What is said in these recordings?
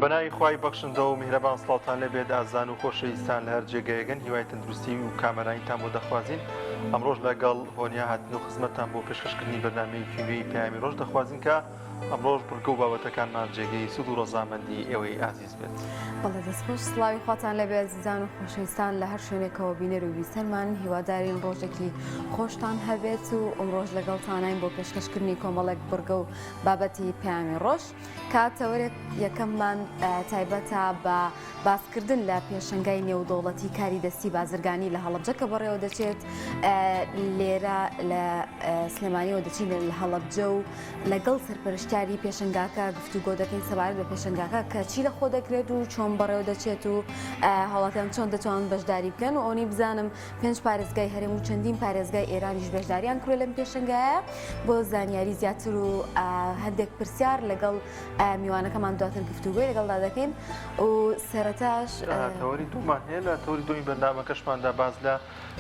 بەناوی خوای بەخشندە و میهرەبان سڵاوتان لێبێت ئازان و خۆشەویستان لە هەر جێگەیەگەن هیوای تەندروستی و کامەرانیتان بۆ دەخوازین ئەمڕۆژ لەگەڵ هۆنیا هاتن و خزمەتتان بۆ پێشکەشکردنی بەرنمەیەکی نوێی پەیامی ڕۆژ دەخوازین کە ئەمڕۆش بڕگە و بابەتەکانمان جێگەی سوود و ڕەزامەندی ئێوەی ئازیز بێت. بەڵێ دەستخۆش سڵاوی خواتان لێبێ ئازیزان و خۆشەویستان لە هەر شوێنێکەوە بینەر و بیسەرمان هیوادارین ڕۆژێکی خۆشتان هەبێت و ئەمڕۆژ لەگەڵتانین بۆ پێشکەشکردنی کۆمەڵێک بڕگە و بابەتی پەیامی ڕۆژ کە تەوەرێک یەکەممان تایبەتە بە باسکردن لە پێشەنگای نێودەوڵەتی کاری دەستی بازرگانی لە هەڵەبجە کە بەڕێوە دەچێت لێرە لە سلێمانیەوە دەچین لە هەڵەبجە و لەگەڵ سەرپەرشتیاری پێشەنگاکە گفتوگۆ دەکەین سەبارەت بە پێشەنگاکە کە چی لە خۆ دەگرێت و چۆن بەڕێوە دەچێت و هاوڵاتیان چۆن دەتوانن بەشداری بکەن و ئەوەی بزانم پێنج پارێزگای هەرێم و چەندین پارێزگای ئێرانیش بەشداریان کردووە لەم پێشەنگایە بۆ زانیاری زیاتر و هەندێک پرسیار لەگەڵ میوانەکەمان دواتر گفتوگۆی لەگەڵدا دەکەین و سەرەتاش تەوەری دوومان هەیە لە تەوەری دووی بەرنامەکەشماندا باس لە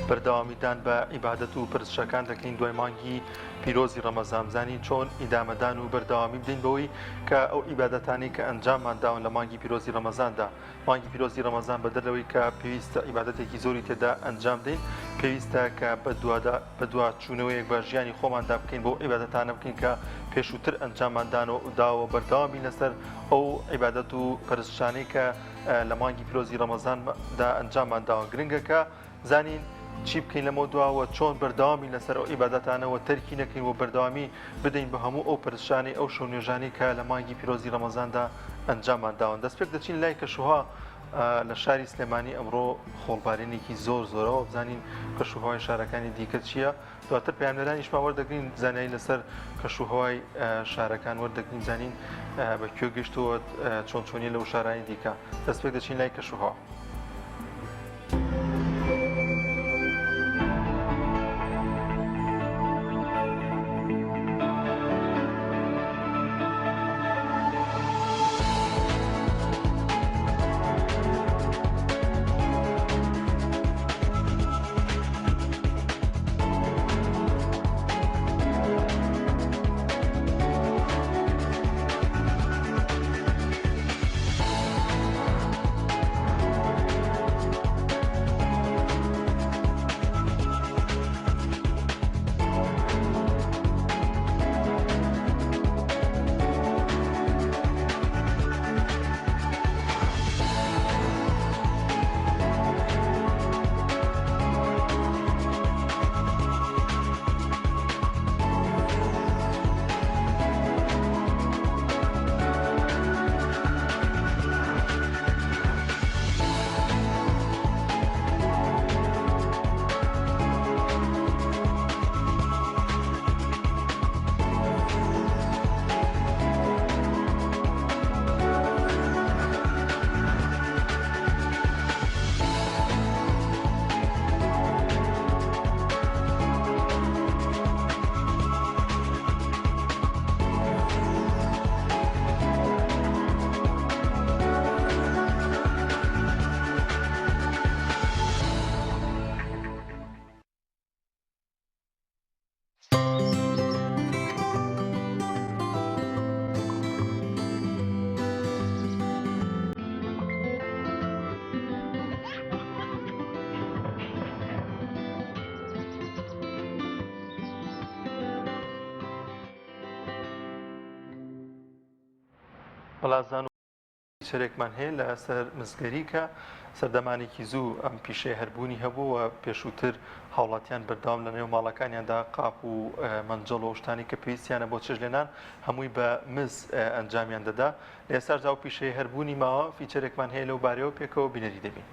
بەردەوامیدان بە عیبادەت و پرسشەکان دەکەین دوای مانگی پیرۆزی ڕەمەزان بزانین چۆن ئیدامەدان و بەردەوامی بدەین بەوەی کە ئەو عیبادەتانەی کە ئەنجاممان داون لە مانگی پیرۆزی ڕەمەزاندا مانگی پیرۆزی ڕەمەزان بەدەر لەوەی کە پێویستە عیبادەتێکی زۆری تێدا ئەنجام بدەین پێویستە کە بەدوادا بەدواچوونەوەیەک بە ژیانی خۆماندا بکەین بۆ عیبادەتانە بکەین کە پێشووتر ئەنجاممان دانەوە داوە بەردەوام بین لەسەر ئەو عیبادەت و پەرستشانەی کە لە مانگی پیرۆزی ڕەمەزان دا ئەنجاممان داوە گرنگە کە زانین چی بکەین لەمە دواوە چۆن بەردەوام بین لەسەر ئەو عیبادەتانە و تەرکی نەکەین و بەردەوامی بدەین بە هەموو ئەو پەرستشانەی ئەو شەو نوێژانەی کە لە مانگی پیرۆزی ڕەمەزاندا ئەنجاممان داون دەستپێک دەچین لای کەشوها لە شاری سلێمانی ئەمڕۆ خۆڵبارینێکی زۆر زۆرەوە بزانین کەشوهوای شارەکانی دیکە چییە دواتر پەیامنێرانیشمان وەردەگرین زانیاری لەسەر کەشوهەوای شارەکان وەردەگرین زانین بە کوێ گەشتووە چۆن چۆنیە لەو شارانی دیکە دەستپێک دەچین لای کەشوهەوا. بەڵازان چەرێکمان هەیە لەسەر مسگەری کە سەردەمانێکی زوو ئەم پیشەیە هەر بوونی هەبوو و پێشووتر هاوڵاتیان بەردەوام لە نێو ماڵەکانیاندا قاپ و مەنجەڵ و شتانی کە پێویستیانە بۆ چێژلێنان هەمووی بە مس ئەنجامیان دەدا لە ئێستاشدا ئەو پیشەیە هەر بوونی ماوە فیچەرێکمان هەیە لەو بارەیەوە پێکەوە بینەری دەبین.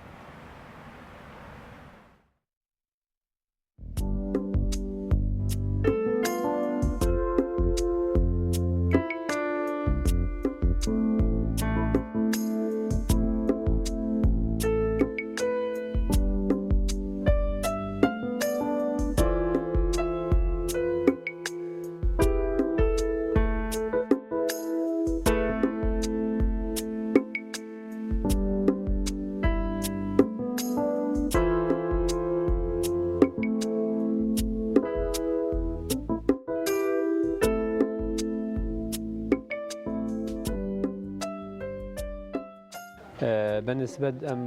بە نسبەت ئەم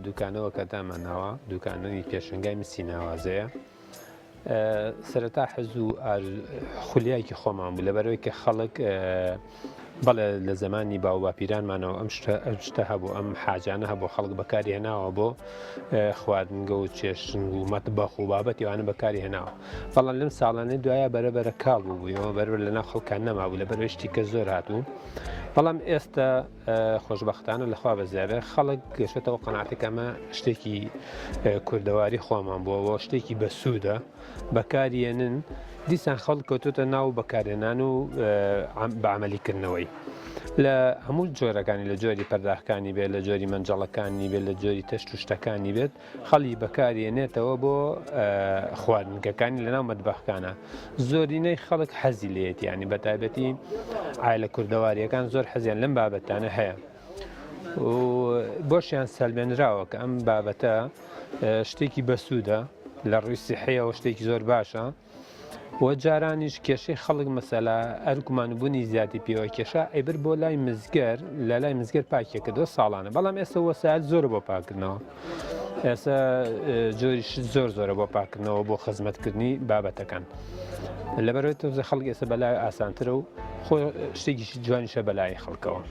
دوکانەوە کە دامانناوە دوکانەی پێشەنگای مسی ناوازەیە سەرەتا حەز و خولیایکی خۆمان بوو لەبەرەوەی کە خەڵک بەڵێ لە زمانی باوباپیرانمانەوە ئەم شتە ئەم شتە هەبوو ئەم حاجانە هەبوو خەڵک بەکاری هێناوە بۆ خواردنگە و چێشتنگ و مەتبەخ و بابەتی وانە بەکاری هێناوە بەڵام لەم ساڵانەی دوایە بەرەبەرە کاڵ بوو بوویەوە بەرەبەر لەناو خەڵکان نەمابوو لەبەر شتی کە زۆر هاتوو بەڵام ئێستا خۆشبەختانە لەخوا بەزیابێ خەڵک گەشتەوە قەناعەتێک ئەمە شتێکی کوردەواری خۆمان بووەوە شتێکی بەسوودە بەکاریێنن دیسان خەڵک کەوتۆتە ناو بەکارهێنان و بە عملیکردنەوەی لە هەموو جۆرەکانی لە جۆری پەرداخەکانی بێت لە جۆری مەنجەڵەکانی بێت لە جۆری تەشت و شتەکانی بێت خەڵی بەکارێنێتەوە بۆ خواردنگەکانی لەناو مەتبەخەکانە زۆرینەی خەڵک حەزی لێیەتی ینی بە تایبەتی عایلە کوردەواریەکان زۆر حەزیان لەم بابەتانە هەیە و بۆشیان سەلمێنراوە کە ئەم بابەتە شتێکی بەسوودە لە ڕووی سیحەیەوە شتێکی زۆر باشە و جارانیش کێشەی خەڵک مەسەلا ئەرکمان بوونی زیادی پێوە کێشا ئەیبرد بۆ لای مزگەر لە لای مزگەر پاکیە کردەوە ساڵانە بەڵام ئێستا وەسایل زۆرە بۆ پاکردنەوە ئێستا جۆری شت زۆر زۆرە بۆ پاکردنەوە بۆ خزمەتکردنی بابەتەکان لەبەرەوەی تۆزە خەڵک ئێستا بەلای ئاسانترە و خۆ شتێکیش جوانیشە بەلای خەڵکەوە.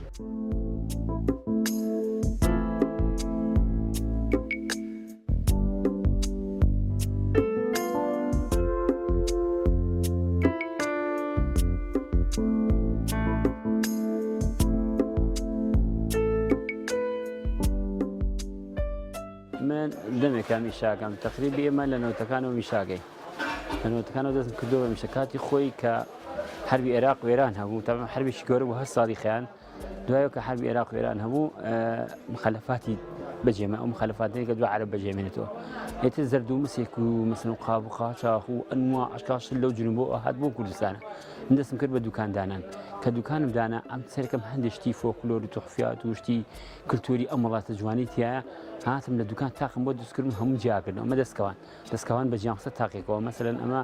من دەمێکە میشاکەم تەقریبی ئێمە لە نەوتەکانەوە میشاگەی لە نەوتەکانەوە دەستم کردو بە میشە کاتی خۆی کە حربی عێراق وێران هەبوو تەمام حربێکی گەورە بوو هەر ساڵی خیان دوایەوە کە حربی عێراق و ئێران هەبوو مخەلەفاتی بەجێمە ئەو مخەلەفاتەی کە دو عەرەب بەجێمێنێتەوە ئێتر زەرد و مسێک و مثل و قاب و قاچاخ و ئەنوا ئەشکاش لەو جنوبەوە هات بۆ کوردستانە من دەستم کرد بە دوکاندانان کە دوکانم دانا ئەم سەرکەم هەندێک شتی فۆکلۆر و تحفیات و شتی کللتوری ئەم وڵاتە جوانی تایە هاتم لە دوکان تاقم بۆ دروستکردن هەموو جیاکردن ئەمە دەستکەوان دەستکەوان بە جیان قسە تاقێکەوە مەسەلەن ئەمە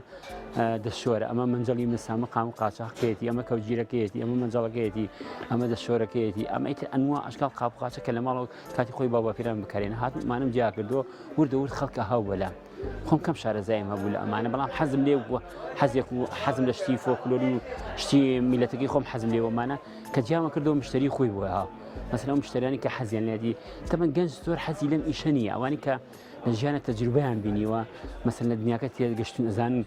دەشۆرە ئەمە مەنجەڵی مسامە قام و قاچاقەکەیەتی ئەمە کەوگیرەکەیەتی ئەمە مەنجەڵەکەیەتی ئەمە دەشۆرەکەیەتی ئەمە ئیتر ئەنوا ئەشکال قاپ قاچە کە لە ماڵەوە کاتی خۆی باوە پیران بکارێن هاتمانم جیا کردو وردە ورد خەڵکە هاو بەلام خۆم کەم شارەزایم هەبوو لە ئەمانە بەڵام حەزم لێ بووە حەزێک و حەزم لە شتی فۆکلۆری و شتی میلەتەکەی خۆم حەزم لێوەمانە کە جیاوە کردەوە مشتری خۆی بووە ها مەسەلەن ئەو مشتریانی کە حەزیان لێدی تەمەن گەنج زۆر حەزی لەم ئیشە نییە ئەوانی کە لە ژیانە تەجروبەیان بینیوە مەسەن لە دنیاکە تێگەشتون ئەزانن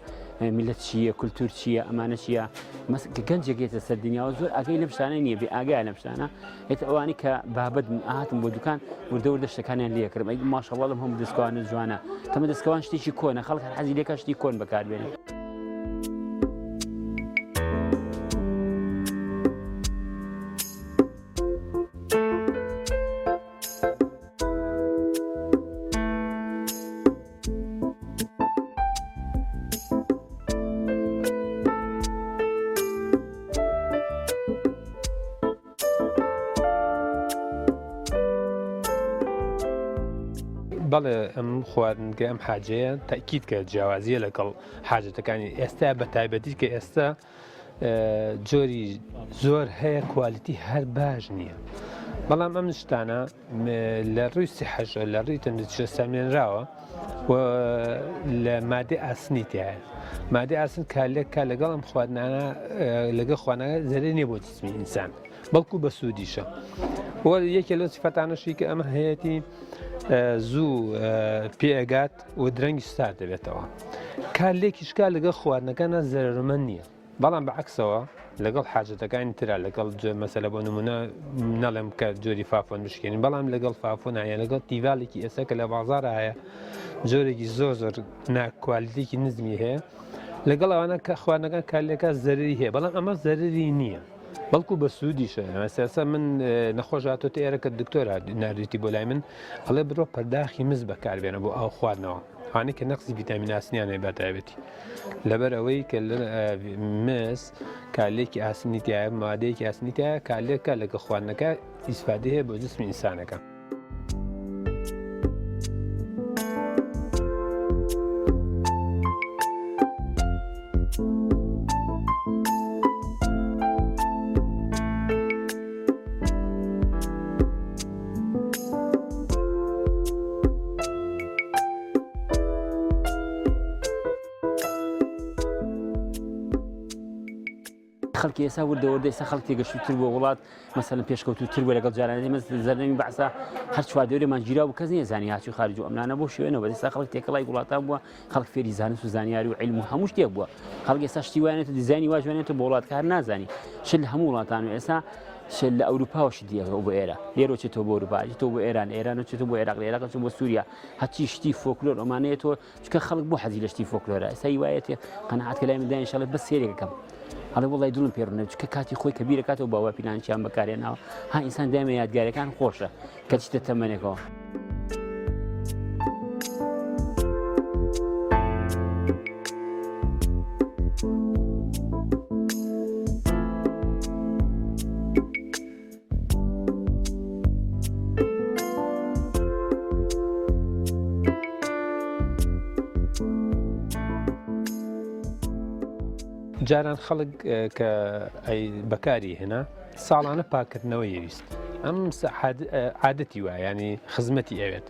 میلەت چییە کولتور چییە ئەمانە چییە مەس کە گەنجێک یێتە سەر دنیاوە زۆر ئاگای لەم شتانە نییە بێ ئاگای لەم شتانە ئێتە ئەوانی کە بابەت هاتم بۆ دوکان وردە وردە شتەکانیان لێکردم ئەی ماشەڵڵا لەم هەموو دەستکەوانە جوانە تەمە دەستکەوان شتێکی کۆنە خەڵک هەر حەزی لێکە شتی کۆن بەکاربێنێ. بەڵێ ئەم خواردنگە ئەم حاجەیە تاکیید کە جیاوازیە لەگەڵ حاجەتەکانی ئێستا بە تایبەتی کە ئێستا جۆری زۆر هەیە کوالیتی هەر باش نییە بەڵام ئەم شتانە لە ڕووی سیحەشە لە ڕووی تەندروستیشە سەلمێنراوە و لە مادەی ئاسنی تایە مادەی ئاسن کارلێک کا لەگەڵ ئەم خواردنانە لەگەڵ خواردنەکە زەرەر نییە بۆ جسمی ئینسان بەڵکو بە سوودیشە و یەکێ لەو سفەتانەشی کە ئەمە هەیەتی زوو پێئگات و درەنگیش سارد دەبێتەوە. کارلێکیش کا لەگەڵ خواردنەکانا زەرەرمەند نییە، بەڵام بە عەکسەوە لەگەڵ حاجەتەکانی ترا لەگەڵ مەسەلە بۆ نمونە نەڵێم کە جۆری فافۆن بشکێنین بەڵام لەگەڵ فافۆنا یان لەگەڵ تیڤالێکی ئێستا کە لە بازاڕا هەیە جۆرێکی زۆر زۆر ناکوالیتێکی نزمی هەیە لەگەڵ ئەوانە کە خواردنەکان کارلێکا زەرری هەیە بەڵام ئەمە زەرری نییە. بەڵکو بە سوودیشە سیاسە من نەخۆش هاتۆتە ئێرە کە دکتۆر ناردویتی بۆ لای من ئەڵێ بڕۆ پەرداخی مس بەکاربێنە بۆ ئاو خواردنەوە ئەوانەی کە نەقسی ڤیتامین ئاسنیان هەیە بە تایبەتی لەبەر ئەوەی کە مس کارلێکی ئاسنی تایە مادەیەکی ئاسنی تایە کارلێکە لەگە خواردنەکە ئیسفادە هەیە بۆ جسمی ئینسانەکە. خەڵکی ئێستا وردە وردە ئێستا خەڵک تێگەشتووتر بووە وڵات مەسەلەن پێشکەوتووتر بووە لەگەڵ جارانی مەس زەرنەمی بەعسا هەر چواردەورێمان گیرا بوو کەس نەیزانی هاچی خارج و ئەمنانە بۆ شوێنەوە بەس ئێستا خەڵک تێکەڵای وڵاتان بووە خەڵک فێری زانست و زانیاری و عیلم و هەموو شتێک بووە خەڵک ئێستا شتی وایە دیزاینی وا جوانێتە بۆ وڵات کە هەر نازانی چ لە هەموو وڵاتان و ئێستا چ لە ئەوروپاوە شت دیەوە بۆ ئێرە لێرە چێتەوە بۆ ئەوروپا چێتەوە بۆ ئێران ئێران چێتەوە بۆ عێراق لە عێراق چێتەوە بۆ سووریا هەرچی شتی فۆکلۆر ئەمانەیە تۆ چونکە خەڵک بۆ حەزی لە شتی فۆکلۆرە ئێستا هیوایەتێ قەناعەت کە لای من دانیشە ئەڵێ بەس سێرێکەکەم ئەڵێ وەڵای دڵم پێ ڕوونە چونکە کاتی خۆی کە بیرەکاتەوە باوە پیلانچیان بەکارێناوە ها ئینسان دایمە یادگارەکان خۆشە کە چیتە تەمەنێکەوە. جاران خەڵک کە بەکاری هێنا ساڵانە پاکردنەوە یەویست ئەم عادەتی وایە ینی خزمەتی ئەوێت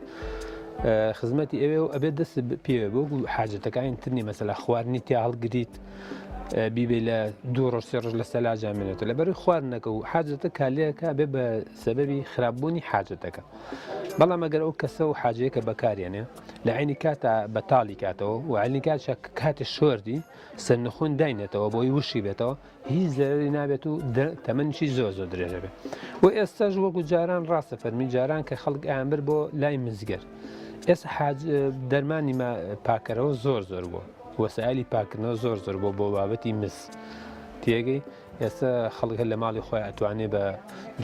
خزمەتی ئەوێ و ئەبێت دەست پێوە بۆ حاجەتەکانی ترنی مەسەلا خواردنی تیا هەڵگریت بیبەی لە دوو ڕۆژ سێ ڕۆژ لە سەلاجا مێنێتەوە لەبەر خواردنەکە و حاجەتە کالەکە بێ بە سەبەبی خراپبوونی حاجەتەکە بەڵام ئەگەر ئەو کەسە و حاجەیەکە بەکارێنێ لە عینی کاتە بەتاڵی کاتەوە و عینی کاتشە کاتێ شۆردی سەرنخون داینێتەوە بۆی وشی بێتەوە هیچ زەرەری نابێت و تەمەنیشی زۆر زۆر درێژە بێت و ئێستاش وەکو جاران ڕاستە فەرمی جاران کە خەڵک ئەیانبرد بۆ لای مزگەر ئێستا حاج دەرمانی پاکەرەوە زۆر زۆر بووە وەسایلی پاکردنەوە زۆر زۆر بۆ بۆ بابەتی مس تێگەی ئێستا خەڵک هەر لە ماڵی خۆی ئەتوانێ بە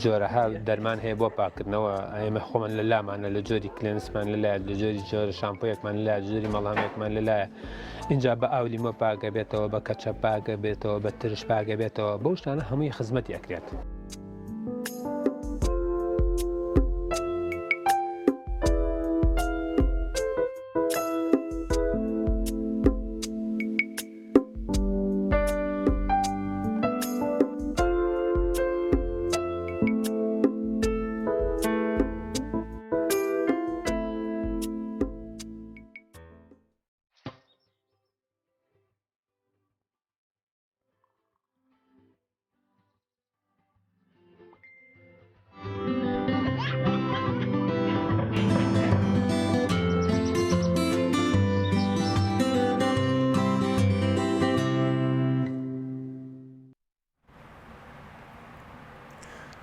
جۆرەها دەرمان هەیە بۆ پاکردنەوە ئێمە خۆمان لە لامانە لە جۆری کلێنسمان لەلایە لە جۆری جۆرە شامپۆیەکمان لەلایە جۆری مەڵهەمێکمان لەلایە ئینجا بە ئاو لیمۆ پاکە بێتەوە بە کەچە پاکە بێتەوە بە ترش پاکە بێتەوە بەو شتانە هەمووی خزمەتی ئەکرێت.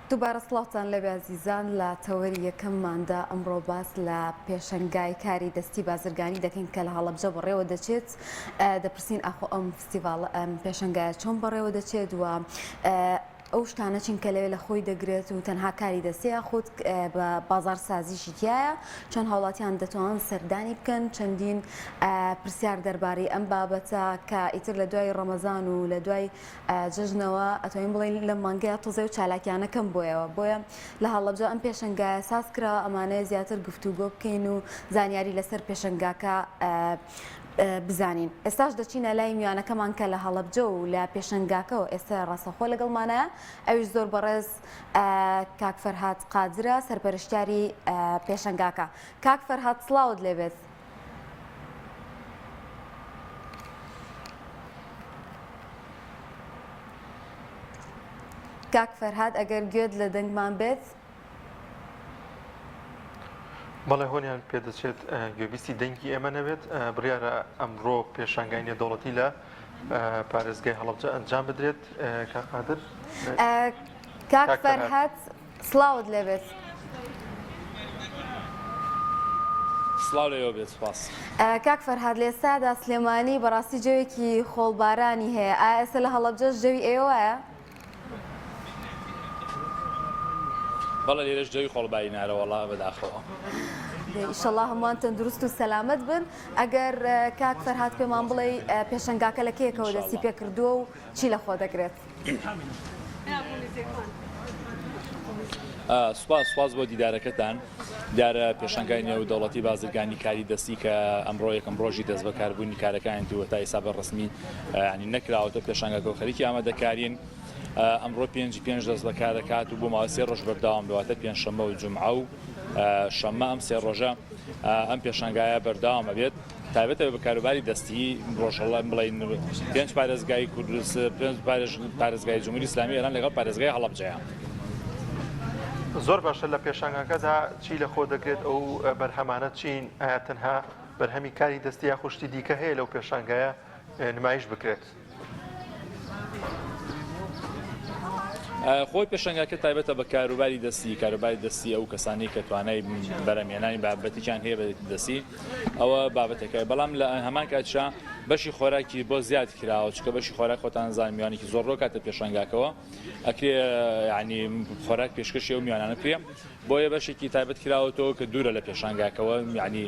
دووبارە سڵاوتان لەبێ ئازیزان لە تەوەری یەکەمماندا ئەمڕۆ باس لە پێشەنگای کاری دەستی بازرگانی دەکەین کە لە هەڵەبجە بەڕێوە دەچێت دەپرسین ئاخۆ ئەم فستیڤاڵ ئەم پێشەنگایە چۆن بەڕێوە دەچێت و ئەو شتانە چین کە لەوێ لە خۆی دەگرێت و تەنها کاری دەستیە یاخود بە بازاڕسازیشی تیایە چۆن هاوڵاتیان دەتوانن سەردانی بکەن چەندین پرسیار دەربارەی ئەم بابەتە کە ئیتر لە دوای ڕەمەزان و لە دوای جەژنەوە ئەتوانین بڵێین لەم مانگەیە تۆزێ و چالاکیانە کەم بۆیەوە بۆیە لە هەڵەبجە ئەم پێشەنگایە ساز کراوە ئەمانەیە زیاتر گفتوگۆ بکەین و زانیاری لەسەر پێشەنگاکە بزانین. ئێستاش دەچینە لای میوانەکەمان کە لە هەڵەبجە و لە پێشەنگاکەوە ئێستا ڕاستەوخۆ لەگەڵمانایە ئەویش زۆر بەڕێز کاک فەرهاد قادرە سەرپەرشتیاری پێشەنگاکە. کاک فەرهاد سڵاوت لێبێت. کاک فەرهاد ئەگەر گوێت لە دەنگمان بێت. بەڵێ هۆنیان پێدەچێت گوێبیستی دەنگی ئێمە نەبێت بڕیارە ئەمڕۆ پێشانگای نێودەوڵەتی لە پارێزگای هەڵەبجە ئەنجام بدرێت کاک قادر کاک فەرهاد سڵاوت لێبێت. سڵاو لێوە بێت سپاس. کاک فەرهاد لە ئێستادا سلێمانی بەڕاستی جەوێکی خۆڵبارانی هەیە ئایا ئێستا لە هەڵەبجەش جەوی ئێوە وایە؟ بەڵێ لێرەش جەوی خۆڵباری نارە وەڵا بەداخەوە. ئیشەڵا هەمووان تەندروست و سەلامەت بن ئەگەر کاک فەرهاد پێمان بڵێ پێشەنگاکە لە کێکەوە دەستی پێکردووە و چی لە خۆ دەگرێت؟ سوپاس سوپاس بۆ دیدارەکەتان دیارە پێشانگای نێودەوڵەتی بازرگانی کاری دەستی کە ئەمڕۆ یەکەم ڕۆژی دەست بەکاربوونی کارەکانی و تا ئێستا بە ڕسمی ینی نەکراوەتە پێشانگاکە و خەریکی ئامادەکارین ئەمڕۆ پێنج پێنج دەست بەکار دەکات و بۆ ماوەی سێ ڕۆژ بەردەوام بێواتە پێنجشەممە و جومعە و شەممە ئەم سێ ڕۆژە ئەم پێشانگایە بەردەوام ئەبێت. تایبەتە بە کاروباری دەستی ڕۆژهەڵات بڵێین پێنج پارێزگای کوردست پێنج پارێزگای جمهوری ئیسلامی ئێران لەگەڵ پارێزگای هەڵەبجەیە. زۆر باشە لە پێشانگاکەدا چی لە خۆ دەگرێت ئەو بەرهەمانە چین ئایا تەنها بەرهەمی کاری دەستی یاخود شتی دیکە هەیە لەو پێشانگایە نمایش بکرێت؟ خۆی پێشانگاکە تایبەتە بە کاروباری دەستی، کاروباری دەستی ئەو کەسانەی کە توانای بەرهەمهێنانی بابەتێکیان هەیە بە دەستی ئەوە بابەتەکە بەڵام لە هەمان کاتیشا بەشی خۆراکی بۆ زیاد کراوە چونکە بەشی خۆراک خۆتان زان میوانێکی زۆر ڕۆکاتە پێشانگاکەوە ئەکرێ یعنی خۆراک پێشکەشی ئەو میوانانە بکرێ بۆیە بەشێکی تایبەت کراوەتەوە کە دوورە لە پێشانگاکەوە یعنی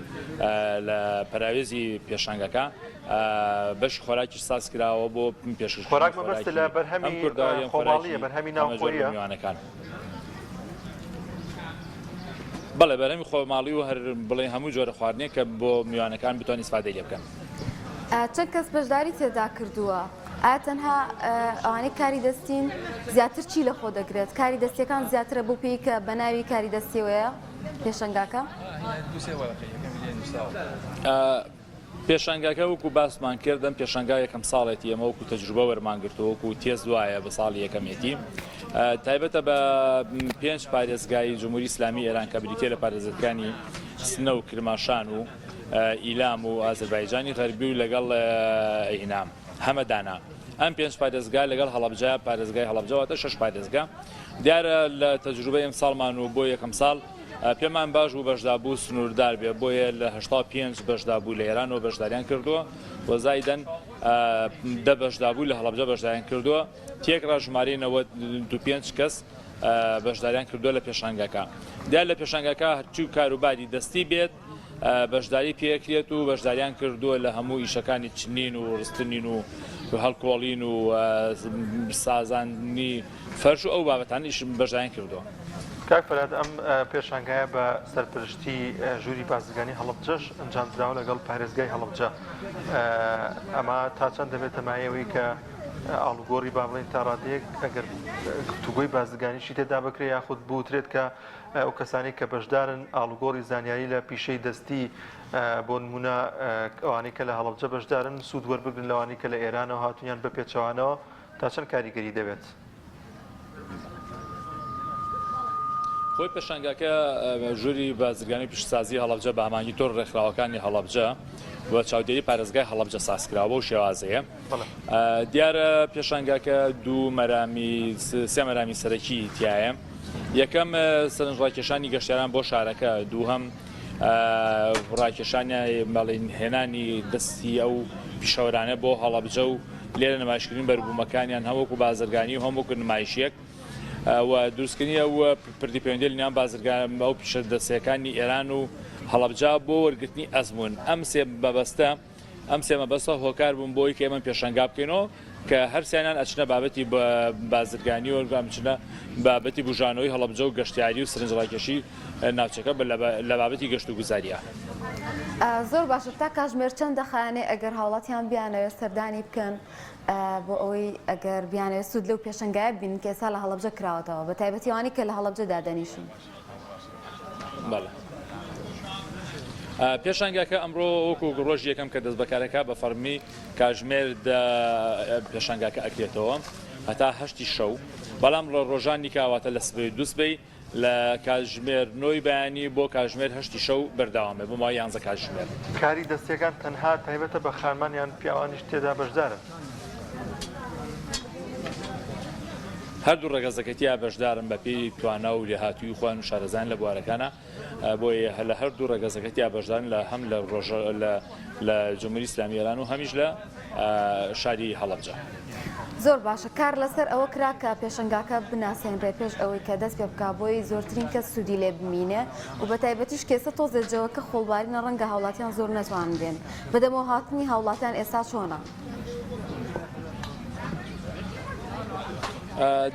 لە پەراوێزی پێشانگەکە بەشی خۆراکیش ساز کراوە بۆ پێشکەشکردنی خۆراک مەبەست خۆراکی لە ئەم بەرهەمی کوردەواری ئەم خۆماڵییە خۆراکی بەرهەمی هەمە جۆر بۆ ناوخۆییە؟ میوانەکان. بەڵێ بەرهەمی خۆماڵی و هەر بڵێ هەموو جۆرە خواردنێک کە بۆ میوانەکان بتوانن ئیسفادەی لێ بکەن. چەند کەس بەشداری تێدا کردووە؟ ئایا تەنها ئەوانەی کاری دەستین؟ زیاتر چی لەخۆ دەگرێت؟ کاری دەستیەکان زیاترە بەو پێی کە بە ناوی کاری دەستیەوەیە پێشەنگاکە؟ پێشانگاکە وەکو باسمان کرد ئەم پێشانگا یەکەم ساڵێتی ئێمە وەکو تەجروبە وەرمان گرتووە وەکو تێست وایە بە ساڵی یەکەمێتی تایبەتە بە پێنج پارێزگای جمهوری ئیسلامی ئێران کە بریتیە لە پارێزگاکانی سنە و کرماشان و ئیلام و ئازربایجانی غەربی و لەگەڵ ئینام هەمەدانە ئەم پێنج پارێزگا لەگەڵ هەڵەبجە پارێزگای هەڵەبجە واتە شەش پارێزگا دیارە لە تەجروبەی ئەمساڵمان و بۆ یەکەم ساڵ پێمان باش بوو بەشدابوو سنووردار بێ بۆیە لە 85 بەشدابوو لە ئێرانەوە بەشداریان کردووە و زایدەن دە بەشدابوو لە هەڵەبجە بەشداریان کردووە تێکڕا ژمارەی 95 کەس بەشداریان کردووە لە پێشانگاکە دیار لە پێشانگاکە هەرچی و کاروباری دەستی بێت بەشداری پێکرێت و بەشداریان کردووە لە هەموو ئیشەکانی چنین و ڕستنین و هەڵکۆڵین و سازاندنی فەرش و ئەو بابەتانەیش بەشداریان کردووە. کاک فەرهاد ئەم پێشانگایە بە سەرپەرشتی ژووری بازرگانی هەڵەبجەش ئەنجامدراوە لەگەڵ پارێزگای هەڵەبجە ئەمە تا چەند دەبێتە مایەوەی کە ئاڵوگۆڕی با بڵێین تا ڕادەیەک ئەگەر گفتوگۆی بازرگانیشی تێدا بکرێت یاخود بوترێت کە ئەو کەسانەی کە بەشدارن ئاڵوگۆڕی زانیاری لە پیشەی دەستی بۆ نمونە ئەوانەی کە لە هەڵەبجە بەشدارن سوود وەربگرن لەوانەی کە لە ئێرانەوە هاتوون یان بە پێچەوانەوە تا چەند کاریگەری دەبێت؟ خۆی پێشانگاکە ژووری بازرگانی و پیشەسازی هەڵەبجە بە هەماهەنگی تۆڕی ڕێکخراوەکانی هەڵەبجە و چاودێری پارێزگای هەڵەبجە سازکراوە بەو شێوازەیە. دیارە پێشانگاکە دوو مەرامی سێ مەرامی سەرەکی تایە یەکەم سەرنجڕاکێشانی گەشتیاران بۆ شارەکە دووهەم ڕاکێشانی بەڵین هێنانی دەستی ئەو پیشەوەرانە بۆ هەڵەبجە و لێرە نمایشکردنی بەربوومەکانیان هەم وەکو بازرگانی و هەم وەکو نمایشیەک و دروستکردنی ئەو پردی پەیوەندی لە نێوان بازرگان ئەو پیشە دەستیەکانی ئێران و هەڵەبجە بۆ وەرگرتنی ئەزموون ئەم سێ مەبەستە ئەم سێ مەبەستە هۆکار بوون بۆی کە ئێمە پێشەنگا بکەینەوە کە هەرسیانیان ئەچنە بابەتی بازرگانی و ئەچنە بابەتی بوژانەوەی هەڵەبجە و گەشتیاری و سەرنجڕاکێشی ناوچەکە لە بابەتی گەشت و گوزاریە. زۆر باشە تا کاژمێر چەند دەخایەنێ ئەگەر هاوڵاتیان بیانەوێت سەردانی بکەن بۆ ئەوەی ئەگەر بیانەوێت سوود لەو پێشەنگایە ببینن کە ئێستا لە هەڵەبجە کراوەتەوە بە تایبەتی ئەوانەی کە لە هەڵەبجە دادەنیشن. بەڵێ. پێشانگاکە ئەمڕۆ وەکو ڕۆژی یەکەم کە دەستبەکارەکە بە فەڕمی کاژمێر دە پێشانگاکە ئەکرێتەوە هەتا هەشتی شەو بەڵام ڕۆ ڕۆژانی کاواتە لە سبەی دووسبەی لە کاتژمێر نۆی بەیانی بۆ کاتژمێر هەشتی شەو بەردەوامە بۆ ماوەی یانزە کاتژمێر. کاری دەستیەکان تەنها تایبەتە بە خانمان یان پیاوانیش تێدا بەشدارن؟ هەردوو ڕەگەزەکە تیا بەشدارن بەپێی توانا و لێهاتوویی خۆیان و شارەزایان لە بوارەکانا بۆیە لە هەردوو ڕەگەزەکە تیا بەشدارن لە هەم لە ڕۆژ لە لە جمهوری ئیسلامی ئێران و هەمیش لە شاری هەڵەبجە. زۆر باشە کار لەسەر ئەوە کرا کە پێشەنگاکە بناسێنرێ پێش ئەوەی کە دەست پێ بکا بۆی زۆرترین کەس سوودی لێ بمینێ و بە تایبەتیش کێسە تۆزێ جەوەکە خۆڵبارینە ڕەنگە هاوڵاتیان زۆر نەتوانن بێن بەدەمەوە هاتنی هاوڵاتیان ئێستا چۆنە؟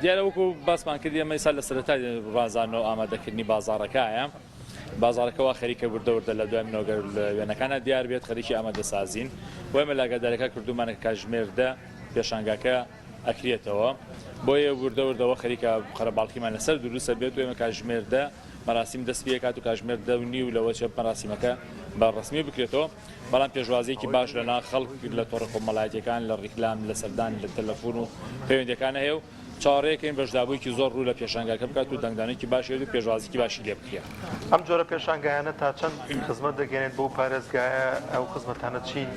دیارە وەکو باسمان کرد ئێمە ئێستا لە سەرەتای ڕازانەوە ئامادەکردنی بازاڕەکایە بازاڕەکە وا خەریکە وردە وردە لە دوای منەوە گەر لە وێنەکانە دیار بێت خەریکی ئامادەسازین بۆ ئێمە لە ئاگادارەکە کردوومانە کە کاتژمێر دە پێشانگاکە ئەکرێتەوە بۆیە وردە وردەوە خەریکە قەرەباڵخیمان لەسەر دروستە بێت و ئێمە کاتژمێر دە مەراسیم دەست پێکات و کاژمێر دە و نیو لەوە چێ مەراسیمەکە بە ڕەسمی بکرێتەوە بەڵام پێشوازیەکی باش لە نا خەڵک لە تۆڕە کۆمەڵایەتیەکان لە ڕیکلام لە سەردان لە تەلەفۆن و پەیوەندیەکان هەیە و چاوەڕێکەین بەشدابوویەکی زۆر ڕوو لە پێشانگاکە بکات و دەنگدانێکی باشی هەبێت و پێشوازیەکی باشی لێ بکرێت. ئەم جۆرە پێشانگایانە تا چەند خزمەت دەگەیەنێت بەو پارێزگایە، ئەو خزمەتانە چین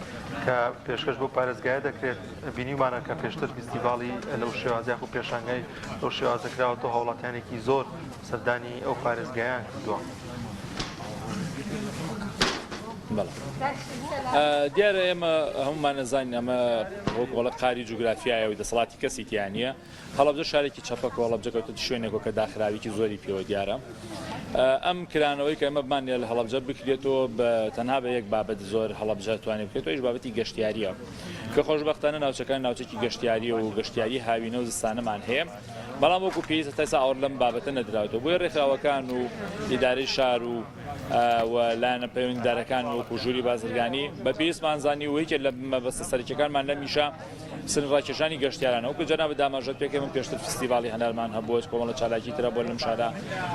کە پێشکەش بەو پارێزگایە دەکرێت؟ بینیومانە کە پێشتر فیستیڤاڵی لەو شێوازە یاخود پێشانگای لەو شێوازە کراوەتەوە هاوڵاتیانێکی زۆر سەردانی ئەو پارێزگایان کردووە. دیارە ئێمە هەمومان نەزانین ئەمە ڕۆکۆڵە قاری جوگرافیایە و دەسەڵاتی کەسی تیا نییە هەڵەبجە شارێکی چەپەک و هەڵەبجە کەوتە شوێنێکەوە کە داخراویکی زۆری پێوە دیارە ئەم کرانەوەی کە ئێمە بمانێ لە هەڵەبجە بکرێتەوە بە تەنها بە یەک بابەت زۆر هەڵەبجە توانێت بکرێتەوە ئیش بابەتی گەشتیاریە کە خۆشبەختانە ناوچەکان ناوچێکی گەشتیاری و گەشتیاری هاوینە و زستانەمان هەیە بەڵام وەکو پێویستە تا ئێستا ئاوڕ لەم بابەتە نەدراوەتەوە بۆیە ڕێکخراوەکان و ئیدارەی شار و و لایەنە پەیوەندیدارەکان وەکو ژووری بازرگانی بە پێویستمان زانی و یەکێک لە مەبەستە سەرەکیەکانمان لەم ئیشە سەرنجڕاکێشانی گەشتیارانە وەکو جەنابت ئاماژەت پێکرد من پێشتر فستیڤاڵی هەنارمان هەبووە کۆمەڵە چالاکی ترە بۆ لەم شارە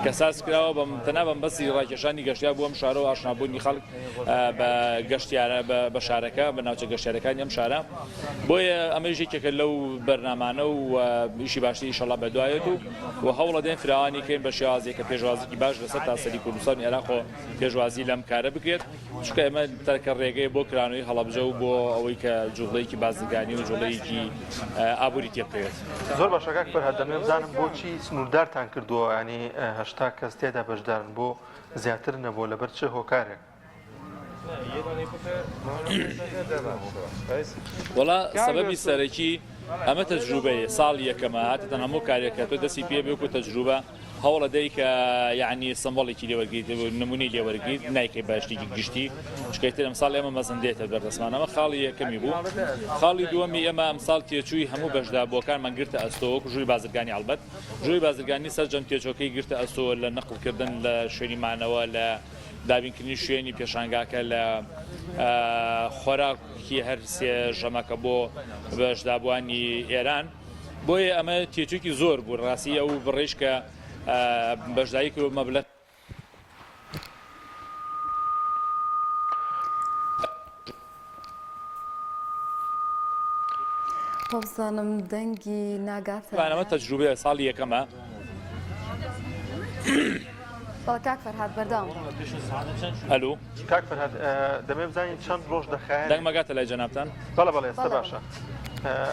کە ساز کراوە بەم تەنها بە مەبەستی ڕاکێشانی گەشتیار بۆ ئەم شارە و ئاشنابوونی خەڵک بە گەشتیارە بە شارەکە بە ناوچە گەشتیارەکانی ئەم شارە بۆیە ئەمەیش یەکێکە لەو بەرنامانە و ئیشی باشتر ئیشەڵا بەدوایەت و و هەوڵەدەین فراوانی کەین بە شێوازێک کە پێشوازیکی باش لەسەر تاسەری کوردستان و عێراق و پێشوازی لەم کارە بکرێت چونکە ئێمە تاکە ڕێگەیە بۆ کرانەوەی هەڵەبجە و بۆ ئەوەی کە جوڵەیەکی بازرگانی و جوڵەیەکی ئابووری تێبکەوێت. زۆر باشە کاک فەرهاد دەمەوێت بزانم بۆچی سنووردارتان کردووە یانی 80 کەس تێدا بەشدارن بۆ زیاتر نەبووە لەبەر چ هۆکارێک؟ وەڵا سەبەبی سەرەکی ئەمە تەجروبەیە ساڵی یەکەمە هاتەتەن هەموو کارێک کە تۆ دەستی پێ بێ وەکو تەجروبە هەوڵە دەی کە یعنی سمبڵێکی لێ وەرگریت نمونەی لێ وەرگریت نایکەی بە شتێکی گشتی چونکە ئیتر ئەمساڵ ئێمە مەزندێتە بەردەستمان ئەمە خاڵی یەکەمی بوو خاڵی دووەمی ئێمە ئەمساڵ تێچووی هەموو بەشداربووەکانمان گرتە ئەستۆ وەکو ژووری بازرگانی ئەڵبەت ژووری بازرگانی سەرجەم تێچۆکەی گرتە ئەستۆ لە نەقڵکردن لە شوێنی مانەوە لە دابینکردنی شوێنی پێشانگاکە لە خۆراکی هەر سێ ژەمەکە بۆ بەشدابووانی ئێران بۆیە ئەمە تێچووکی زۆر بوو ڕاستی ئەو بڕیش کە بەشداری کرد مەبلەغ وابزانم دەنگی ناگاتە ئەمە تەجروبەیە ساڵی یەکەمە. بەڵێ کاک فەرهاد بەردەوام بە. ئەلو کاک فەرهاد دەمەوێت بزانین چەند ڕۆژ دەخایەنێت دەنگ مەگاتە لای جەنابتان؟ بەڵێ بەڵێ ئێستا باشە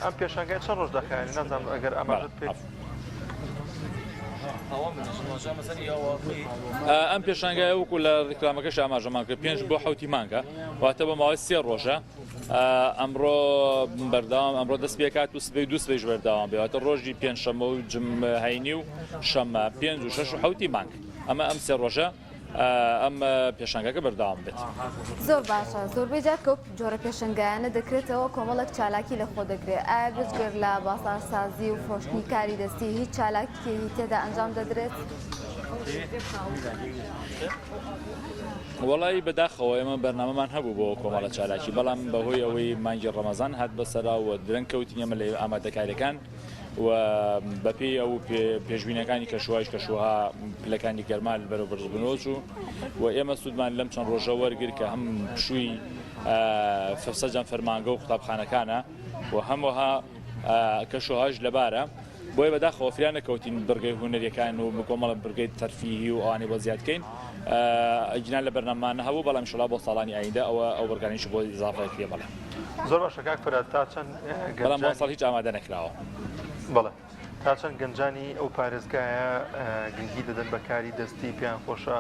ئەم پێشانگای چەند ڕۆژ دەخایەنێت نازانم ئەگەر ئاماژەت پێ ئەم پێشانگایە وەکو لە ڕیکلامەکەش ئاماژەمان کرد پێنج بۆ حوتی مانگە واتە بە ماوەی سێ ڕۆژە ئەمڕۆ بەردەوام ئەمڕۆ دەست پێکات و سبەی دوو سبەیش بەردەوام بێ واتە ڕۆژی پێنجشەممە و جم هەینی و شەممە پێنج و شەش و حوتی مانگ ئەمە ئەم سێ ڕۆژە ئەم پێشانگاکە بەردەوام بێت. زۆر باشە زۆربەی جار کە ئەو جۆرە پێشەنگایانە دەکرێتەوە کۆمەڵێک چالاکی لە خۆ دەگرێت ئایا بێجگەر لە بازاڕسازی و فرۆشتنی کاری دەستی هیچ چالاکیەکی تێدا ئەنجام دەدرێت؟ وەڵایی بەداخەوە ئێمە بەرنامەمان هەبوو بۆ کۆمەڵە چالاکی بەڵام بەهۆی ئەوەی مانگی ڕەمەزان هات بەسەرا و درەنگ کەوتین ئێمە لە ئامادەکاریەکان و بەپێی ئەو پێشبینەکانی کەشوهوایش کەشوها پلەکانی گەرما بەرەو بەرزبوونەوە چوو و ئێمە سوودمان لەم چەند ڕۆژە وەرگر کە هەم پشووی سەرجەم فەرمانگە و قوتابخانەکانە و هەموەها کەشوهواش لەبارە بۆیە بەداخەوە فریا نەکەوتین بڕگەی هونەریەکان و کۆمەڵە بڕگەی تەرفیهی و ئەوانەی بۆ زیاد کەین ئەگینا لە بەرنامەمان هەبوو بەڵام ئینشەڵا بۆ ساڵانی ئایندە ئەوە ئەو بڕگانەیش بۆ ئیزافە کرێ بەڵێ. زۆر باشە کاک فەرهاد تا چەند بەڵام بۆ ئەمساڵ هیچ ئامادە نەکراوە. بەڵێ تا چەند گەنجانی ئەو پارێزگایە گرنگی دەدەن بە کاری دەستی پێیان خۆشە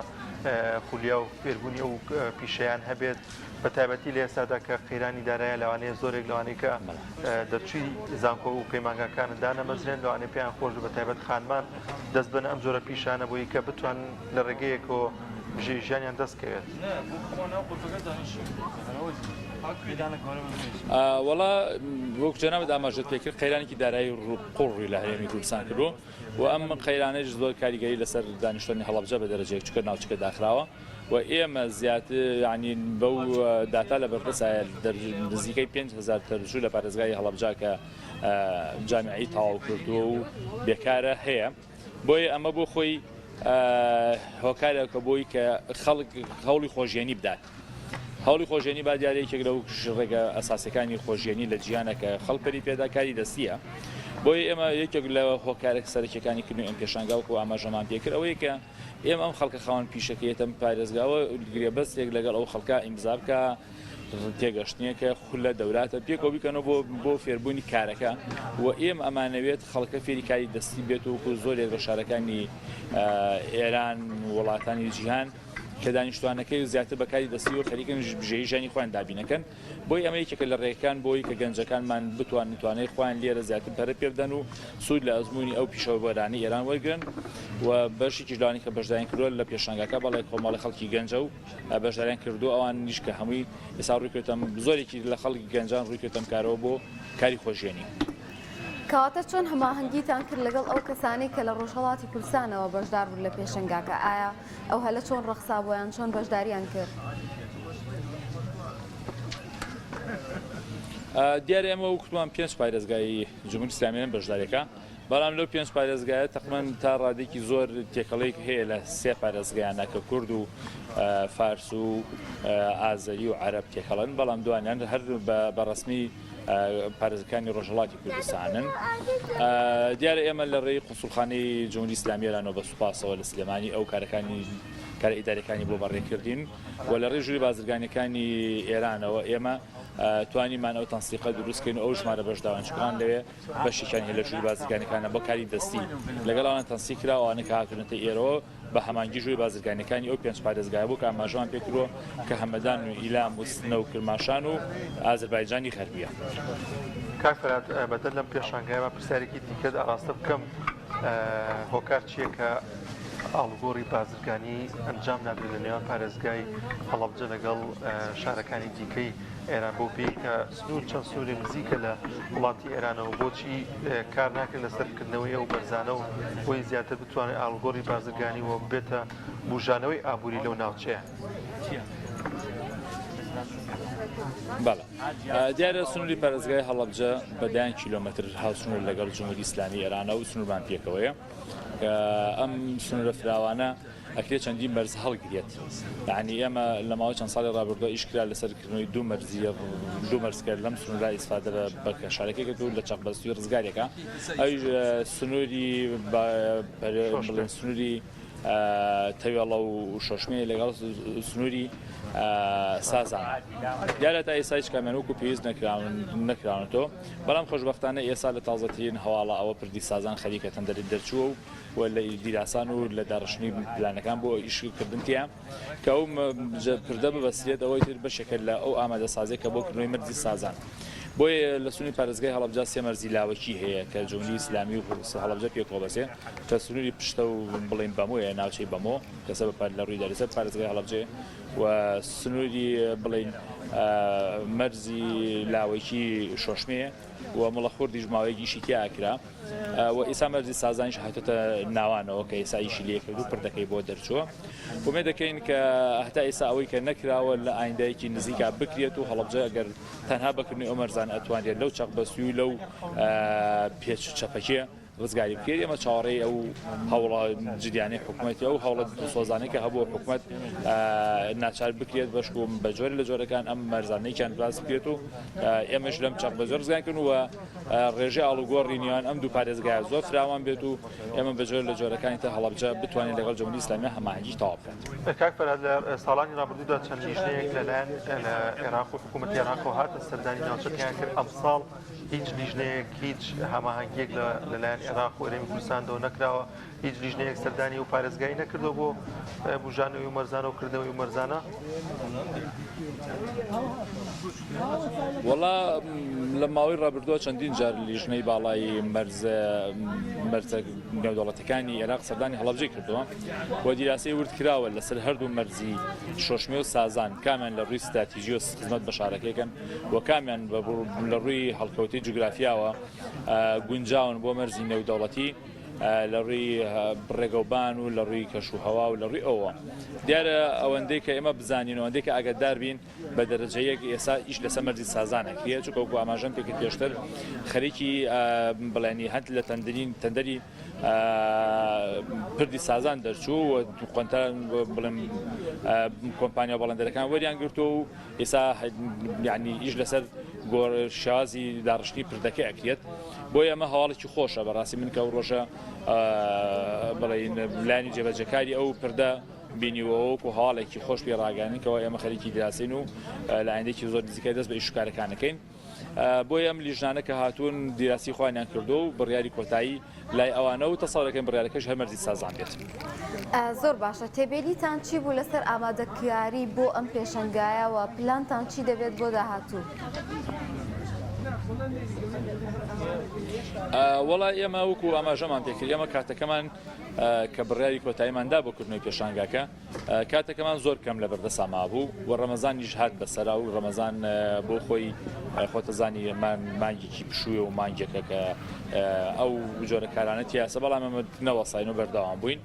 خولیا و فێربوونی ئەو پیشەیان هەبێت بە تایبەتی لە ئێستادا کە قەیرانی دارایە لەوانەیە زۆرێک لەوانەی کە دەرچووی زانکۆ و پەیمانگاکانن دانەمەزرێن لەوانەیە پێیان خۆش بە تایبەت خانمان دەست بەنە ئەم جۆرە پیشانە بۆی کە بتوانن لە ڕێگەیەکەوە بژێوی ژیانیان دەست کەوێت. وەڵا وەک جەنابت ئاماژەت پێکرد قەیرانێکی دارایی قوڵ ڕووی لە هەرێمی کوردستان کردووە و ئەم قەیرانەش زۆر کاریگەری لەسەر دانیشتوانی هەڵەبجە بە دەرەجەیەک چونکە ناوچەکە داخراوە و ئێمە زیاتر یانی بەو داتا لە بەردەستایە نزیکەی 5000 دەرچوو لە پارێزگای هەڵەبجە کە جامیعی تەواو کردووە و بێکارە هەیە بۆیە ئەمە بۆ خۆی. هۆکارێکە بۆی کە خەڵک هەوڵی خۆژیێنی بدات. هەوڵی خۆژیێنی با دیارە یەکێک لەو ڕێگە ئەساسەکانی خۆژیێنی لە جیهانە کە خەڵک پەری پێدا کاری دەستیە. بۆیە ئێمە یەکێک لە هۆکارە سەرەکیەکانی کردنی ئەم پێشانگا وەکو ئاماژەمان پێکرد ئەوەیە کە ئێمە ئەم خەڵکە خاوەن پیشەکەیەتەم پارێزگاوە گرێبەستێک لەگەڵ ئەو خەڵکە ئیمزا بکە تێگەشتنێکە خولە دەوراتە پێکەوە بیکەنەوە بۆ بۆ فێربوونی کارەکە و ئێمە ئەمانەوێت خەڵکە فێری کاری دەستی بێت و وەکو زۆرێک لە شارەکانی ئێران وڵاتانی جیهان کە دانیشتوانەکەی زیاتر بە کاری دەستی و خەریکن بژێوی ژیانی خۆیان دابینەکەن بۆی ئەمە یەکێکە لە ڕێکان بۆی کە گەنجەکانمان بتوانن توانای خۆیان لێرە زیاتر پەرە پێ بدەن و سوود لە ئەزموونی ئەو پیشەوەرانەی ئێران وەرگرن و بەشێکیش لەوانەی کە بەشداریان کردووە لە پێشانگاکە بەڵێ کۆمەڵی خەڵکی گەنجە و بەشداریان کردووە ئەوانیش کە هەمووی ئێستا ڕووی کردم زۆرێکی لە خەڵکی گەنجان ڕووی کردم کارەوە بۆ کاری خۆژیێنی. کەواتە چۆن هەماهەنگیتان کرد لەگەڵ ئەو کەسانەی کە لە ڕۆژهەڵاتی کوردستانەوە بەشدار بوون لە پێشەنگاکە ئایا ئەو هەلە چۆن ڕەخسا بۆیان چۆن بەشداریان کرد؟ دیارە ئێمە وەکوتمان پێنج پارێزگای جمهوری ئیسلامیان بەشداریەکە بەڵام لەو پێنج پارێزگایە تەقریبەن تا ڕادەیەکی زۆر تێکەڵەیەک هەیە لە سێ پارێزگایانە کە کورد و فارس و ئازەری و عەرەب تێکەڵن بەڵام دوانیان هەر بە ڕەسمی پارێزگەکانی ڕۆژهەڵاتی کوردستانن. دیارە ئێمە لە ڕێی قونسوڵخانەی جمهوری ئیسلامی ئێرانەوە بە سوپاسەوە لە سلێمانی ئەو کارەکانی کارە ئیداریەکانی بۆ بەڕێکردین و لە ڕێی ژووری بازرگانیەکانی ئێرانەوە ئێمە توانیمان ئەو تەنسیقە دروستکەین و ئەو ژمارە بەشداوان چکان لەوێ بەشێکیان هەیە لە ژووری بازرگانیەکانە بۆ کاری دەستی لەگەڵ ئەوان تەنسیق کرا ئەوانە کە هاتوونەتە ئێرەوە بە هەمانگی ژووری بازرگانیەکانی ئەو پێنج پارێزگایە بوو کە ئاماژەمان پێکردووە کە هەمەدان و ئیلام و سنە و کرماشان و ئازربایجانی غەربیە. کاک فەرهاد بەدەر لەم پێشانگایە با پرسیارێکی دیکەت ئاراستە بکەم هۆکار چییە کە ئاڵوگۆڕی بازرگانی ئەنجام نادرێت لە نێوان پارێزگای هەڵەبجە لەگەڵ شارەکانی دیکەی ئێران بەو پێی کە سنوور چەند سنوورێک نزیکە لە وڵاتی ئێرانەوە بۆچی کار ناکرێت لەسەر کردنەوەی ئەو مەرزانە و بۆی زیاتر بتوانێت ئاڵوگۆڕی بازرگانی و بێتە بوژانەوەی ئابووری لەو ناوچەیە؟ بەڵێ دیارە سنووری پارێزگای هەڵەبجە بە دەیان کیلۆمەتر هاوسنوور لەگەڵ جمهوری ئیسلامی ئێرانە و سنوورمان پێکەوەیە کە ئەم سنوورە فراوانە ئەکرێت چەندین مەرز هەڵگرێت یعنی ئێمە لە ماوەی چەند ساڵی ڕابردووە ئیش کرا لەسەر کردنەوەی دوو مەرزی دوو مەرز کە لەم سنوورە ئیسفادە بە شارەکەی کرد و لە چەقبەستووی ڕزگارێکە ئەویش سنووری بڵێن سنووری تەوێڵە و شۆشمێ لەگەڵ سنووری سازان دیارە تا ئێستا هیچ کامیان وەکو پێویست نەکراون نەکراونەتەوە بەڵام خۆشبەختانە ئێستا لە تازەترین هەواڵە ئەوە پردی سازان خەریکە تەندەری دەرچووە و و لە دیراسان و لە داڕشتنی پلانەکان بۆ ئیشکردن تیا کە ئەو پردە ببەسترێت ئەوەی تر بەشێکە لە ئەو ئامادەسازیە کە بۆ کردنەوەی مەرزی سازان بۆیە لە سنووری پارێزگای هەڵەبجە سێ مەرزی لاوەکی هەیە کە جمهوری ئیسلامی و هەڵەبجە پێکەوە بەسێ کە سنووری پشتە و بڵێن بەمۆیە ناوچەی بەمۆ کە سەر بە لە ڕووی دەرەسەر پارێزگای هەڵەبجەیە و سنووری بڵێن مەرزی لاوەکی شۆشمەیە و مڵەخوردیش ماوەیەک ئیشی تیا کرا و ئیسا مەرزی سازانیش هاتۆتە ناوانەوە کە ئێسا ئیشی لێ کرد و پردەکەی بۆ دەرچووە ئومێد دەکەین کە هەتا ئێستا ئەوەی کە نەکراوە لە ئایندایەکی نزیکا بکرێت و هەڵەبجە ئەگەر تەنها بەکردنی ئەو مەرزانە ئەتوانرێت لەو چەقبەستووی و لەو پێچ و چەپەکێ ڕزگاری بکرێت ئێمە چاوەڕێی ئەو هەوڵە جدیانەی حکوومەتی ئەو هەوڵە دڵسۆزانەی کە هەبوو حکوومەت ناچار بکرێت بەشکو بە جۆرە لە جۆرەکان ئەم مەرزانەیان باز بکرێت و ئێمەش لەم چەق بە زۆر ڕزگار کردن و ڕێژەی ئاڵوگۆڕی نێوان ئەم دوو پارێزگایە زۆر فراوان بێت و ئێمە بە جۆر لە جۆرەکانی تر هەڵەبجە بتوانین لەگەڵ جمهوری ئیسلامی هەماهەنگی تەواو بکات. کاک فەرهاد لە ساڵانی ڕابردوودا چەند لیژنەیەک لەلایەن عێراق و حکوومەتی عێراقەوە هاتن سەردانی ناوچەکەیان کرد، ئەمساڵ هیچ لیژنەیەک هیچ هەماهەنگییەک لەلایەن عێراق و هەرێمی کوردستانەوە نەکراوە، هیچ لیژنەیەک سەردانی ئەو پارێزگای نەکردووە بۆ بوژانەوەی و مەرزانە و کردنەوەی و مەرزانە؟ وەڵا لە ماوەی ڕابردووە چەندین جار لیژنەی باڵای مەرزە مەرزە نێودەوڵەتەکانی عێراق سەردانی هەڵەبجەی کردووە و دیراسەی ورد کراوە لەسەر هەردوو مەرزی شۆشمێ و سازان کامیان لە ڕووی ستراتیژی و خزمەت بە شارەکەیکەن و کامیان لە ڕووی هەڵکەوتەی جوگرافیاوە گونجاون بۆ مەرزی نێودەوڵەتی. لە ڕووی ڕێگەوبان و لە ڕووی کەش و هەوا و لە ڕووی ئەوە دیارە ئەوەندەی کە ئێمە بزانین ئەوەندەی کە ئاگادار بین بە دەرەجە یەک ئێستا ئیش لەسەر مەرجی سازان ئەکرێت چونکە وەکو ئاماژەم پێکرد پێشتر خەریکی بڵێنی هەند لە تەندرین تەندەری پردی سازان دەرچوو و قۆنتان بڵێم کۆمپانیا بەڵێندەرەکان وەریان گرتووە و ئێستا یعنی ئیش لەسەر گۆڕ شێوازی داڕشتنی پردەکە ئەکرێت بۆیە ئەمە هەواڵێکی خۆشە بەڕاستی من کە ئەو ڕۆژە بڵێین لایەنی جێبەجێکاری ئەو پردە بینیوە وەکو هەواڵێکی خۆش پێ ڕاگەیاندین کەەوە ئێمە خەریکی دراسین و لە ئایندێکی زۆر نزیکای دەست بە ئیشکارەکانەکەین بۆیە ئەم لیژنانە کە هاتوون دیراسی خۆیانیان کردو و بڕیاری کۆتایی لای ئەوانە و تەسەورەکەین بڕیارەکەش هەر مەرجی سازان بێت. زۆر باشە تێبینیتان چی بوو لەسەر ئامادەکاری بۆ ئەم پێشەنگایە و پلانتان چی دەبێت بۆ داهاتوو؟ وەڵا ئێمە وەکو ئاماژەمان پێکرد ئێمە کاتەکەمان کە بڕیاری کۆتاییمان دا بۆ کردنەوەی پێشانگاکە کاتەکەمان زۆر کەم لە بەردەسا مابوو و ڕەمەزانیش هات بەسەرا و ڕەمەزان بۆ خۆی خۆتەزانی مانگێکی پشوویە و مانگێکە کە ئەو جۆرە کارانە تیاسە بەڵام ئەمە نەوەساین و بەردەوام بووین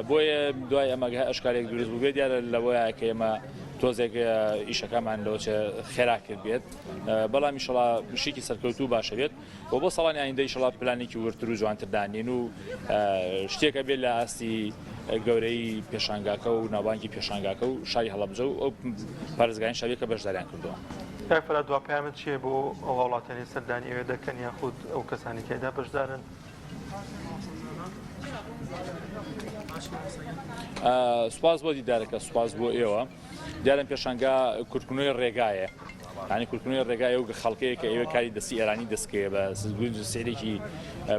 بۆیە دوای ئەمەگە ئەشکارێک دروست بوو بێت دیارە لەوەیە کە ئێمە تۆزێک ئیشەکەمان لەوە خێرا کرد بێت بەڵام ئیشەڵا شێکی سەرکەوتوو باشە بێت و بۆ ساڵانی ئایندە ئیشەڵا پلانێکی وردتر و جوانتر دانێن و شتێک ئەبێت لە ئاستی گەورەی پێشانگاکە و ناوبانگی پێشانگاکە و شاری هەڵەبجە و ئەو پارێزگایانی شاریە کە بەشداریان کردووە. کاک فەرهاد دوا پەیامت چییە بۆ ئەو هاوڵاتیانەی سەردانی ئەوێ دەکەن یاخود ئەو کەسانەی تیایدا بەشدارن؟ سوپاس بۆ دیدارەکە، سوپاس بۆ ئێوە. دیارە پێشانگا کورتکردنەوەی ڕێگایە یانی کورتکردنەوەی ڕێگای ئەو خەڵکەیە کە ئێوە کاری دەستی ئێرانی دەستکەوێ بە سعرێکی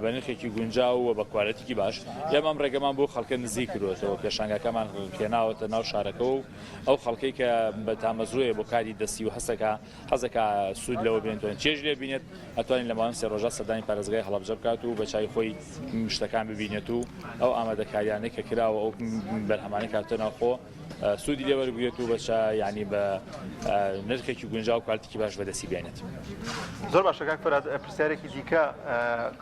بە نرخێکی گونجاو و بە کوالێتیکی باش ئێمە ئەم ڕێگەمان بۆ خەڵکە نزیک کردوەتەوە پێشانگاکەمان هێناوەتە ناو شارەکە و ئەو خەڵکەی کە بە تامەزرۆیە بۆ کاری دەستی و هەستەکە حەزەکە سوود لەوە بێنێت چێژ لێ بینێت ئەتوانین لە ماوەی سێ ڕۆژە سەردانی پارێزگای هەڵەبجە بکات و بە چاوی خۆی شتەکان ببینێت و ئەو ئامادەکاریانەی کە کراوە ئەو بەرهەمانەی کاتە ناوخۆ سوودی لێ وەربگرێت و بە یانی بە نرخێکی گونجاو و کوالتیکی باش بەدەستی بێنێت. زۆر باشە کاک فەرهاد پرسیارێکی دیکە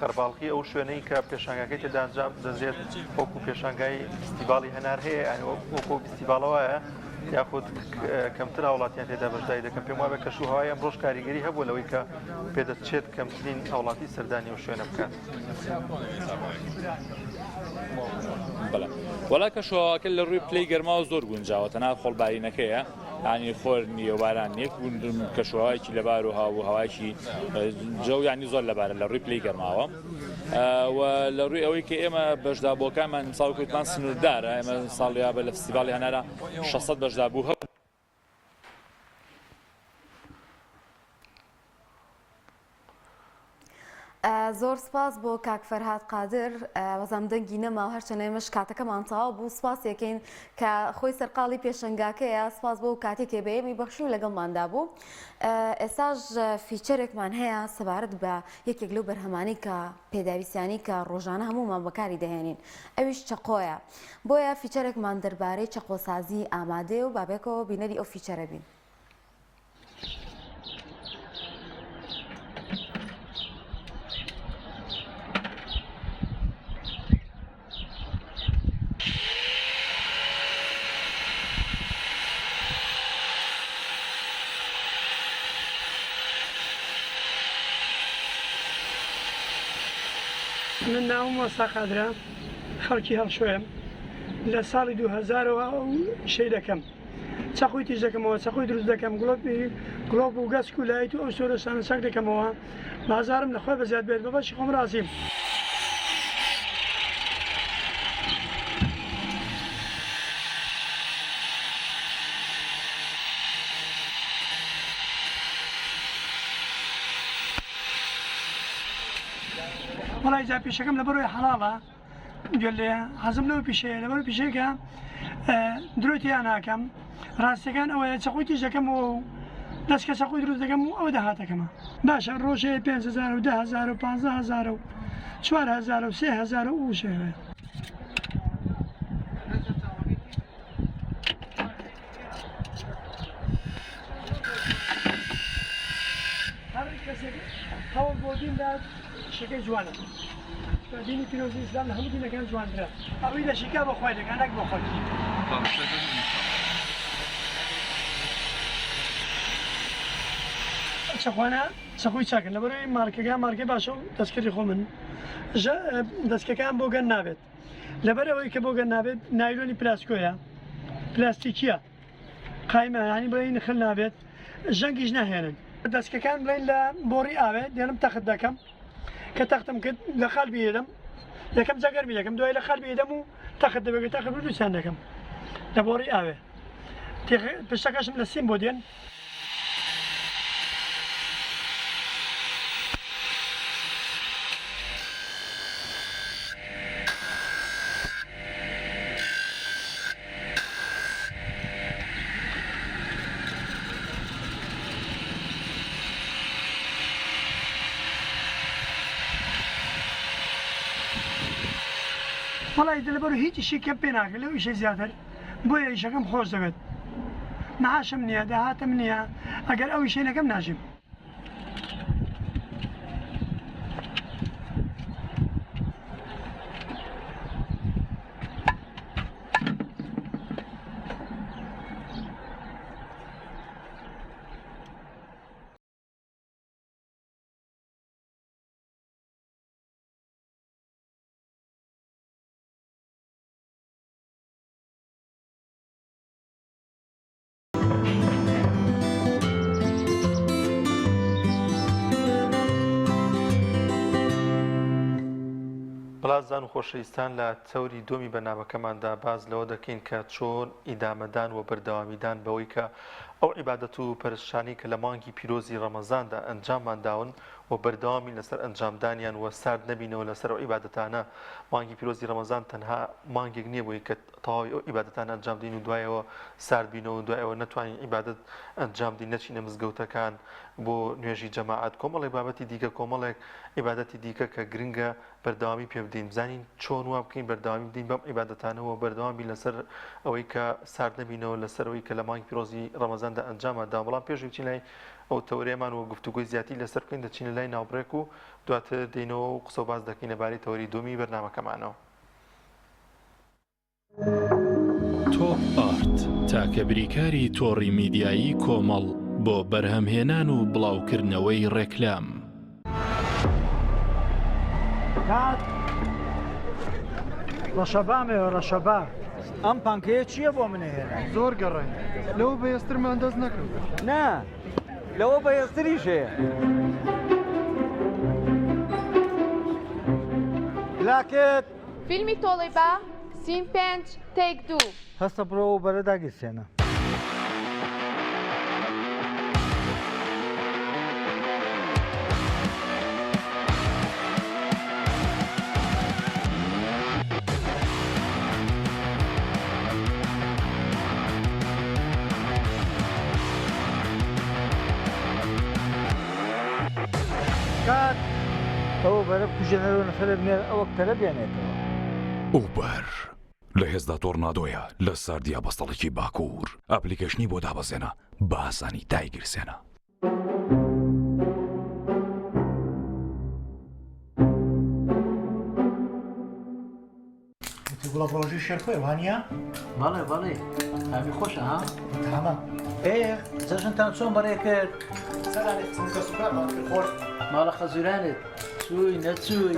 قەرباڵغی ئەو شوێنەی کە پێشانگاکەی تێدا ئەنجام دەدرێت وەکو پێشانگای فیستیڤاڵی هەنار هەیە یانی وەکو فیستیڤاڵە وایە یاخود کەمتر هاوڵاتیان تێدا بەشداری دەکەن پێم وابێ کەش و هەوای ئەمڕۆش کاریگەری هەبووە لەوەی کە پێدەچێت کەمترین هاوڵاتی سەردانی ئەو شوێنە بکات. بەڵێ وەڵا کەشوهەواکە لە ڕووی پلەی گەرماوە زۆر گونجاوە تەنها خۆڵبارینەکەیە ینی خۆر نییە و باران نییە کەشوهەوایەکی لەبار و هاو و هەوایەکی جەو ینی زۆر لەبارە لە ڕووی پلەی گەرماوە و لە ڕووی ئەوەی کە ئێمە بەشدابووەکانمان ساڵ کوتمان سنووردارە ئێمە ساڵیا بە لە فستیڤاڵی هەنارە 600 بەشدابوو هەبوو زۆر سپاس بۆ کاک فەرهاد قادر وەزام دەنگی نەما و هەرچەند ئێمەش کاتەکەمان تەواو بوو سپاس یەکەین کە خۆی سەرقاڵی پێشەنگاکەیە سپاس بۆ کاتێک کە بە ئێمەی بەخشی و لەگەڵماندا بوو ئێستاش feature ێکمان هەیە سەبارەت بە یەکێک لەو بەرهەمانەی کە پێداویستیانی کە ڕۆژانە هەموومان بەکاری دەهێنین ئەویش چەقۆیە بۆیە feature ێکمان دەربارەی چەقۆسازی ئامادەیە و بابێکەوە بینەری ئەو feature ە بین. من ناوم وەستا قادرە خەڵکی هەڵشۆیەم لە ساڵی 2000ەوە ئەو شەی دەکەم چەقۆی تیژ دەکەمەوە چەقۆی دروست دەکەم گڵۆپی گڵۆپ و گەسک و لایت و ئەو سۆرە شتانە چاک دەکەمەوە بازارم لە خۆی بەزیاد بێت بە بەشی خۆم ڕازیم. وەڵای جا پیشەکەم لەبەرەوەی حەڵاڵە گوێت لێیە حەزم لەو پیشەیە لەبەر پیشەیەکە درۆی تیا ناکەم ڕاستەکان ئەوەیە چەقۆی تیژ دەکەمەوە و دەستکە چەقۆی دروست دەکەم و ئەو داهاتەکەمە باشە ڕۆژێ 5هزار و 10هزار و 15هزار و 4هزار و 3هزار و شێوەیە هەر کەسێک هەوڵ بۆ دین دات شەکەی جوانە. چونکە دینی پیرۆزی ئیسلام لە هەموو دینەکان جوانترە ئەوەی دەشیکا بۆ خوای دەکا نەک بۆ خەڵکی. چەقوانە چەقۆی چاکن لەبەرئەوەی مارکەکان مارکەی باشە و دەستکردی خۆمن دەستکەکان بۆ گەن نابێت لەبەر ئەوەی کە بۆ گەن نابێت نایلۆنی پلاسکۆیە پلاستیکیە قایمە ینی بڵێن خل نابێت ژەنگیش ناهێنن دەستکەکان بڵێن لە بۆڕی ئاوێ دێنم تەخت دەکەم کە تەختم کرد لە خال بیدەم یەکەم جا گەرمی دەکەم دوای لە خال بیدەم و تەخت دەبێت تەخت دووسیان دەکەم لە بۆڕی ئاوێ پشتەکەشم لە سیم بۆ دێن. وەڵا ئیتر لەبەر هیچ ئیشی کەم پێ ناکرێت لەو ئیشەی زیاتر بۆیە ئیشەکەم خۆش دەوێت معاشم نییە داهاتم نییە ئەگەر ئەو ئیشەی نەکەم ناژیم. بەڵازان و خۆشەویستان لە تەوری دووەمی بەرنامەکەماندا باس لەوە دەکەین کە چۆن ئیدامەدان و بەردەوامیدان بەوەی کە ئەو عیبادەت و پەرستشانەی کە لە مانگی پیرۆزی ڕەمەزاندا ئەنجاممان داون و بەردەوامین لەسەر ئەنجامدانیان و سارد نەبینەوە لەسەر ئەو عیبادەتانە مانگی پیرۆزی ڕەمەزان تەنها مانگێک نییە بۆی کە تەواوی ئەو عیبادەتانە ئەنجام دەین و دوایەوە سارد بینەوە و دوایەوە نەتوانین عیبادەت ئەنجام دەین نەچینە مزگەوتەکان بۆ نوێژی جەماعەت کۆمەڵێک بابەتی دیکە کۆمەڵێک عیبادەتی دیکە کە گرنگە بەردەوامی پێ بدەین بزانین چۆن وا بکەین بەردەوامی بدەین بەم عیبادەتانەوە بەردەوام بین لەسەر ئەوەی کە سارد نەبینەوە لەسەر ئەوەی کە لە مانگی پیرۆزی ڕەمەزاندا ئەنجامان دا بەڵام پێش بچین لای ئەو تەورێمان و گفتوگۆی زیاتری لەسەر بکەین دەچینە لای ناوبڕێک و دواتر دێینەوە و قسە و باس دەکەین لەبارەی تەوەری دووەمی بەرنامەکەمانەوە. تۆپ ئارت تاکە بریکاری تۆڕی میدیایی کۆمەڵ بۆ بەرهەمهێنان و بڵاوکردنەوەی ڕێکلام. کات ڕەشەبامەوە ڕەشەبا ئەم پانکەیە چییە بۆ منە هێنا زۆر گەڕێن لەوە بەهێزترمان دەست نەکەوت نا لەوە بەهێزتریش هەیە لاکت فیلمی تۆڵەی با، سین پێنج، تەیک دوو. هەستە بڕۆ ئەو بەرە داگیرسێنە. کات ئەوە بەرە بکوژێنەرەوە نەفەرێ بنێرە ئەوە کەرە بێنێتەوە. ئوبەر لە هێزدا تۆرنادۆیە لە ساردیا بەستەڵەکی باکوور ئەپلیکەیشنی بۆ دابەزێنە بە ئاسانی دایگیرسێنە. وتی گوڵە ڕۆژی شێرکۆیە وانە؟ بەڵێ بەڵێ تامی خۆشە ها؟ تامە ئێ جەژنتان چۆن بەڕێ کرد؟ سەرانی خزم کەسوکارمان کرد خۆش ماڵە خەزورانت چووی نەچووی؟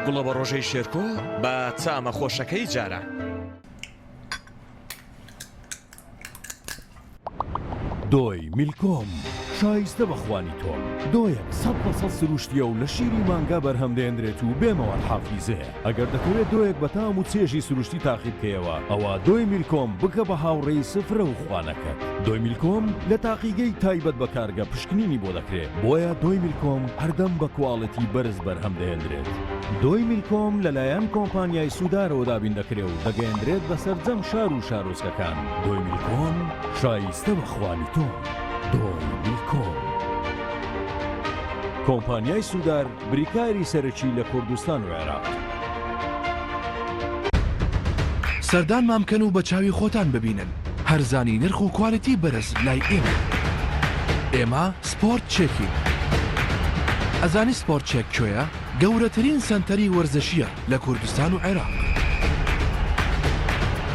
گوڵە بە ڕۆژەی شێرکۆ بە تامە خۆشەکەی جاران. دۆی میلکۆم شایستە بە خوانی تۆم. دۆیەک 100% سروشتیە و لە شیری مانگا بەرهەم دەهێنرێت و بێ مەواد حافیزەیە. ئەگەر دەتەوێت دۆیەک بە تام و چێژی سروشتی تاقی بکەیەوە ئەوا دۆی میلکۆم بکە بە هاوڕێی سفرە و خوانەکەت. دۆی میلکۆم لە تاقیگەی تایبەت بە کارگە پشکنینی بۆ دەکرێ بۆیە دۆی میلکۆم هەردەم بە کواڵێتی بەرز بەرهەم دەهێندرێت. دۆی میلکۆم لەلایەن کۆمپانیای سودارەوە دابین دەکرێ و دەگەیەندرێت بە سەرجەم شار و شارۆچکەکان. دۆی میلکۆم شایستە بە خوانی تۆ. دۆی میلکۆم. کۆمپانیای سودار بریکاری سەرەکی لە کوردستان و عێراق. سەردانمان بکەن و بە چاوی خۆتان ببینن هەرزانی نرخ و کوالێتی بەرز لای ئێمەیە. ئێمە سپۆرت چێکین. ئەزانی سپۆرت چێک کوێیە؟ گەورەترین سەنتەری وەرزشییە لە کوردستان و عێراق.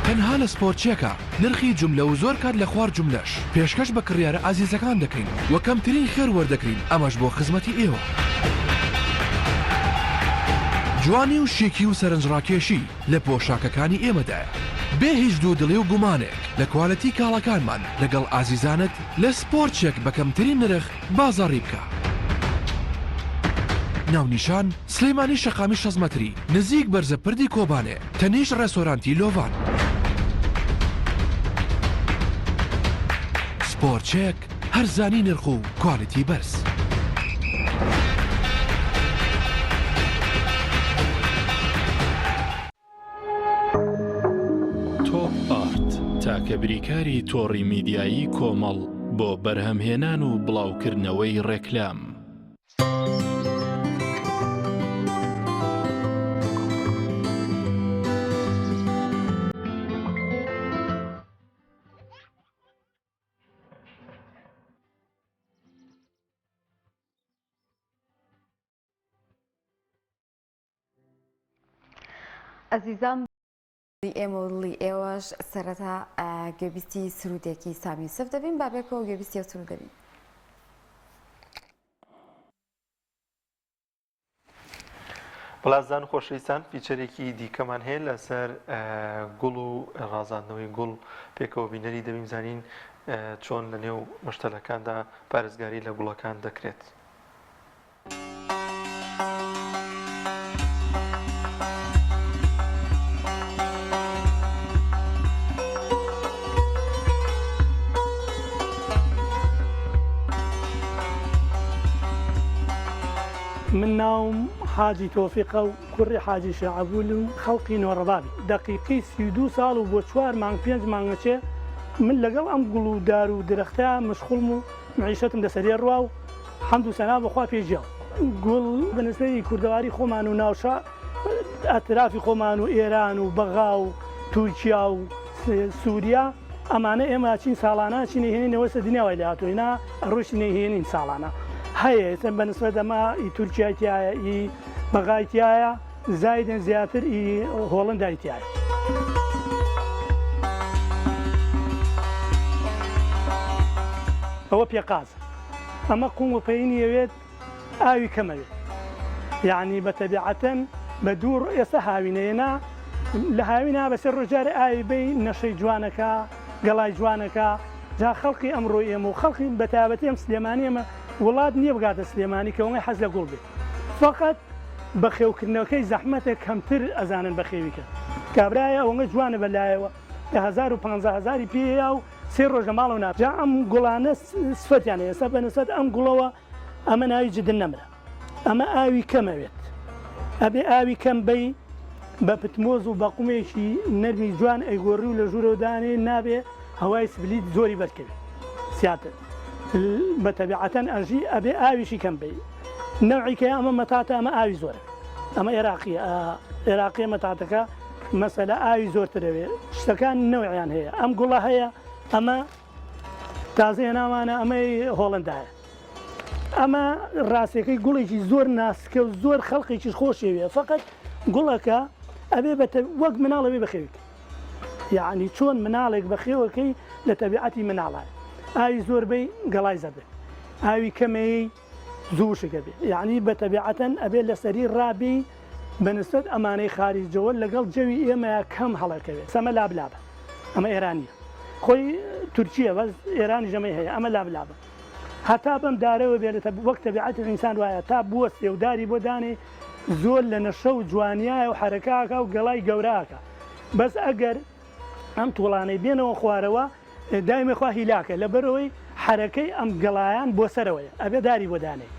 تەنها لە سپۆرت چێکە نرخی جوملە و زۆر کات لە خوار جوملەش پێشکەش بە کڕیارە ئازیزەکان دەکەین و کەمترین خێر وەردەگرین ئەمەش بۆ خزمەتی ئێوە. جوانی و شیکی و سەرنجڕاکێشی لە پۆشاکەکانی ئێمەدایە. بێ هیچ دوودڵی و گومانێک لە کوالێتی کاڵاکانمان لەگەڵ ئازیزانت لە سپۆرت چێک بە کەمترین نرخ بازاڕی بکە. ناونیشان، سلێمانی شەقامی 60 مەتری نزیک بەرزە پردی کۆبانێ تەنیشت ڕێستۆرانتی لۆڤان. سپۆرت چێک، هەرزانی نرخ و کوالیتی بەرز. تۆپ ئارت تاکە بریکاری تۆڕی میدیایی کۆمەڵ بۆ بەرهەمهێنان و بڵاوکردنەوەی ڕێکلام. ئەزیزان ئێمە و دڵی ئێوەش سەرەتا گوێبیستی سرودێکی سامی یوسف دەبین با بێکەوە گوێبیستی ئەو سرود دەبین. بەڵازان خۆشەویستان فیچەرێکی دیکەمان هەیە لەسەر گوڵ و ڕازاندنەوەی گوڵ پێکەوە بینەری دەبین زانین چۆن لە نێو مەشتەلەکاندا پارێزگاری لە گوڵەکان دەکرێت. من ناوم حاجی تۆفیقە و کوڕی حاجی شێعەبولم خەڵقی نۆڕەبابی دەقیقی 32 ساڵ و بۆ چوار مانگ پێنج مانگەچێ من لەگەڵ ئەم گوڵ و دار و درەختە مشخوڵم و معیشەتم لەسەرێ ڕوا و حەمد و سەنا بۆ خوا پێ ژیاو. گوڵ بە نسبەی کوردەواری خۆمان و ناوچە ئەترافی خۆمان و ئێران و بەغا و تورکیا و سوریا ئەمانە ئێمە چین ساڵانە چینە هێنینەوە سە دنیا وای لێ هاتووە نا ڕۆشتی نەیهێنین ساڵانە هەیە ئێستا بە نسبەت ئەمە ئی تورکیای تایە ئی بەغای تایە زایدن زیاتر ئی هۆڵندای تایە. ئەوە پێقازە ئەمە قوم و پەینی ئەوێت ئاوی کەمەوێت یعنی بە تەبیعەتەن بە دوو ئێستا هاوینەیە نا لە هاوینا بە سێ ڕۆژ جارێ ئاوی بەی نەشەی جوانەکە گەڵای جوانەکە جا خەڵقی ئەمڕۆی ئێمە و خەڵقی بە تایبەتی ئەم سلێمانی ئێمە وڵات نییە بگاتە سلێمانی کە ئەوەی حەز لە گوڵ بێت فقط بەخێوکردنەکەی زەحمەتە کەمتر ئەزانن بەخێوی کەن کابرایە ئەوەنگە جوانە بە لایەوە دە هەزار و پانزە هەزاری پێیە و سێ ڕۆژ لە ماڵەوە نا جا ئەم گوڵانە سفەتیان هەیە ئێستا بە نسبەت ئەم گوڵەوە ئەمە ناوی جدن نەمرە ئەمە ئاوی کەمەوێت ئەبێ ئاوی کەم بەی بە پتمۆز و بە قومێکی نەرمی جوان ئەیگۆڕی و لە ژوورەوە دانێ نابێ هەوای سبلیت زۆری بەرکەوێت زیاتر بە تەبیعەتەن ئەژی ئەبێ ئاویشی کەم بەی نەوعی کە ئەمە مەتاتە ئەمە ئاوی زۆرە ئەمە عێراقیە عێراقیە مەتاتەکە مەسەلە ئاوی زۆرترەوێ شتەکان نەوعیان هەیە ئەم گوڵە هەیە ئەمە تازە هێناوانە ئەمەی هۆڵندایە ئەمە ڕاستەکەی گوڵێکی زۆر ناسکە و زۆر خەڵقێکیش خۆشیەوێ فقط گوڵەکە ئەبێ بە وەک مناڵ ئەبێ بەخێوی یعنی چۆن مناڵێک بەخێوەکەی لە تەبیعەتی مناڵە ئاوی زۆربەی گەڵای زەردە ئاوی کەمەیە زوو وشک ئەبێ یەعنی بە تەبیعەتەن ئەبێ لەسەری ڕابێی بە نسبەت ئەمانەی خاریجەوە لەگەڵ جەوی ئێمەیا کەم هەڵەکەوێ سەمە لابلابە ئەمە ئێرانیە خۆی تورکیە بەس ئێرانیش ئەمەی هەیە ئەمە لابلابە هەتا بەم دارەوە بێ لە وەک تەبیعەتی ئینسان وایە تا بوەستێ و داری بۆ دانێ زۆر لە نەشە و جوانیایە و حەرەکاکە و گەڵای گەوراکە بەس ئەگەر ئەم توڵانەی بێنەوە خوارەوە دایمە خوا هیلاکە لەبەرئەوەی حەرەکەی ئەم گەڵایان بۆ سەرەوەیە ئەبێ داری بۆ دانێی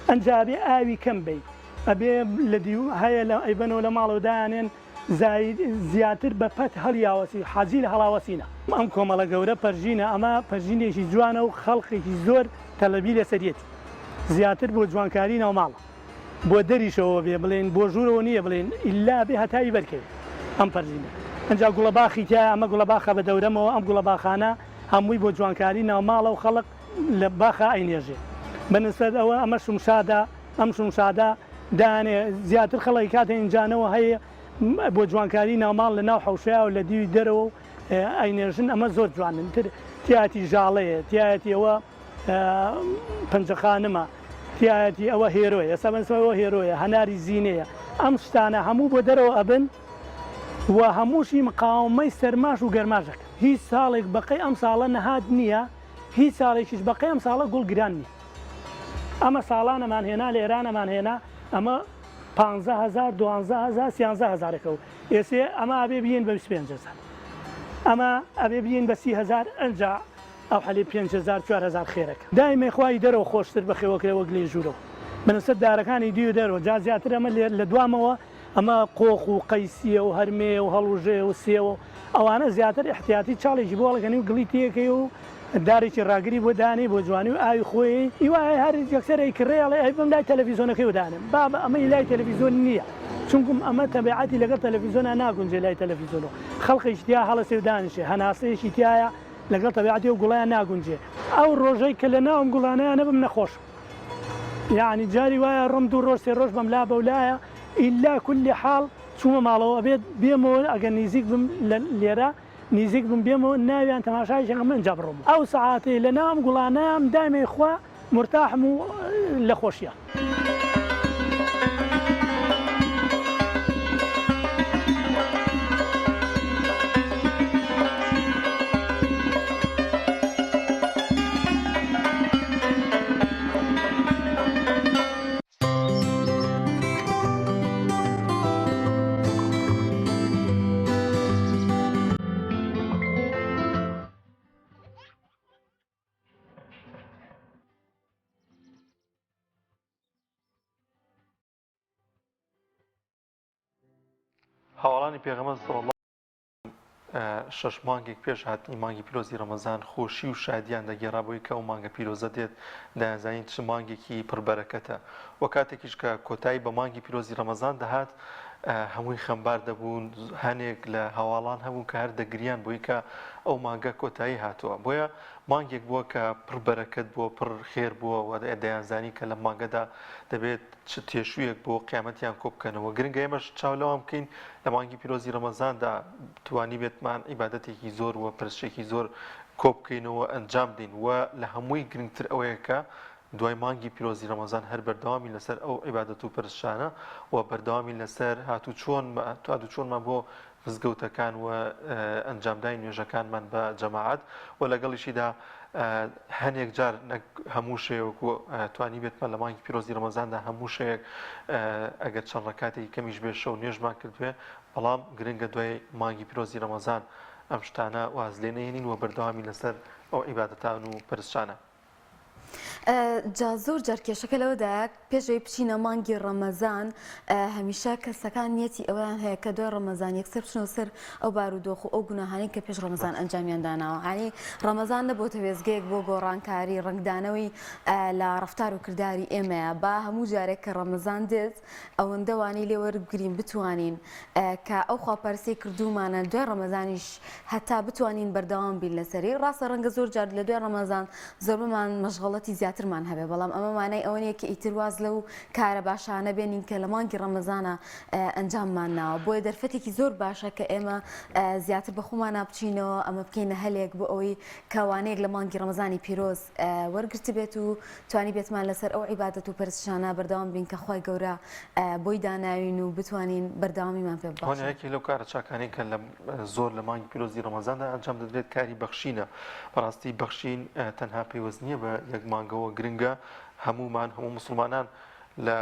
ئەنجا ئەبێ ئاوی کەم بەی ئەبێ لە دیو هەیە لە ئەیبەنەوە لە ماڵەوە دایانێن زاید زیاتر بە پەت هەڵیاوەسی حەزی لە هەڵاوەسینە. ئەم کۆمەڵە گەورە پەرژینە ئەمە پەرژینێکی جوانە و خەڵقێکی زۆر تەلەبی لەسەریەتی زیاتر بۆ جوانکاری ناوماڵە. بۆ دەریشەوە بێ بڵێین بۆ ژوورەوە نییە بڵێین ئیلا بێ هەتاوی بەرکەوێ ئەم پەرژینە ئەنجا گوڵە باخی تیایە ئەمە گوڵە باخە بە دەورەمەوە ئەم گوڵە باخانە هەمووی بۆ جوانکاری ناوماڵە و خەڵک لە باخا ئەینێژێ بە نسبەت ئەوە ئەمە شمشادە. ئەم شمشادە دانێ زیاتر خەڵک کاتێ ئینجانەوە هەیە بۆ جوانکاری ناوماڵ لە ناو حەوشەیا و لە دیوی دەرەوە و ئەینێژن ئەمە زۆر جوانن تر تیایەتی ژاڵەیە تیایەتی ئەوە پەنجە خانمە تیایەتی ئەوە هێرۆیە ئێستا بەنسەوە ئەوە هێرۆیە هەناری زینەیە ئەم شتانە هەموو بۆ دەرەوە ئەبن و هەمووشی مقاومەی سەرماش و گەرماش دەکەن هیچ ساڵێک بەقەی ئەم ساڵە نەهات نییە هیچ ساڵێکیش بەقەی ئەم ساڵە گوڵ گران نییە ئەمە ساڵانەمان هێنا لە ئێرانەمان هێنا ئەمە 15هزار دوانزەهزار سیانزە هەزارەکە و ئێسێ ئەمە ئەبێ بیەین بە 25 هەزار ئەمە ئەبێ بیەین بە 30 هەزار ئەنجا ئەو حەلی 5000 4000 خێرەکە دایمە خوای دەرەوە خۆشتر بەخێوەکرێ وەک لێ ژوورەوە بنەسەر دارەکانی دیو دەرەوە جا زیاتر ئەمە لە دوامەوە ئەمە قۆخ و قەیسیە و هەرمێ و هەڵوژێ و سێوە و ئەوانە زیاتر ئیحتیاتی چاڵێکی بۆ هەڵەکەنی و گڵی تێکەی و دارێکی ڕاگری بۆ دانێی بۆ جوانی و ئاوی خۆی ئی وایە هەر یەکسەر ئەیکڕێ ئەڵێ ئەی بم لای تەلەفیزۆنەکەی و دانێم بابە ئەمە ئی لای تەلەفیزۆن نییە چونکم ئەمە تەبیعەتی لەگەڵ تەلەفیزۆنا ناگونجێ لای تەلەفیزۆن و خەڵقێکی تیا هەڵەسێ و دانیشێ هەناسەیەکی تیایە لەگەڵ تەبیعەتی ئەو گوڵەیان ناگونجێ ئەو ڕۆژەی کە لە ناو ئەم گوڵانەیا نەبم نەخۆشم یەعنی جاری وایە ڕۆم دوو ڕۆژ سێ ڕۆژ بەم لا بەولایە ئیلا کولی حاڵ چوومە ماڵەوە ئەبێت بێمەوە ئەگەر نیزیک بم لە لێرە نیزیک بم بێمەوە ناویان تەماشایەکی ئەکەم ئنجا بڕۆم ئەو سەعاتەی لە ناو ئەم گوڵانەیام دایمەی خوا مورتاحم و لە خۆشیا. هاوەڵانی پێغەمبەر صلی اللە شەش مانگێک پێش هاتنی مانگی پیرۆزی ڕەمەزان خۆشی و شادیان دەگێڕا بۆی کە ئەو مانگە پیرۆزە دێت دەیانزانی چ مانگێکی پڕبەرەکەتە و کاتێکیش کە کۆتایی بە مانگی پیرۆزی ڕەمەزان دەهات هەمووی خەمبار دەبوون هەنێک لە هەواڵان هەبوون کە هەر دەگریان بۆی کە ئەو مانگە کۆتایی هاتووە بۆیە مانگێک بووە کە پڕ بەرەکەت بووە پڕ خێر بووە و دەیانزانی کە لەم مانگەدا دەبێت چ تێشوویەک بۆ قیامەتیان کۆبکەنەوە گرنگە ئێمەش چاو لەوان بکەین لە مانگی پیرۆزی ڕەمەزاندا توانیبێتمان عیبادەتێکی زۆر و پرسشێکی زۆر کۆبکەینەوە ئەنجام بدەین و لە هەمووی گرنگتر ئەوەیە کە دوای مانگی پیرۆزی ڕەمەزان هەر بەردەوامی لەسەر ئەو عیبادەت و پرسشانە و بەردەوامی لەسەر هاتوچۆن هاتوچۆنمان بۆ مزگەوتەکان و ئەنجامدانی نوێژەکانمان بە جەماعەت و لەگەڵیشیدا هەنێک جار نەک هەموو شەوێک و توانیبێتمان لە مانگی پیرۆزی ڕەمەزاندا هەموو شەوێک ئەگەر چەند ڕکاتێکی کەمیش بێ شەو نوێژمان کردوێ بەڵام گرنگە دوای مانگی پیرۆزی ڕەمەزان ئەم شتانە واز لێ نەهێنین و بەردەوامی لەسەر ئەو عیبادەتان و پرسشانە. جا زۆر جار کێشەکە لەوەدایە پێش ئەوەی بچینە مانگی ڕەمەزان هەمیشە کەسەکان نیەتی ئەوەیان هەیە کە دوای ڕەمەزان یەکسەر بچنەوە سەر ئەو بارودۆخ و ئەو گوناهانەی کە پێش ڕەمەزان ئەنجامیان داناوە یانی ڕەمەزان نەبۆتە وێستگەیەک بۆ گۆڕانکاری ڕەنگدانەوەی لە ڕەفتار و کرداری ئێمەیە با هەموو جارێک کە ڕەمەزان دێت ئەوەندە وانەی لێ وەربگرین بتوانین کە ئەو خواپەرستی کردوومانە دوای ڕەمەزانیش هەتا بتوانین بەردەوام بین لەسەری ڕاستە ڕەنگە زۆر جار لە دوای ڕەمەزان زۆربەمان مەشغەڵەتی زیاترمان هەبێ بەڵام ئەمە مانای ئەوە نییە کە ئیتر واز لەو کارە باشانە بێنین کە لە مانگی ڕەمەزانە ئەنجاممان ناوە بۆیە دەرفەتێکی زۆر باشە کە ئێمە زیاتر بە خۆمانا بچینەوە ئەمە بکەینە هەلێک بۆ ئەوەی کە وانەیەک لە مانگی ڕەمەزانی پیرۆز وەرگرتبێت و توانیبێتمان لەسەر ئەو عیبادەت و پەرستشانە بەردەوام بین کە خوای گەورە بۆی داناوین و بتوانین بەردەوامیمان پێ ببەخشێت. هۆنیا یەکێک لەو کارە چاکانەی کە لە زۆر لە مانگی پیرۆزی ڕەمەزاندا ئەنجام دەدرێت کاری بەخشینە، بەڕاستی بەخشین تەنها پەیوەست نییە بە یەک مانگەوە گرنگە هەموومان هەموو موسڵمانان لە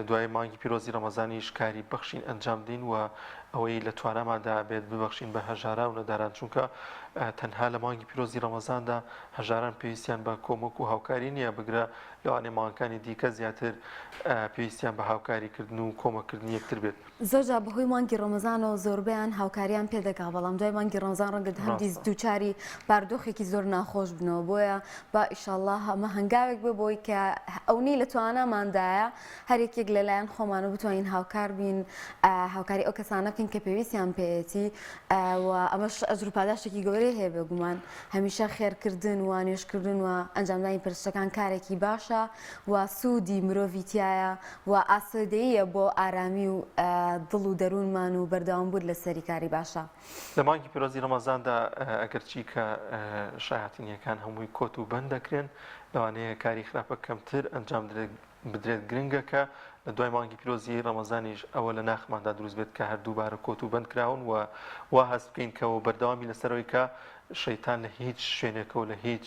دوای مانگی پیرۆزی ڕەمەزانیش کاری بەخشین ئەنجام بدەین و ئەوەی لە تواناماندا بێت ببەخشین بە هەژاران و نەداران چونکە تەنها لە مانگی پیرۆزی ڕەمەزاندا هەژاران پێویستیان بە کۆمەک و هاوکاری نییە بگرە لەوانەیە مانگەکانی دیکە زیاتر پێویستیان بە هاوکاریکردن و کۆمەککردنی یەکتر بێت. زۆر جار بەهۆی مانگی ڕەمەزانەوە زۆربەیان هاوکاریان پێ دەگا بەڵام دوای مانگی ڕەمەزان ڕەنگە هەمدیس دووچاری باردۆخێکی زۆر ناخۆش بنەوە بۆیە با ئیشەڵڵا ئەمە هەنگاوێک بێ بۆی کە ئەونەی لە تواناماندایە. هەر یەکێک لەلایەن خۆمان و بتوانین هاوکار بین هاوکاری ئەو کەسانە بکەین کە پێویستیان پێیەتی و ئەمەش ئەجر و پاداشتێکی گەورەی هەیە بێگومان هەمیشە خێرکردن و نوێژکردن و ئەنجامدانی پرسەکان کارێکی باشە و سوودی مرۆڤی تایە و ئاسۆدەیە بۆ ئارامی و دڵ و دەروونمان و بەردەوام بوون لەسەری کاری باشە. لە مانگی پیرۆزی ڕەمەزاندا ئەگەرچی کە شایەتینیەکان هەمووی کۆت و بەند دەکرێن، لەوانەیە کاری خراپە کەمتر ئەنجام بدرێت، گرنگە کە لە دوای مانگی پیرۆزی ڕەمەزانیش ئەوە لە ناخماندا دروست بێت کە هەر دووبارە کۆت و بەند کراون و وا هەست بکەین کە و بەردەوامی لەسەرەوەی کە شەیتان لە هیچ شوێنێکەوە لە هیچ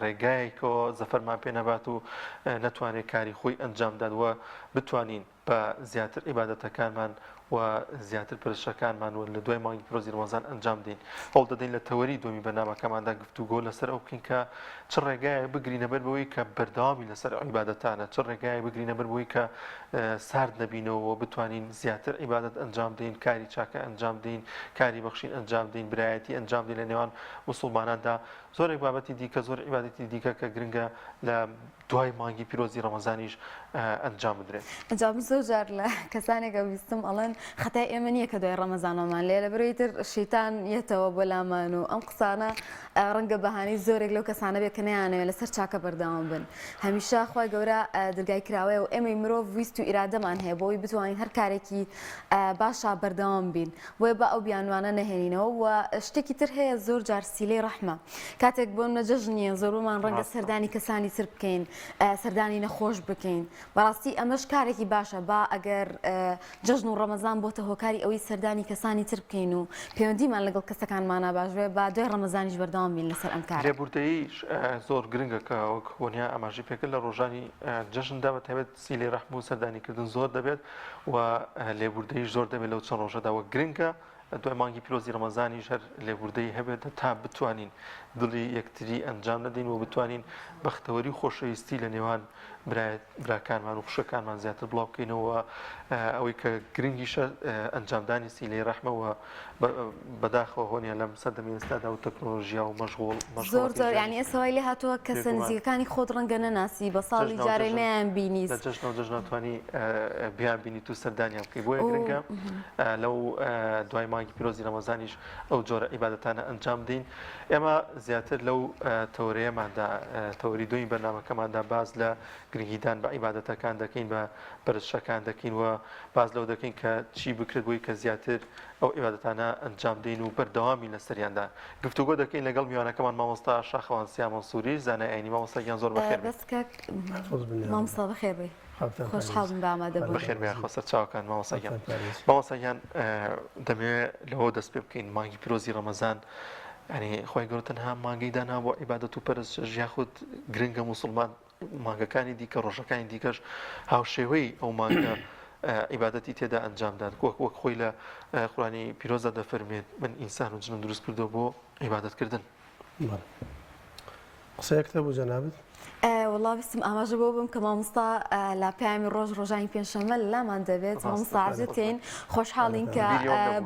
ڕێگایەکەوە زەفەرمان پێ نەبات و نەتوانێت کاری خۆی ئەنجام دات و بتوانین بە زیاتر عیبادەتەکانمان و زیاتر پرسشەکانمان و لە دوای مانگی پیرۆزی ڕەمەزان ئەنجام دەین. هەوڵ دەدەین لە تەوەری دووەمی بەرنامەکەماندا گفتوگۆ لەسەر ئەو بکەین کە چ ڕێگایەک بگرینە بەر بەوەی کە بەردەوامی لەسەر عیبادەتانە، چ ڕێگایەک بگرینە بەر بەوەی کە سارد نەبینەوە و بتوانین زیاتر عیبادەت ئەنجام دەین، کاری چاکە ئەنجام دەین، کاری بەخشین ئەنجام دەین، برایەتی ئەنجام دەین لە نێوان موسڵماناندا. زۆرێک بابەتی دیکە، زۆر عیبادەتی دیکە کە گرنگە لە دوای مانگی پیرۆزی ڕەمەزانیش ئەنجام بدرێت. ئینجا من زۆر جار لە کەسانێک ئەبیستم ئەڵێن خەتای ئێمە نییە کە دوای ڕەمەزانەوەمان لێ لەبەرئەوەی تر شەیتان یەتەوە بۆ لامان و ئەم قسانە ڕەنگە بەهانەی زۆرێک لەو کەسانە بێت کە نەیانەوێت لەسەر چاکە بەردەوام بن. هەمیشە خوای گەورە درگای کراوەیە و ئێمەی مرۆڤ ویست و ئیرادەمان هەیە بۆ ئەوەی بتوانین هەر کارێکی باشا بەردەوام بین. بۆیە با ئەو بیانوانە نەهێنینەوە و شتێکی تر هەیە زۆر جار سیلەی ڕەحمە کاتێک بۆ منە جەژن نییە زۆربەمان ڕەنگە سەردانی کەسانی تر بکەین سەردانی نەخۆش بکەین بەڕاستی ئەمەش کارێکی باشە با ئەگەر جەژن و ڕەمەزان بۆتە هۆکاری ئەوەی سەردانی کەسانی تر بکەین و پەیوەندیمان لەگەڵ کەسەکانمانا باش بێ با دوای ڕەمەزانیش بەردەوام بین لەسەر ئەم کارە. لێبوردەییش زۆر گرنگە کە وەک هۆنیا ئاماژەی پێکرد لە ڕۆژانی جەژندا بە تایبەت سیلەی ڕەحم و سەردانیکردن زۆر دەبێت و لێبوردەییش زۆر دەبێت لەو چەند ڕۆژەدا وە گرنگە لە دوای مانگی پیرۆزی ڕەمەزانیش هەر لێبوردەیی هەبێت هەتا بتوانین دڵی یەکتری ئەنجام نەدەین و بتوانین بەختەوەری و خۆشەویستی لە نێوان براکانمان و خوشکەکانمان زیاتر بڵاو بکەینەوە ئەوەی کە گرنگیشە ئەنجامدانی سیلەی ڕەحمە و بەداخەوە هۆنیە لەم سەردەمی ئێستادا و تەکنۆلۆژیا و مەشغوڵ زۆر زۆر یانی ئێستا وای لێ هاتووە کەسە نزیکەکانی خۆت ڕەنگە نەناسی بە ساڵی جارێ نەیان بینیت لە جەژنەوە جەژنە توانی بیان بینیت و سەردانیان بکەی بۆیە گرنگە لەو دوای مانگی پیرۆزی ڕەمەزانیش ئەو جۆرە عیبادەتانە ئەنجام بدەین ئێمە زیاتر لەو تەوەرەیەماندا تەوەری دووەمی بەرنامەکەماندا باس لە گرنگیدان بە عیبادەتەکان دەکەین بە پەرستشەکان دەکەین و باس لەوە دەکەین کە چی بکرێت بۆی کە زیاتر ئەو عیبادەتانە ئەنجام دەین و بەردەوامی لەسەریاندا گفتوگۆ دەکەین لەگەڵ میوانەکەمان مامۆستا شاخەوان سیا مەنسووری زانای ئاینی مامۆستا گیان زۆر بەخێر بێی. بەس کاک مامۆستا بەخێر بێی خۆشحاڵ بم بە ئامادەبوونت. بەخێر بێی یاخوا سەرچاوەکان مامۆستا گیان. مامۆستا گیان دەمەوێ لەوە دەست پێ بکەین مانگی پیرۆزی ڕەمەزان یانی خوای گەورە تەنها مانگەی دانا بۆ عیبادەت و پەرستش یاخود گرنگە موسڵمان مانگەکانی دیکە ڕۆژەکانی دیکەش هاوشێوەی ئەو مانگە عیبادەتی تێدا ئەنجامدات وەک وەک خۆی لە قورانی پیرۆزدا دەفەرمێت من ئینسان و جنم دروست کردو بۆ عیبادەتکردن. قسەیەکت هەبوو جەنابت؟ وەڵا ویستم ئاماژە بۆ بم کە مامۆستا لە پەیامی ڕۆژ ڕۆژانی پێنجشەممە لە لامان دەبێت مامۆستا عزەتین خۆشحاڵین کە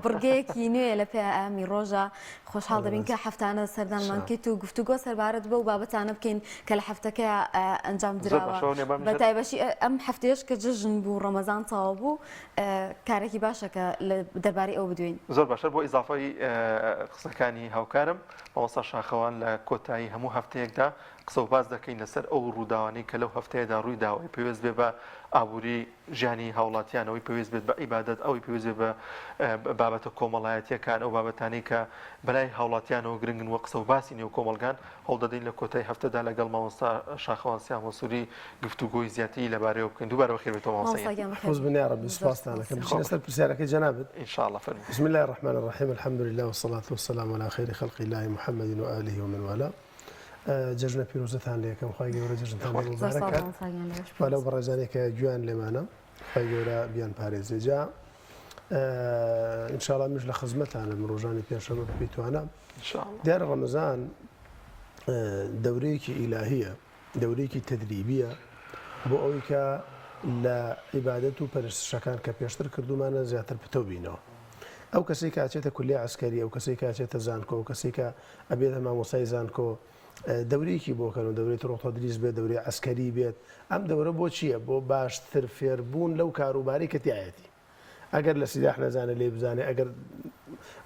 بڕگەیەکی نوێ لە پەیامی ڕۆژە خۆشحاڵ دەبین کە هەفتانە سەردانمان بکەیت و گفتوگۆ سەربارەت بەو بابەتانە بکەین کە لە هەفتەکەیا ئەنجام دراوە بە تایبەتی ئەم هەفتەیەش کە جەژن بوو ڕەمەزان تەواو بوو کارێکی باشە کە دەربارەی ئەو بدوێین. زۆر باشە بۆ ئیزافەی قسەکانی هاوکارم مامۆستا شاخەوان لە کۆتایی هەموو هەفتەیەکدا قسە و باس دەکەین لەسەر ئەو ڕووداوانەی کە لەو هەفتەیەدا ڕووی داوە پێوێست بێ بە ئابووری ژیانی هاوڵاتیان، ئەوەی پێویست بێت بە عیبادەت، ئەوەی پێویست بێت بە بابەتە کۆمەڵایەتییەکان، ئەو بابەتانەی کە بەلای هاوڵاتیانەوە گرنگن و قسە و باسی نێو کۆمەڵگان، هەوڵدەدەین لە کۆتای هەفتەدا لەگەڵ مامۆستا شاخەوان سیا مەنسووری گفتوگۆی زیاتری لەبارەیەوە بکەین. دووبارە بەخێر بێیتەوە مامۆستا گیان. خۆش بن یاڕەبی سوپاستان ئەکەم. بچینە سەر پرسیارەکەی جەنابت. ان شاء اللە فەرموو. بسم اللە الرحمن الرحیم الحمد للە والصلاة والسلام علی خیر خلق اللە محمد وآله ومن والاه. جەژنە پیرۆزەتان لێکەم خوای گەورە جەژنتان لێ مبارەک کات و لەو بەڕێزانەی کە گوێیان لێمانە خوای گەورە بیان پارێزێ جا ئینشاءاللە منیش لە خزمەتانم ڕۆژانی پێنجشەممە بەپێی توانا دیارە ڕەمەزان دەورەیەکی ئیلاهیە دەورەیەکی تەدریبیە بۆ ئەوەی کە لە عیبادەت و پەرستشەکان کە پێشتر کردومانە زیاتر پتەو بینەوە ئەو کەسەی کە ئەچێتە کولیە عەسکەری ئەو کەسەی کە ئەچێتە زانکۆ ئەو کەسەی کە ئەبێتە مامۆستای زانکۆ. دەورەیەکی بۆ کەن و دەورەی طرق تدریس بێت دەورەی عەسکەری بێت ئەم دەورە بۆ چییە بۆ باشتر فێربوون لەو کاروباری کە تیایەتی ئەگەر لە سیلاح نەزانێت لێی بزانێت ئەگەر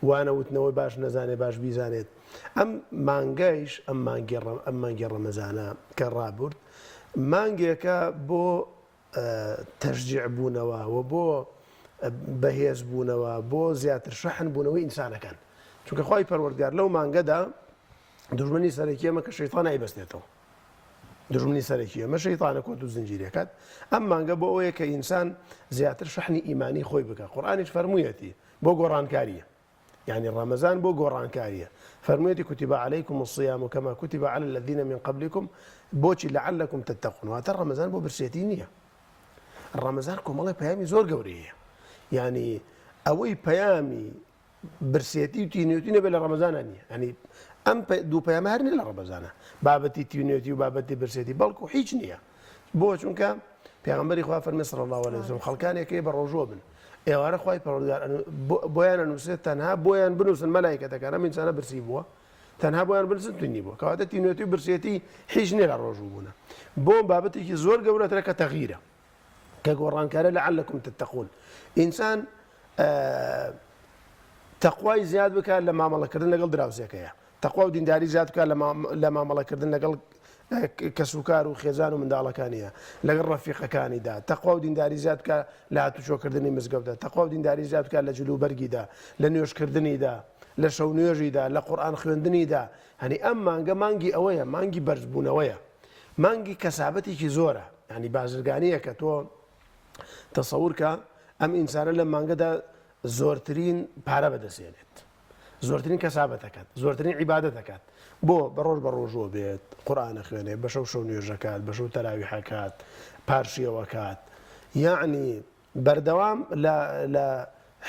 وانە وتنەوەی باش نەزانێت باش بیزانێت ئەم مانگەیش ئەم مانگی ئەم مانگی ڕەمەزانە کە ڕابرد مانگێکە بۆ تەشجیع بوونەوە و بۆ بەهێز بوونەوە بۆ زیاتر شەحن بوونەوەی ئینسانەکان چونکە خوای پەروەردگار لەو مانگەدا دوژمنی سەرەکی ئەمە کە شەیتان ئەیبەستێتەوە دوژمنی سەرەکی ئەمە شەیتانە کۆت و زنجیرەکات ئەم مانگە بۆ ئەوەیە کە ئینسان زیاتر شەحنی ئیمانی خۆی بکە قورئانیش فەرموویەتی بۆ گۆڕانکاریە یانی ڕەمەزان بۆ گۆڕانکاریە فەرموویەتی کتب علیکم الصیام کما کتب علی الذین من قبلکم بۆچی لعلکم تتقون واتە ڕەمەزان بۆ برسێتی نییە ڕەمەزان کۆمەڵی پەیامی زۆر گەورەیە یعنی ئەوەی پەیامی برسێتی و تینوێتی نەبێت لە ڕەمەزانە نییە ینی ئەم دوو پەیامە هەر نیە لە ڕەمەزانە بابەتی تینوێتی و بابەتی برسێتی بەڵکو هیچ نییە بۆ چونکە پێغەمبەری خوا فەرمی صلی الله علیه وسلم خەڵکانێک هەیە بە ڕۆژووە بن ئێوارە خوای پەروەردگار بۆیان ئەنووسێت تەنها بۆیان بنووسن مەلایکەتەکان ئەم ئینسانە برسی بووە تەنها بۆیان بنووسن تونی بووە کەواتە تینوێتی و برسێتی هیچ نییە لە ڕۆژوو بوونە بۆ بابەتێکی زۆر گەورەترە کە تەغیرە کە گۆڕانکارە لعلکم تتقون ئینسان تەقوای زیاد بکات لە مامەڵەکردن لەگەڵ دراوسێکەیە تەقوا و دینداری زیاد بکات لە مامەڵەکردن لەگەڵ کەسوکار و خێزان و منداڵەکانیە لەگەڵ ڕەفیقەکانیدا تەقوا و دینداری زیاد بکات لە هاتوچۆکردنی مزگەوتدا تەقوا و دینداری زیاد بکات لە جلوبەرگیدا لە نوێژکردنیدا لە شەو نوێژیدا لە قورئان خوێندنیدا هەنی ئەم مانگە مانگی ئەوەیە مانگی بەرزبوونەوەیە مانگی کەسابەتێکی زۆرە ینی بازرگانیەکە تۆ تەسەور کە ئەم ئینسانە لەم مانگەدا زۆرترین پارە بەدەستێنێت زۆرترین کەسابەت ئەکات زۆرترین عیبادەت ئەکات بۆ بە ڕۆژ بە ڕۆژوە بێت قورئان ئەخوێنێ بە شەو شەو نوێژ ئەکات بە شەو تەراویح ئەکات پارشێو ئەکات یەعنی بەردەوام لە لە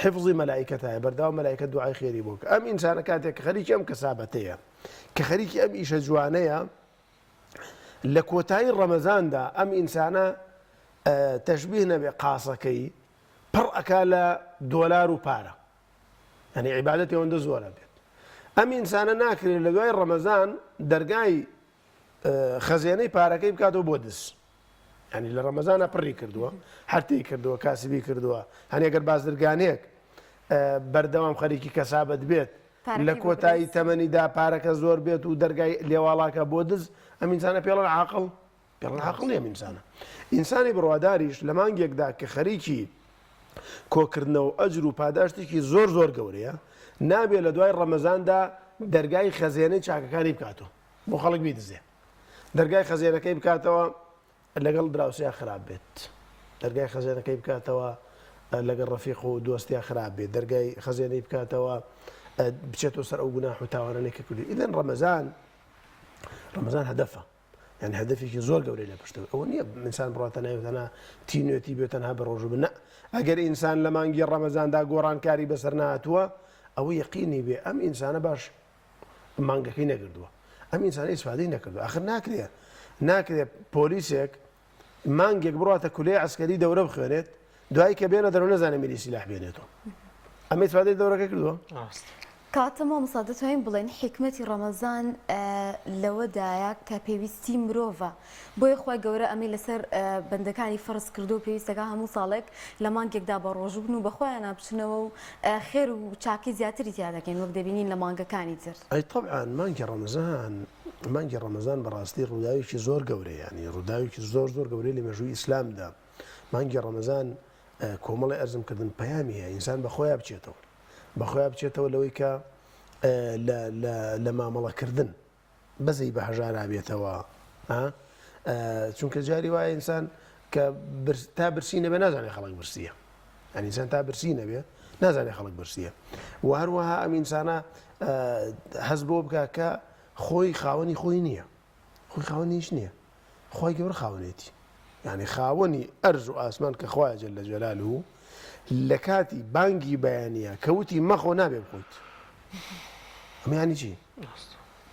حفظی مەلائیکەتایە بەردەوام مەلائیکە دوعای خێری بۆ ئەم ئینسانە کاتێک کە خەریکی ئەم کەسابەتەیە کە خەریکی ئەم ئیشە جوانەیە لە کۆتایی ڕەمەزاندا ئەم ئینسانە تەشبیه نەبێ قاسەکەی پڕ ئەکا لە دۆلار و پارە یانی عیبادەتی ئەوەندە زۆرە بێت ئەم ئینسانە ناکرێت لە دوای ڕەمەزان دەرگای خەزێنەی پارەکەی بکاتەوە بۆ دز ینی لە ڕەمەزانە پڕی کردووە هەرتی کردووە کاسبی کردووە هەنێگەر بازرگانێک بەردەوام خەریکی کەسابەت بێت لە کۆتایی تەمەنیدا پارەکە زۆر بێت و دەرگای لێواڵاکە بۆ دز ئەم ئینسانە پێڵەن عاقڵ پێڵەن عاقڵ نیە ئەم ئینسانە. ئینسانی بڕواداریش لە مانگێکدا کە خەریکی کۆکردنەوە ئەجر و پاداشتێکی زۆر زۆر گەورەیە، نابێ لە دوای ڕەمەزاندا دەرگای خەزێنەی چاکەکانی بکاتەوە بۆ خەڵک بیدزێ. دەرگای خەزێنەکەی بکاتەوە لەگەڵ دراوسێیا خراپ بێت. دەرگای خەزێنەکەی بکاتەوە لەگەڵ ڕەفیق و دۆستیا خراپ بێت. دەرگای خەزێنەی بکاتەوە بچێتەوە سەر ئەو گوناح و تاوانانەی کە کردووی. ئیذن ڕەمەزان ڕەمەزان هەدەفە. یانی هەدەفێکی زۆر گەورەی لە پشتەوە ئەوە نییە ئینسان بڕاتە ناوی تەنها تینوێتی بێت تەنها بە ڕۆژوو بن ئەگەر ئینسان لە مانگی ڕەمەزاندا گۆڕانکاری بەسەر نهاتووە ئەوە یەقینی بێ ئەم ئینسانە باش مانگەکەی نەگردووە ئەم ئینسانە ئیسفادەی نەکردو ئاخر ناکرێ ناکرێ پۆلیسێک مانگێک بڕاتە کولەی عسکەری دەورە بخوێنێت دوایی کە بێنە دەرەوە نەزانێت میری سیلاح بێنێتەوە ئەمە ئیسفادەی دەورەکە کردووە؟ کەواتە مامۆستا دەتوانین بڵێین حیکمەتی ڕەمەزان لەوەدایە کە پێویستی مرۆڤە بۆیە خوای گەورە ئەمەی لەسەر بەندەکانی فەرز کردووە پێویستەکە هەموو ساڵێک لە مانگێکدا بە ڕۆژوو بن و بە خۆیانا بچنەوە و خێر و چاکەی زیاتری تیا دەکەین وەک دەبینین لە مانگەکانی تر. ئەی تەبعەن مانگی ڕەمەزان مانگی ڕەمەزان بەڕاستی ڕووداوێکی زۆر گەورەیە یانی ڕووداوێکی زۆر زۆر گەورەیە لە مێژووی ئیسلامدا مانگی ڕەمەزان کۆمەڵی ئەرزم کردن پەیامی هەیە ئینسان بە خۆیا بچێتەوە بە خۆیا بچێتەوە لەوەی کە لە مامەڵەکردن بەزەی بە هەژارا بێتەوە چونکە جاری وایە ئینسان کە تا برسی نەبێ نازانێ خەڵک برسیە ئەنی ئینسان تا برسی نەبێ نازانێ خەڵک برسیە و هەروەها ئەم ئینسانە هەز بۆ بکە کە خۆی خاوەنی خۆی نییە خۆی خاوەنی هیچ نییە خوای گەورە خاوەنێتی یعنی خاوەنی ئەرز و ئاسمان کە خوایە جل جلاله لە کاتی بانگی بەیانە کە وتی مەخۆ نابێ بخۆیت ئەمە یعنی چی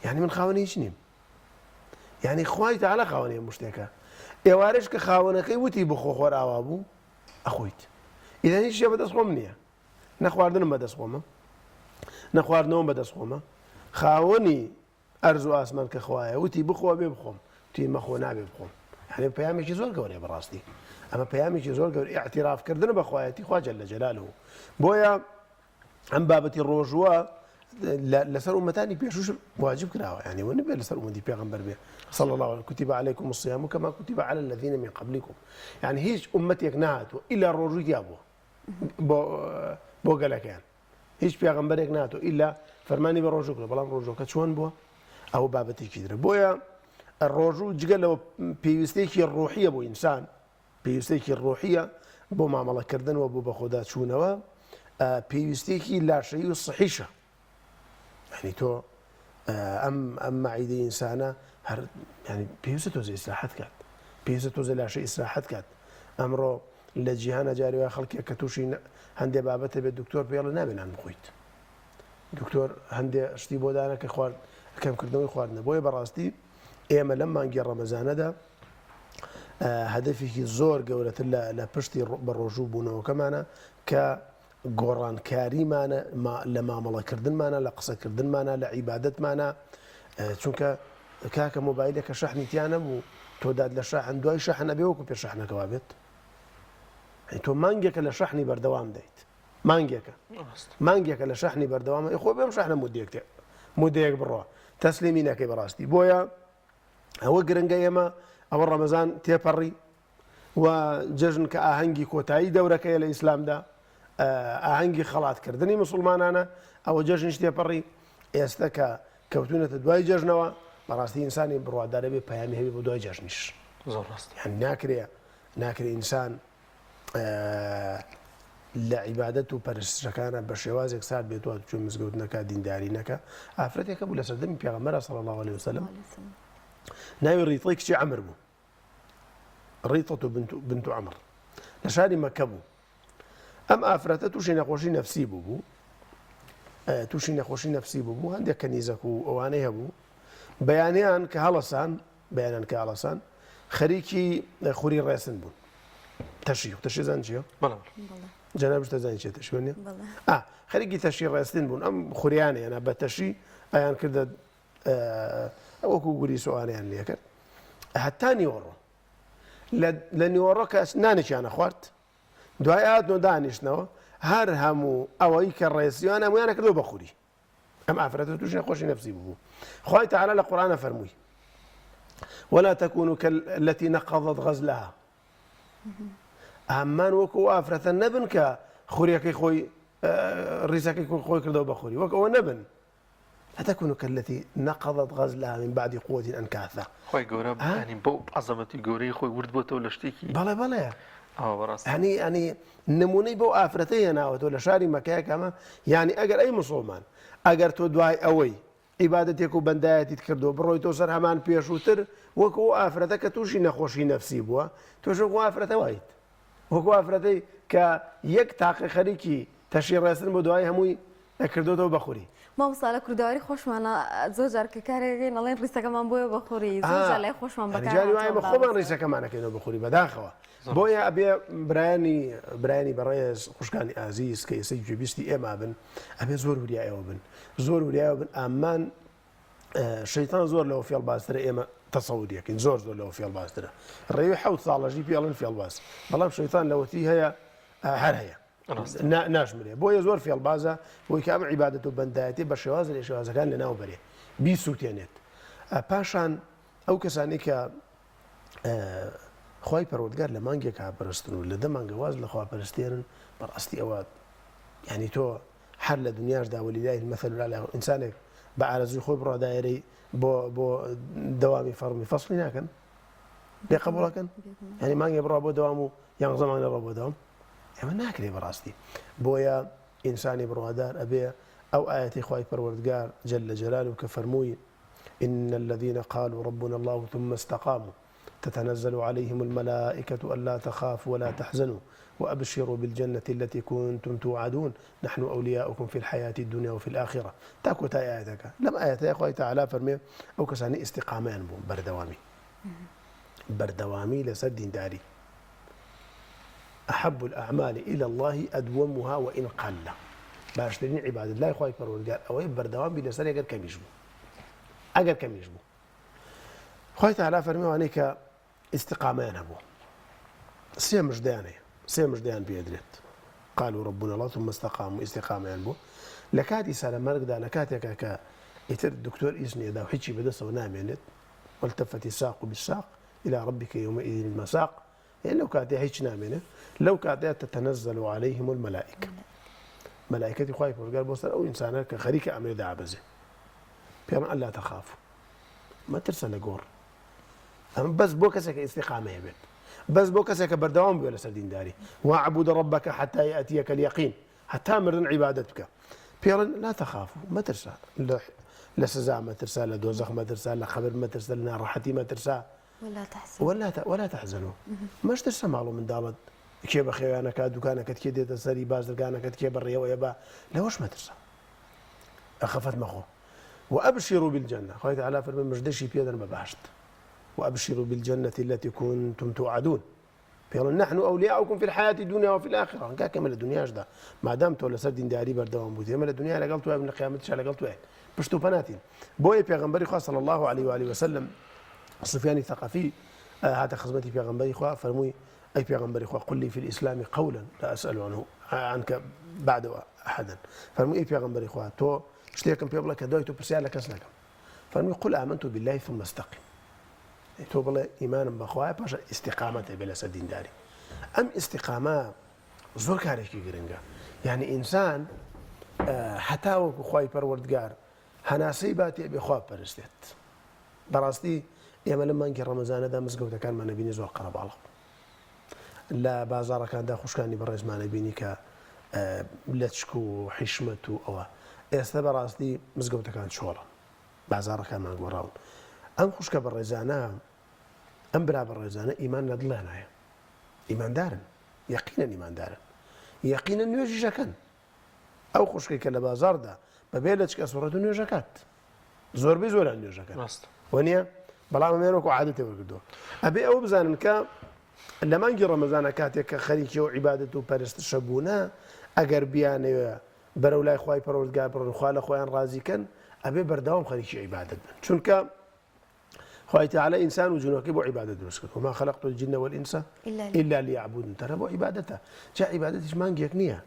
یعنی من خاوەنی هیچ نیم یعنی خوای تعالی خاوەنی هەموو شتێکە ئێوارەش کە خاوەنەکەی وتی بخۆ خۆر ئاوا بوو ئەخۆیت ئیدەن هیچ شتێ بەدەست خۆم نییە نەخواردنم بەدەست خۆمە نەخواردنەوەم بەدەست خۆمە خاوەنی. ئەرز و ئاسمان کە خوایە وتی بخۆ بێ بخۆم وتی مەخۆ نابێ بخۆم یعنی پەیامێکی زۆر گەورەیە بەڕاستی ئەمە پەیامێکی زۆر گەور ئیعتیراف کردن بە خوایەتی خوا جل جلاله بۆیە ئەم بابەتی ڕۆژووە لەسەر ئومەتانی پێشوش واجب کراوە یعنی وە نەبێت لەسەر ئومەتی پێغەمبەر بێ صلى الله عليه كتب عليكم الصيام كما كتب على الذين من قبلكم یعنی هیچ ئومەتێک نهاتوە ئیلا ڕۆژووی تیا بووە بۆ گەلەکەیان هیچ پێغەمبەرێک ناتۆ ئیلا فەرمانی بە ڕۆژوو کرد بەڵام ڕۆژۆکە چۆن بووە ئەوە بابەتێکی درە بۆیە ڕۆژوو جگە لەوە پێویستێکی ڕۆحیە بۆ ئینسان پێویستێکی ڕۆحیە بۆ مامەڵەکردن و بۆ بەخۆدا چوونەوە پێویستێکی لاشەیی و سحیشە یعنی تۆ ئەم ئەم مەعیدەی ئینسانە هەر ینی پێویستە تۆزە ئیسراحەت کات پێویستە تۆزە لاشە ئیسراحەت کات ئەمڕۆ لە جیهانە جاری وای خەڵکێک کە تووشی هەندێ بابەتە بێت دکتۆر پێڵە نابێ نان بخۆیت دکتۆر هەندێ شتی بۆ دانە کە خوارد کەمکردنەوەی خواردنە بۆیە بەڕاستی ئێمە لەم مانگی ڕەمەزانەدا هەدەفێکی زۆر گەورەتر لە پشتی بە ڕۆژوو بوونەوەکەمانە کە گۆڕانکاریمانە لە مامەڵەکردنمانە لە قسەکردنمانە لە عیبادەتمانە چونکە کاکە مۆبایلێک کە شەحنی تیا نەبوو تۆ داد لە شەحن دوای شەحن ئەبێ وەکو پێ شەحنەکە وابێت تۆ مانگێکە لە شەحنی بەردەوام دەیت مانگێکە مانگێکە لە شەحنی بەردەوامە خۆ بێم شەحنە مودەیەک تێ مودەیەک بڕۆ تەسلیمی نەکەی بەڕاستی بۆیە ئەوە گرنگە ئێمە ئەوە ڕەمەزان تێپەڕی و جەژن کە ئاهەنگی کۆتایی دەورەکەیە لە ئیسلامدا ئاهەنگی خەڵاتکردنی مسلمانانە ئەوە جەژنیش تێپەڕی ئێستا کە کەوتونەتە دوای جەژنەوە بەڕاستی ئینسانی بڕوادارە بێ پەیامی هەبێ بۆ دوای جەژنیش زۆر ڕاست یان ناکرێ ناکرێ ئینسان لە عیبادەت و پەرستشەکانە بە شێوازێک سارد بێت و چون مزگەوت نەکا دینداری نەکا ئافرەتێکە بوو لە سەردەمی پێغەمبەر صلی الله علیه وسلم ناوی ڕیتڵی کچی عەمر بوو ڕیتەت و بنت عەمر لە شاری مەکە بوو ئەم ئافرەتە تووشی نەخۆشی نەفسی بوو بوو تووشی نەخۆشی نەفسی بوو بوو هەندێک کەنیزەک و ئەوانەی هەبوو بەیانیان کە هەڵەسان بەیانیان کە هەڵەسان خەریکی خوری ڕێسن بوون تەشی تەشی زان چییە؟ جەنابش دەزانین چیە تەشی وەنیە؟ ئا خەریکی تەشی ڕێستن بوون ئەم خوریانەیانە بە تەشی ئەیان کردە وەکو گوری سوانیان لێکرد هەتا نیوەڕۆ لە نیوەڕۆ کە نانێکیانە خوارد دوای هاتن و دانیشتنەوە هەر هەموو ئەوەی کە ڕێسیوان هەمویانە کردو بە خوری ئەم ئافرەتە تووشی نەخۆشی نەفسی بوو خوای تعالی لە قورئانە فەرمووی ولا تكونوا كالتي نقضت غزلها ئەمان وەکو ئافرەتە نەبن کە خوریەکەی خۆی ڕیزەکەی خۆی کردەوە بە خوری وەک ئەوە نەبن لا تكونوا كالتي نقضت غزلها من بعد قوة أنكاثا خوای گەورە ینی بەو عەزەمەتی گەورەی خۆی ورد بۆتەوە لە شتێکی بەڵێ بەڵێ ئەوە بەڕاست ینی ینی نمونەی بەو ئافرەتە هێناوەتەوە لە شاری مەکەیە کەمە یعنی ئەگەر ئەی مسوڵمان ئەگەر تۆ دوای ئەوەی عیبادەتێک و بەندایەتیت کردو بڕۆیتەوە سەر هەمان پێشووتر وەکو ئەو ئافرەتە کە تووشی نەخۆشی نەفسی بووە تۆش وەکو ئافرەتە وایت وەکو ئافرەتەی کە یەک تاقی خەریکی تەشی ڕێسن بۆ دوای هەمووی ئەکردۆتەوە بە خوری. مامۆستا لە کوردەواری خۆشمانە زۆر جار کە کارێک ئەکەین ئەڵێن ڕیسەکەمان بۆیە بە خوری زۆر جار لای خۆشمان بەکار جاری وایە هاتووە ئێمە خۆمان بابەتە. ڕیسەکەمان ئەکەینەوە بە خوری بەداخەوە بۆیە ئەبێ برایانی برایانی بەڕێز خوشکانی ئازیز کە ئێستا گوێبیستی ئێمە بن ئەبێ زۆر وریایەوە بن زۆر وریایەوە بن ئامان شەیتان زۆر لەوە فێڵبازترە ئێمە تەسەوری ئەکەین زۆر زۆر لەوە فێڵبازترە ڕێوی حەوت ساڵەژی پێڵن فێڵباز بەڵام شەیتان لەوەتی هەیە هەر هەیە ناشمرێ بۆیە زۆر فێڵبازە بۆی کە ئەم عیبادەت و بەندایەتی بە شێواز لە شێوازەکان لە ناو بەرێ بیسووتێنێت پاشان ئەو کەسانی کە خوای پەروەردگار لە مانگێک پەرستن و لە دە مانگە واز لە خوا پەرستێنن بەڕاستی ئەوە یعنی تۆ هەر لە دنیاشدا ولله المثل الاعلی ئینسانێک بە ئارەزووی خۆی بڕوا دایرەی بۆ بۆ دەوامی فەڕمی فەصلی ناکەن لێ قبوڵەکەن یعنی مانگێ بڕوا بۆ دەوام و یانزە مانگ نەڕۆ بۆ دەوام ئەمە ناکرێ بەڕاستی بۆیە ئینسانی بڕوادار ئەبێ ئەو ئاەتی خوای پەروەردگار جل جلاله کە فەرمووی إن الذين قالوا ربنا الله ثم استقاموا تتنزل عليهم الملائكة ألا تخافوا ولا تحزنوا وأبشروا بالجنة التي كنتم توعدون نحن أولياؤكم في الحياة الدنيا وفي الآخرة تا کۆتای ئایەتەکە لەم ئایەتەیە خوای تەعالا فەرمێ ئەو کەسانەی ئیستیقامەیان بوو بەردەوامی بەردەوامی لەسەر دینداری أحب الأعمال إلى الله أدومها وإن قل باشترین عیبادەت لای خوای پەروەردگار ئەوەیە بەردەوام بی لەسەر ئەگەر کەمیش بوو. ئەگەر کەمیش بوو خوای تەعالا فەرمی ئەوانەی کە ئیستیقامەیان هەبوو سێ مژدەیان هەیە سێ مژدەیان پێدرێت قالوا ربنا الله ثم استقاموا ئیستیقامەیان بوو لە کاتی سەرە مەرگدا لە کاتێکا کە ئیتر دکتۆر ئیزنێدا و هیچی بەدەستەوە نامێنێت والتفت الساق بالساق إلى ربك يومئذ المساق یعنی لەو کاتەیە هیچ نامێنێ لەو کاتەیە تتنزل عليهم الملائكة مەلائکەتی خوای پەروەردگار بۆ سەر ئەو ئینسانە کە خەریکە ئەمرێ دابەزێ پێڵێن ئەلا تەخافو مەترسە لە گۆڕ ئەمە بەس بۆ کەسێک کە ئیستیقامەیە بێت بەس بۆ کەسێک کە بەردەوام بووە لەسەر دینداری واعبد ربك حتى يأتيك اليقين هەتا مردن عیبادەت بکە پێڵن لا تەخافو مەترسە لە سزا مەترسە لە دۆزەخ مەترسە لە قەبر مەترسە لە ناڕەحەتی مەترسە ولا تحزنوا مەشترسە ماڵ و منداڵت کێ بەخێویانەکە دوکانەکەت کێ دێتە سەری بازرگانەکەت کێ بەڕێوەیە بە لەوەش مەترسە خەفەت مەخۆ وأبشروا بالجنة خوای تعالی فەرمی مژدەشی پێدەن بە بەهەشت وأبشروا بالجنة التي كنتم توعدون پێڵن نحن أولياؤكم في الحياة الدنيا وفي الآخرة کاکە ئێمە لە دنیاشدا مادام تۆ لەسەر دینداری بەردەوام بوویت ئێمە لە دنیا لەگەڵ تۆ لە قیامەتیشا لەگەڵ تۆین پشت و پەناتین بۆیە پێغەمبەری خوا صلی الله علیه و آله وسلم سفیانی ثقفی هاتە خزمەتی پێغەمبەری خوا فەرمووی ئەی پێغەمبەری خوا قل لي في الإسلام قولا لا أسأل عنه عنك بعد أحدا فەرمووی ئەی پێغەمبەری خوا تۆ شتێکم پێ بڵێ کە دوای تۆ پرسیار لە کەس نەکەم فەرمووی قل آمنت بالله ثم استقم تۆ بڵێ ئیمانم بەخوایە پاشە ئیستیقامەت هەبێ لەسەر دینداری ئەم ئیستیقامە زۆر کارێکی گرنگە یعنی ئینسان هەتاوەکو خوای پەروەردگار هەناسەی باتێ بێ خوا پەرستێت بەڕاستی ئێمە لە مانگی ڕەمەزانەدا مزگەوتەکانمان نەبینی زۆر قەرەباڵغ لە بازاڕەکاندا خوشکانی بەڕێزمانە بینی کە لەچک و حیشمەت و ئەوە ئێستا بەڕاستی مزگەوتەکان چۆڵن بازاڕەکانمان گۆڕاون ئەم خوشکە بەڕێزانە ئەم برا بەڕێزانە ئیمان لە دڵیانایە ئیماندارن یەقینەن ئیماندارن یەقینەن نوێژیش ئەکەن ئەو خوشکەی کە لە بازاڕدا بەبێ لەچک ئەسوڕێت و نوێژەکات زۆربەی زۆران نوێژەکەن وەنیە بەڵام ئەمەیان وەکو عادەتێ وەرگرتووە ئەبێ ئەوە بزانن کە لە مانگی ڕەمەزانە کاتێک کە خەریکی و عیبادەت و پەرستشە بوونە ئەگەر بیانەوێ بەرەو لای خوای پەروەردگار بڕۆن خوا لە خۆیان ڕازی کەن ئەبێ بەردەوام خەریکی عیبادەت بن چونکە خوای تعالی ئینسان و جنۆکەی بۆ عیبادەت دروست کرد وما خلقت الجن والانس الا ليعبدون تەنها بۆ عیبادەتە جا عیبادەتیش مانگێک نییە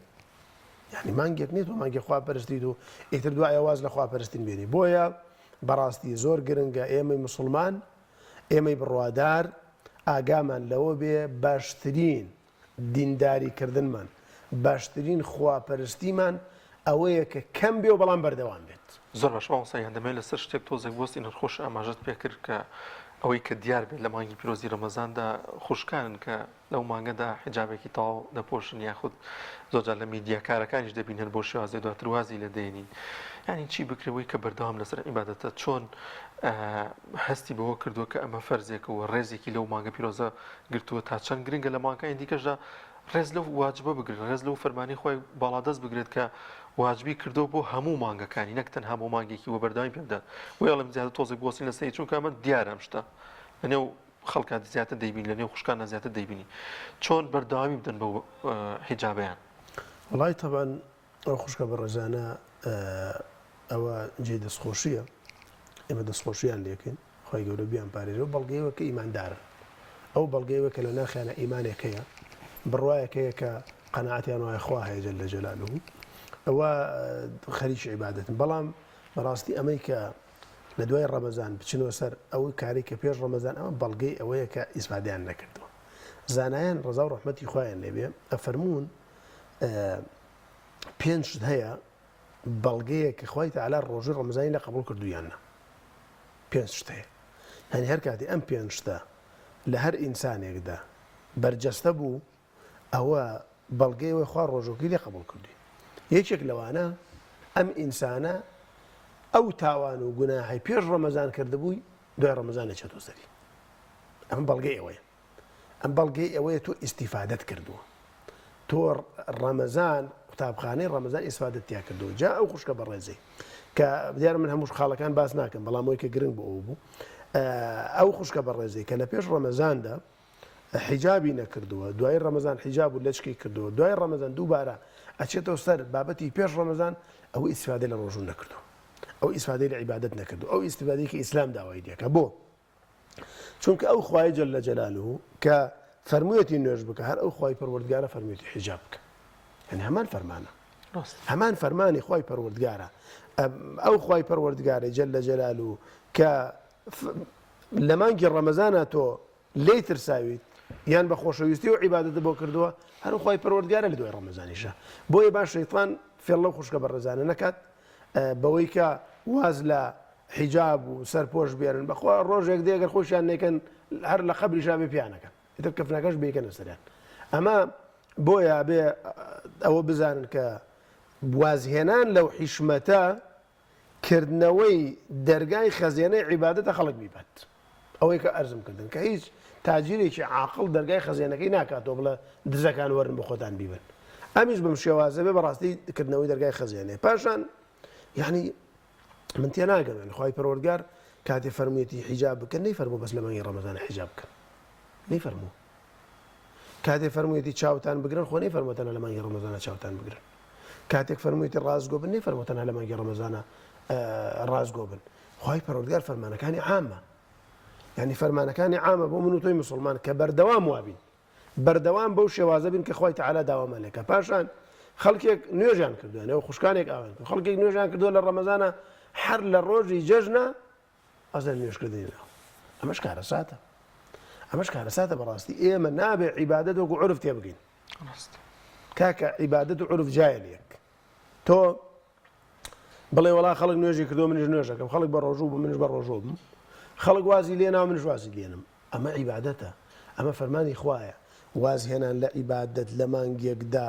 یعنی مانگێک نییە تۆ مانگی خوا پەرستیت و ئیتر دوای واز لە خوا پەرستین بێنی بۆیە بەڕاستی زۆر گرنگە ئێمەی مسلمان ئێمەی بڕوادار ئاگامان لەوە بێ باشترین دینداری کردنمان، باشترین خواپەرستیمان ئەوەیە کە کەم بێ و بەڵام بەردەوام بێت. زۆر باشە مامۆستا گیان دەمەوێت لەسەر شتێک تۆزێک بوەستین هەر خۆش ئاماژەت پێکرد کە ئەوەی کە دیار بێت لە مانگی پیرۆزی ڕەمەزاندا خوشکانن کە لەو مانگەدا حیجابێکی تەواو دەپۆشن یاخود زۆرجار لە میدیا کارەکانیش دەبین هەر بۆ شێوازێ دواتر وازی لێ دێنین یعنی چی بکرێ بۆی کە بەردەوام لەسەر عیبادەتە چۆن هەستی بەوە کردووە کە ئەمە فەرزێکە و ڕێزێکی لەو مانگە پیرۆزە گرتووە تا چەند گرنگە لە مانگەکانی دیکەشدا ڕێز لەو واجبە بگرن ڕێز لەو فەرمانی خۆی باڵادەست بگرێت کە واجبی کردو بۆ هەموو مانگەکانی نەک تەنها بۆ مانگێکی وە بەردەوامی پێ بدات بۆیە ئەڵێم زیاتر تۆزێک بوەستین لەسەری چونکە ئەمە دیارە ئەم شتە لەنێو خەڵکا زیاتر دەیبینی لەنێو خوشکاندا زیاتر دەیبینی چۆن بەردەوامی بدەن بەو حیجابەیان. وەڵای تەبعەن ئەو خوشکە بەڕێزانە ئەوە جێی دەستخۆشیە ئێمە دەستخۆشیان لێکەین خوای گەورە بیان پارێزێ و بەڵگەیەوە کە ئیماندارن ئەو بەڵگەیەوە کە لە ناخیانە ئیمانێک هەیە بڕوایەک هەیە کە قەناعەتیان وایە خوا هەیە جل جلاله ئەوە خەریکی عیبادەتن بەڵام بەڕاستی ئەمەی کە لە دوای ڕەمەزان بچنەوە سەر ئەو کاری کە پێش ڕەمەزان ئەمە بەڵگەی ئەوەیە کە ئیسفادەیان نەکردووە زانایان ڕەزا و ڕەحمەتی خوایان لێبێ ئەفەرموون پێنج شت هەیە بەڵگەیە کە خوای تەعالا ڕۆژووی ڕەمەزانی لە قبوڵ کردوو یان نا پێنج شت هەیە یعنی هەر کاتی ئەم پێنج شتە لە هەر ئینسانێکدا بەرجەستە بوو ئەوە بەڵگەی ئەوەی خوا ڕۆژووەکەی لێ قبوڵ کردووی یەکێک لەوانە ئەم ئینسانە ئەو تاوان و گوناحی پێش ڕەمەزان کردبووی دوای ڕەمەزان نەچێتەوە سەری ئەم بەڵگەی ئەوەیە ئەم بەڵگەی ئەوەیە تۆ ئیستیفادەت کردووە تۆ ڕەمەزان قوتابخانەی ڕەمەزان ئیسفادەت تیا کردووە جا ئەو خوشکە بەڕێزەی کە دیارە من هەموو خاڵەکان باس ناکەم بەڵام ئەوەی کە گرنگ بۆ ئەو بوو ئەو خوشکە بەڕێزەی کە لە پێش ڕەمەزاندا حیجابی نەکردووە دوای ڕەمەزان حیجاب و لەچکی کردووە دوای ڕەمەزان دووبارە ئەچێتەوە سەر بابەتی پێش ڕەمەزان ئەوە ئیسفادە لە ڕۆژوو نەکردووە. ئەو ئیسفادەی لە عیبادەت نەکردو ئەو ئیستفادەی کە ئیسلام داوای لێکە بۆ چونکە ئەو خوای جل جلاله کە فەرموویەتی نوێژ بکە هەر ئەو خوای پەروەردگارە فەرموویەتی حیجاب بکە یعنی هەمان فەرمانە هەمان فەرمانی خوای پەروەردگارە ئەو خوای پەروەردگارە جل جلاله کە لە مانگی ڕەمەزانە تۆ لێی ترساویت یان بە خۆشەویستی و عیبادەتت بۆ کردووە هەر خوای پەروەردگارە لە دوای ڕەمەزانیشە بۆیە با شەیتان فێڵ لەو خوشکە بەڕێزانە نەکات بەوەی کە واز لە حیجاب و سەرپۆش بێنن بەخوا ڕۆژێک دێ گەر خۆشیان نەکەن هەر لە قەبریشا بێ پیانەکەن ئیتر کەفنەکەش بیکەنە سەریان ئەمە بۆیە بێ ئەوە بزانن کە وازهێنان لەو حیشمەتە کردنەوەی دەرگای خەزێنەی عیبادەتە خەڵک بیبات ئەوەی کە ئەرزم کردن کە هیچ تاجیرێکی عاقڵ دەرگای خەزێنەکەی ناکاتەوە بڵێ دزەکان وەرن بۆ خۆتان بیبن ئەمیش بەم شێوازە بێ بەڕاستی کردنەوەی دەرگای خەزێنێ پاشان یعنی من تێ ناگەم یعنی خوای پەروەردگار کاتێ فەرموویەتی حیجاب بکەن نەیفەرموو بەس لە مانگی ڕەمەزانە حیجاب بکەن نەیفەرموو کاتێ فەرموویەتی چاوتان بگرن خۆ نەیفەرموو تەنها لە مانگی ڕەمەزانە چاوتان بگرن کاتێک فەرموویەتی ڕاستگۆ بن نەیفەرموو تەنها لە مانگی ڕەمەزانە ڕاستگۆ بن خوای پەروەردگار فەرمانەکانی عامە یعنی فەرمانەکانی عامە بۆ من و تۆی مسلمان کە بەردەوام وابین بەردەوام بەو شێوازە بین کە خوای تەعالا داوامان لێکا پاشان خەڵکێک نوێژیان کردووە نێو خوشکانێک ئاوان کرد خەڵکێک نوێژیان کردووە لە ڕەمەزانە هەر لە ڕۆژی جەژنە ئەزە نوێژکردنی ناو ئەمەش کارەساتە ئەمەش کارەساتە بەڕاستی ئێمە نابێ عیبادەت وەکو عرف تێبگەین کاکە عیبادەت و عرف جایە لێک تۆ بڵێ وەڵا خەڵک نوێژی کردو منیش نوێژەکەم خەڵک بە ڕۆژوو بوو منیش بە ڕۆژوو بم خەڵک وازی لێ ناو منیش وازی لێنم ئەمە عیبادەتە ئەمە فەرمانی خوایە وازهێنان لە عیبادەت لە مانگێکدا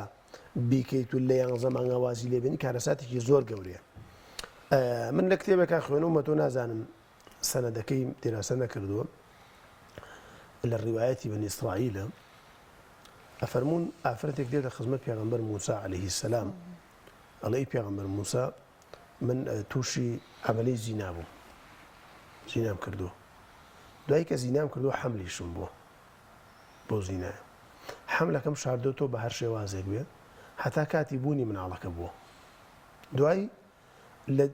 بیکەیت و لە یانزە مانگا وازی لێبێنی کارەساتێکی زۆر گەورەیە من لە کتێبێکا خوێنومە تۆ نازانم سەنەدەکەی دیراسە نەکردووە لە ڕیوایەتی بەنی ئیسرائیلە ئەفەرموون ئافرەتێک دێتە خزمەت پێغەمبەر موسا عەلەیهی سەلام ئەڵێ ئی پێغەمبەر موسا من تووشی عەمەلی زینا بووم زینام کردووە دوای کە زینام کردووە حەملیشم بووە بۆ زینایە حەملەکەم شاردۆتەوە بە هەر شێوازێک بێ هەتا کاتی بوونی مناڵەکە بووە دوای لە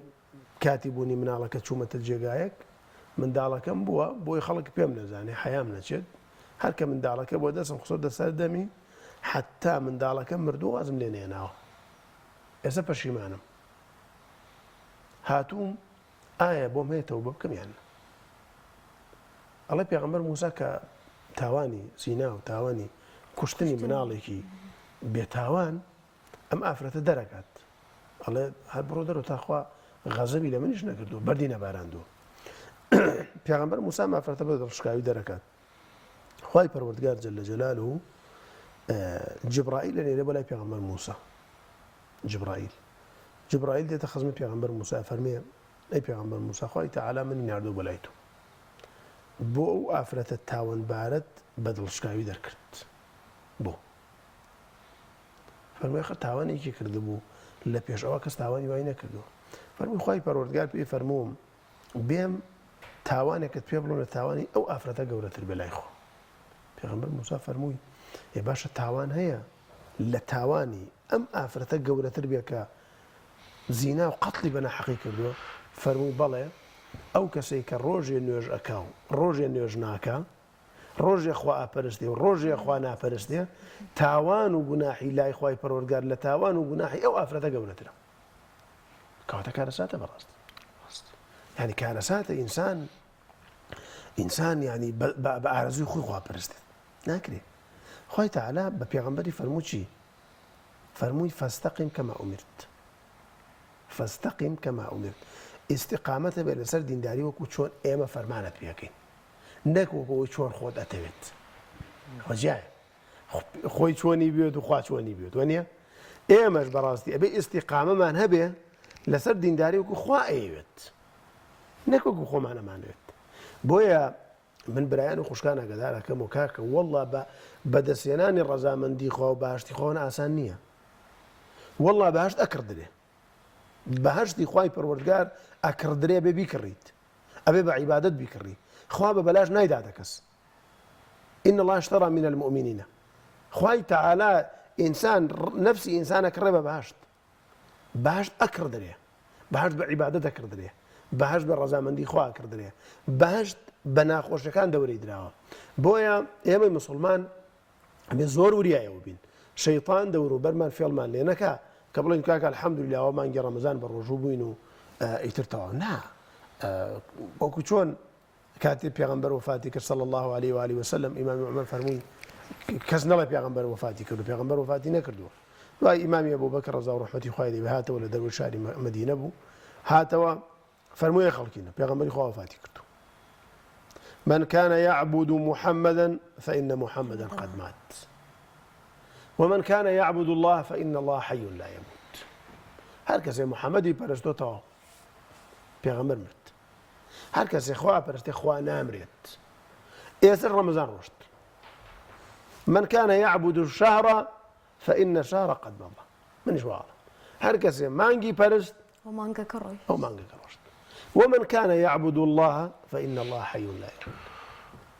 کاتی بوونی مناڵەکە چوومەتە جێگایەک منداڵەکەم بووە بۆی خەڵک پێم نەزانێ حەیام نەچێت هەر کە منداڵەکە بووە دەستم خستۆتە سەر دەمی حەتا منداڵەکە مردووە وازم لێ نەهێناوە ئێستا پەشیمانم هاتووم ئایا بۆم هەیە تەوبە بکەم یان نا ئەڵێ پێغەمبەر موسا کە تاوانی زینا و تاوانی کوشتنی مناڵێکی بێتاوان ئەم ئافرەتە دەرەکات ئەڵێ هەر بڕۆ دەرەوە تا خوا غەزەبی لە منیش نەکردووە بەردی نەباراندووە پێغەمبەر موسا ئەم ئافرەتە بە دڵشکاوی دەرەکات خوای پەروەردگار جل جلاله جبرائیل لە نێرێ بۆ لای پێغەمبەر موسا جبرائیل جبرائیل دێتە خزمەت پێغەمبەر موسا فەرمێ ئەی پێغەمبەر موسا خوای تەعالا منی ناردووە بۆ لای تۆ بۆ ئەو ئافرەتە تاوانبارەت بە دڵشکاوی دەرکرد بۆ فەرمووی ئاخر تاوانێکی کردبوو لە پێش ئەوە کەس تاوانی وای نەکردووە فەرمووی خوای پەروەردگار پێی فەرمووم بێم تاوانێکت پێ بڵێم لە تاوانی ئەو ئافرەتە گەورەتر بێ لای خۆ پێغەمبەر موسا فەرمووی ئێ باشە تاوان هەیە لە تاوانی ئەم ئافرەتە گەورەتر بێ کە زینا و قەتڵی بە ناحەقی کردووە فەرمووی بەڵێ ئەو کەسەی کە ڕۆژێ نوێژ ئەکا و ڕۆژێ نوێژ ناکا ڕۆژێ خوا ئەپەرستێ و ڕۆژێ خوا ناپەرستێ، تاوان و گوناحی لای خوای پەروەردگار لە تاوان و گوناحی ئەو ئافرەتە گەورەترە. کەواتە کارەساتە بەڕاستی. یعنی کارەساتە ئینسان ئینسان یعنی بە ئارەزووی خۆی خوا پەرستێت ناکرێ. خوای تەعالا بە پێغەمبەری فەرموو چی؟ فەرمووی فاستقم کما امرت فاستقم کما امرت ئیستیقامەتە بێ لەسەر دینداری وەکو چۆن ئێمە فەرمانت پێکەین نەک وەکو ئەوەی چۆن خۆت ئەتەوێت ئەوە جیایە خۆی چۆنی بێت و خوا چۆنی بێت وە نیە ئێمەش بەڕاستی ئەبێ ئیستیقامەمان هەبێ لەسەر دینداری وەکو خوا ئەیەوێت نەک وەکو خۆمان ئەمانەوێت بۆیە من برایان و خوشکان ئاگادار ئەکەم و کاکە والله بە بەدەستهێنانی ڕەزامەندی خوا و بەهەشتی خوا ئاسان نییە والله بەهەشت ئەکڕدرێ بەهەشتی خوای پەروەردگار ئەکڕدرێ بێ بیکڕیت ئەبێ بە عیبادەت بیکڕی خوا بە بەلاش نایداتە کەس ان الله اشترى من المؤمنین خوای تعالی ئینسان نفسی ئینسان ئەکڕێ بە بەهەشت بەهەشت ئەکڕدرێ. بەهەشت بە عیبادەت دەکڕدرێ. بەهەشت بە ڕەزامەندی خوا ئەکڕدرێ. بەهەشت بە ناخۆشیەکان دەورەی دراوە. بۆیە ئێمەی موسڵمان ئەبێ زۆر وریایەوە بین. شەیتان دەوروبەرمان فێڵمان لێ نەکا کە بڵێین کاکە الحمدللە ئەوە مانگی ڕەمەزان بە ڕۆژوو بووین و ئیتر تەواو. نا. وەکو چۆن کاتێ پێغەمبەر وەفاتی کرد صلی اللە علیه و آله وسلم ئیمامی عومەر فەرمووی کەس نەڵێ پێغەمبەر وەفاتی کردو پێغەمبەر وەفاتی نەکردووە دوای ئیمامی ئەبوبەکر ڕەزا و ڕەحمەتی خوای لێ هاتەوە لە دەروەی شاری مەدینە بوو هاتەوە فەرمووی خەڵکینە پێغەمبەری خوا وەفاتی کردو من كان يعبد محمدا فإن محمدا قد مات ومن كان يعبد الله فإن الله حي لا يموت هەر کەسێ محەممەدی پەرستۆ تەواو پێغەمبەر مرد هەر کەسێ خوا پەرستێ خوا نامرێت ئێستا ڕەمەزان ڕۆشت من كان يعبد الشهر فإن الشهر قد مضى منیش واڵم هەر کەسێ مانگی پەرست ئەو مانگەکە ڕۆی ئەو مانگەکە ڕۆشت ومن كان يعبد الله فإن الله حي لا يموت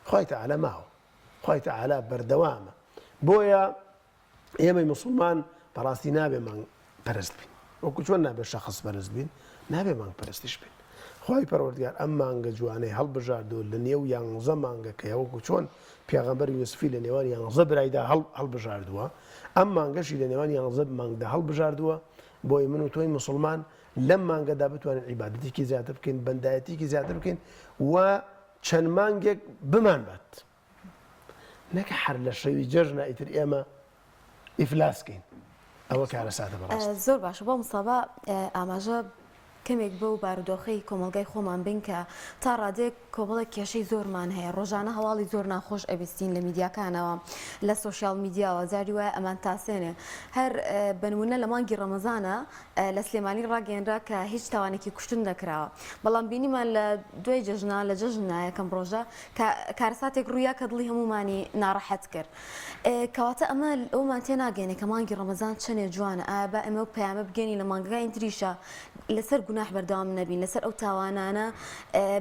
خوای تعالی ماوە خوای تعالی بەردەوامە بۆیە ئێمەی موسڵمان بەڕاستی نابێ مانگ پەرست بین وەکو چۆن نابێ شەخص پەرست بین نابێ مانگ پەرستیش بین خوای پەروەردگار ئەم مانگە جوانەی هەڵبژاردو لە نێو یانزە مانگەکەی وەکو چۆن پێغەمبەر یوسفی لە نێوان یانزە برایدا هەڵبژاردووە ئەم مانگەشی لە نێوان یانزە مانگدا هەڵبژاردووە بۆی من و تۆی مسلمان لەم مانگەدا بتوانین عیبادەتێکی زیاتر بکەین بەندایەتێکی زیاتر بکەین و چەند مانگێک بمان بات نەک هەر لە شەوی جەژنە ئیتر ئێمە ئیفلاس کەین ئەوە کارەساتە بەڕاست. زۆر باشە بۆ مستەفا ئاماژە کەمێک بەو بارودۆخەی کۆمەڵگای خۆمان بین کە تا ڕادەیەک کۆمەڵێک کێشەی زۆرمان هەیە ڕۆژانە هەواڵی زۆر ناخۆش ئەبیستین لە میدیاکانەوە لە سۆشیال میدیاوە جاری وایە ئەمان تاسێنێ هەر بەنمونە لە مانگی ڕەمەزانە لە سلێمانی ڕاگەیەنرا کە هیچ تاوانێکی کوشتن نەکراوە، بەڵام بینیمان لە دوای جەژنا لە جەژننا یەکەم ڕۆژە کارەساتێک ڕوویا کە دڵی هەموومانی ناڕەحەت کرد. کەواتە ئەمە ئەومان تێناگەێنێ کە مانگی ڕەمەزان چەنێ جوانە، ئایا با ئێمە پەیامە بگەێنین لە مانگەکانی تریشا لەسەر گوناح بەردەوام نەبین، لەسەر ئەو تاوانانە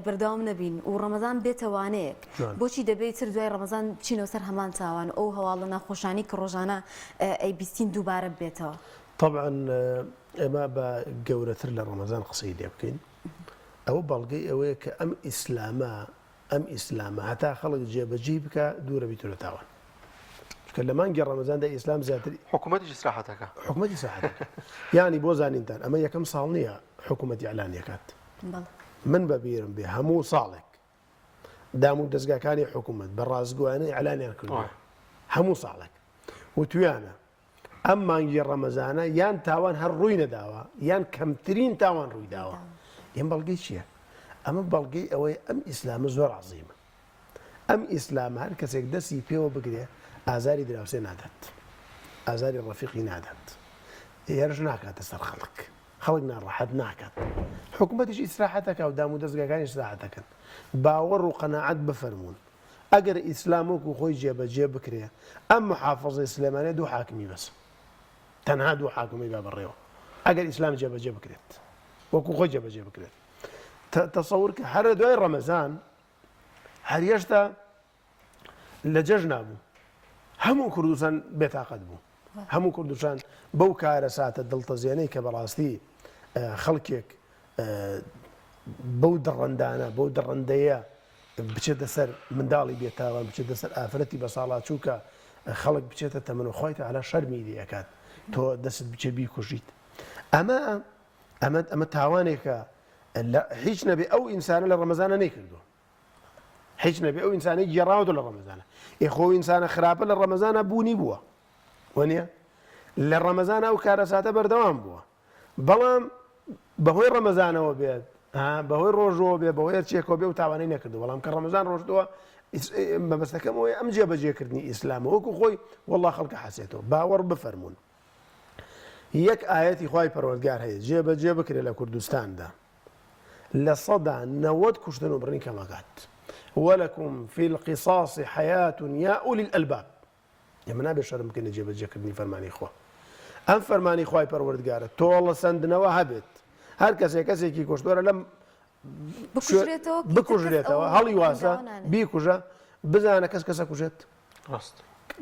بەردەوام نەبین و ڕەمەزان بێتە وانەیەک. بۆچی دەبێت تر دوای ڕەمەزان بچینەوە سەر هەمان تاوان و ئەو هەواڵە ناخۆشانەی کە ڕۆژانە ئەیبیستین دووبارە ببێتەوە؟ تەبعەن ئێمە بە گەورەتر لە ڕەمەزان قسەی لێ بکەین ئەوە بەڵگەی ئەوەیە کە ئەم ئیسلامە ئەم ئیسلامە هەتا خەڵک جێبەجێی بکە دوورە بیت لە تاوان چونکە لە مانگی ڕەمەزاندا ئیسلام زیاتر حکوومەتیش ئیسراحەتەکە حکوومەتی ئیسراحەتەکە یعنی بۆ زانینتان ئەمە یەکەم ساڵ نییە حکوومەتی ئیعلان یەکات من بەبیرم بێ هەموو ساڵێک دام و دەزگاکانی حکوومەت بە ڕاستگۆیانە ئیعلانیان کردووە هەموو ساڵێک وتویانە ئەم مانگی ڕەمەزانە یان تاوان هەر ڕووی نەداوە یان کەمترین تاوان ڕووی داوە ئێم بەڵگەی چییە؟ ئەمە بەڵگەی ئەوەی ئەم ئیسلامە زۆر عەزیمە ئەم ئیسلامە هەر کەسێک دەستی پێوە بگرێ ئازاری دراوسێ نادات ئازاری ڕەفیقی نادات هێرش ناکاتە سەر خەڵک خەڵک ناڕەحەت ناکات حکوومەتیش ئیسراحەتەکە و دام و دەستگاکانی ئیسراحەتەکەن باوەڕ و قەناعەت بفەرمونون ئەگەر ئیسلام وەکو خۆی جێبەجێ بکرێ ئەم محافەزەی سلێمانیە دوو حاکمی بەسە تەنها دوو حاکمی با بەڕێوە ئەگەر ئیسلام جێبەجێ بکرێت وەکو خۆی جێبەجێ بکرێت تەسەور کە هەر لە دوای ڕەمەزان هەر هێشتا لە جەژنا بوو هەموو کوردستان بێتاقەت بوو هەموو کوردستان بەو کارەساتە دڵتەزێنەی کە بەڕاستی خەڵکێک بەو دڕندانە بەو دڕندەیە بچێتە سەر منداڵی بێتاوان بچێتە سەر ئافرەتی بەساڵاچوو کە خەڵک بچێتە تەمەن و خوای تەعالا شەرمی لێ ئەکات تۆ دەست بچێ بیکوژیت ئەمە ئەمە ئەمە تاوانێکە لە هیچ نەبێ ئەو ئینسانە لە ڕەمەزانە نەیکردووە هیچ نەبێ ئەو ئینسانەی گێڕاوەتەوە لە ڕەمەزانە ئێ خۆ ئینسانە خراپە لە ڕەمەزانە بوونی بووە وەنیە لە ڕەمەزانە ئەو کارەساتە بەردەوام بووە بەڵام بەهۆی ڕەمەزانەوە بێت بەهۆی ڕۆژەوە بێ بەهۆی هەرچیەکەوە بێ و تاوانەی نەکردو بەڵام کە ڕەمەزان ڕۆشتەوە مەبەستەکەم ئەوەیە ئەم جێبەجێکردنی ئیسلامە وەکو خۆی وەڵڵا خەڵکە حەسێتەوە باوەڕ بفەرمونون یەک ئایەتی خوای پەروەردگار هەیە جێبەجێ بکرێت لە کوردستاندا 90% کوشتن و بڕین کەمەکات ولكم في القصاص حياة يا أولي الألباب ئێمە نابێت شەرم بکەین لە جێبەجێکردنی فەرمانی خوا. ئەم فەرمانی خوای پەروەردگارە تۆڵە سەندنەوە هەبێت. هەر کەسێک کەسێکی کوشت وەرە لەم بکوژرێتەوە بکوژرێتەوە هەڵی واسە بیکوژە بزانە کەس کەسە کوژێت ڕاست.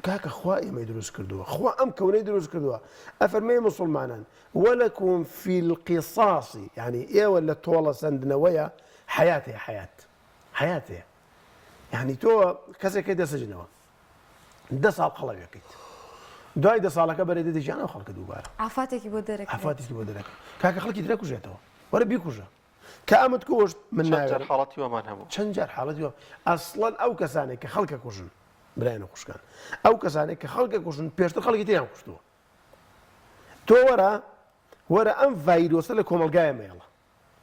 کاکە خوا ئێمەی دروست کردووە خوا ئەم کەونەی دروست کردووە ئەفەرمێ موسڵمانان ولکم فی القصاص یعنی ئێوە لە تۆڵە سەندنەوەیە حەیات هەیە حەیات حەیات هەیە یعنی تۆ کەسێک دەسجنەوە دە ساڵ قەڵەوێکیت دوای دە ساڵەکە بەرێ دێتە ژیان ئەو خەڵکە دووبارە ئافاتێکی بۆ دەرەکرێت ئافاتێکی بۆ دەرەکرێت کاکە خەڵکی درەکوژێتەوە وەرە بیکوژە کە ئەمت کوشت من چەند جار ناوێرم حاڵەتی وامان هەبوو. چەند جار حاڵەتی وا ئەسڵەن ئەو کەسانەی کە خەڵکە کوژن برایان و خوشکان ئەو کەسانەی کە خەڵکە کوژن پێشتر خەڵکی تریان کوشتووە تۆ وەرە وەرە ئەم ڤایرۆسە لە کۆمەڵگایە مەیەڵە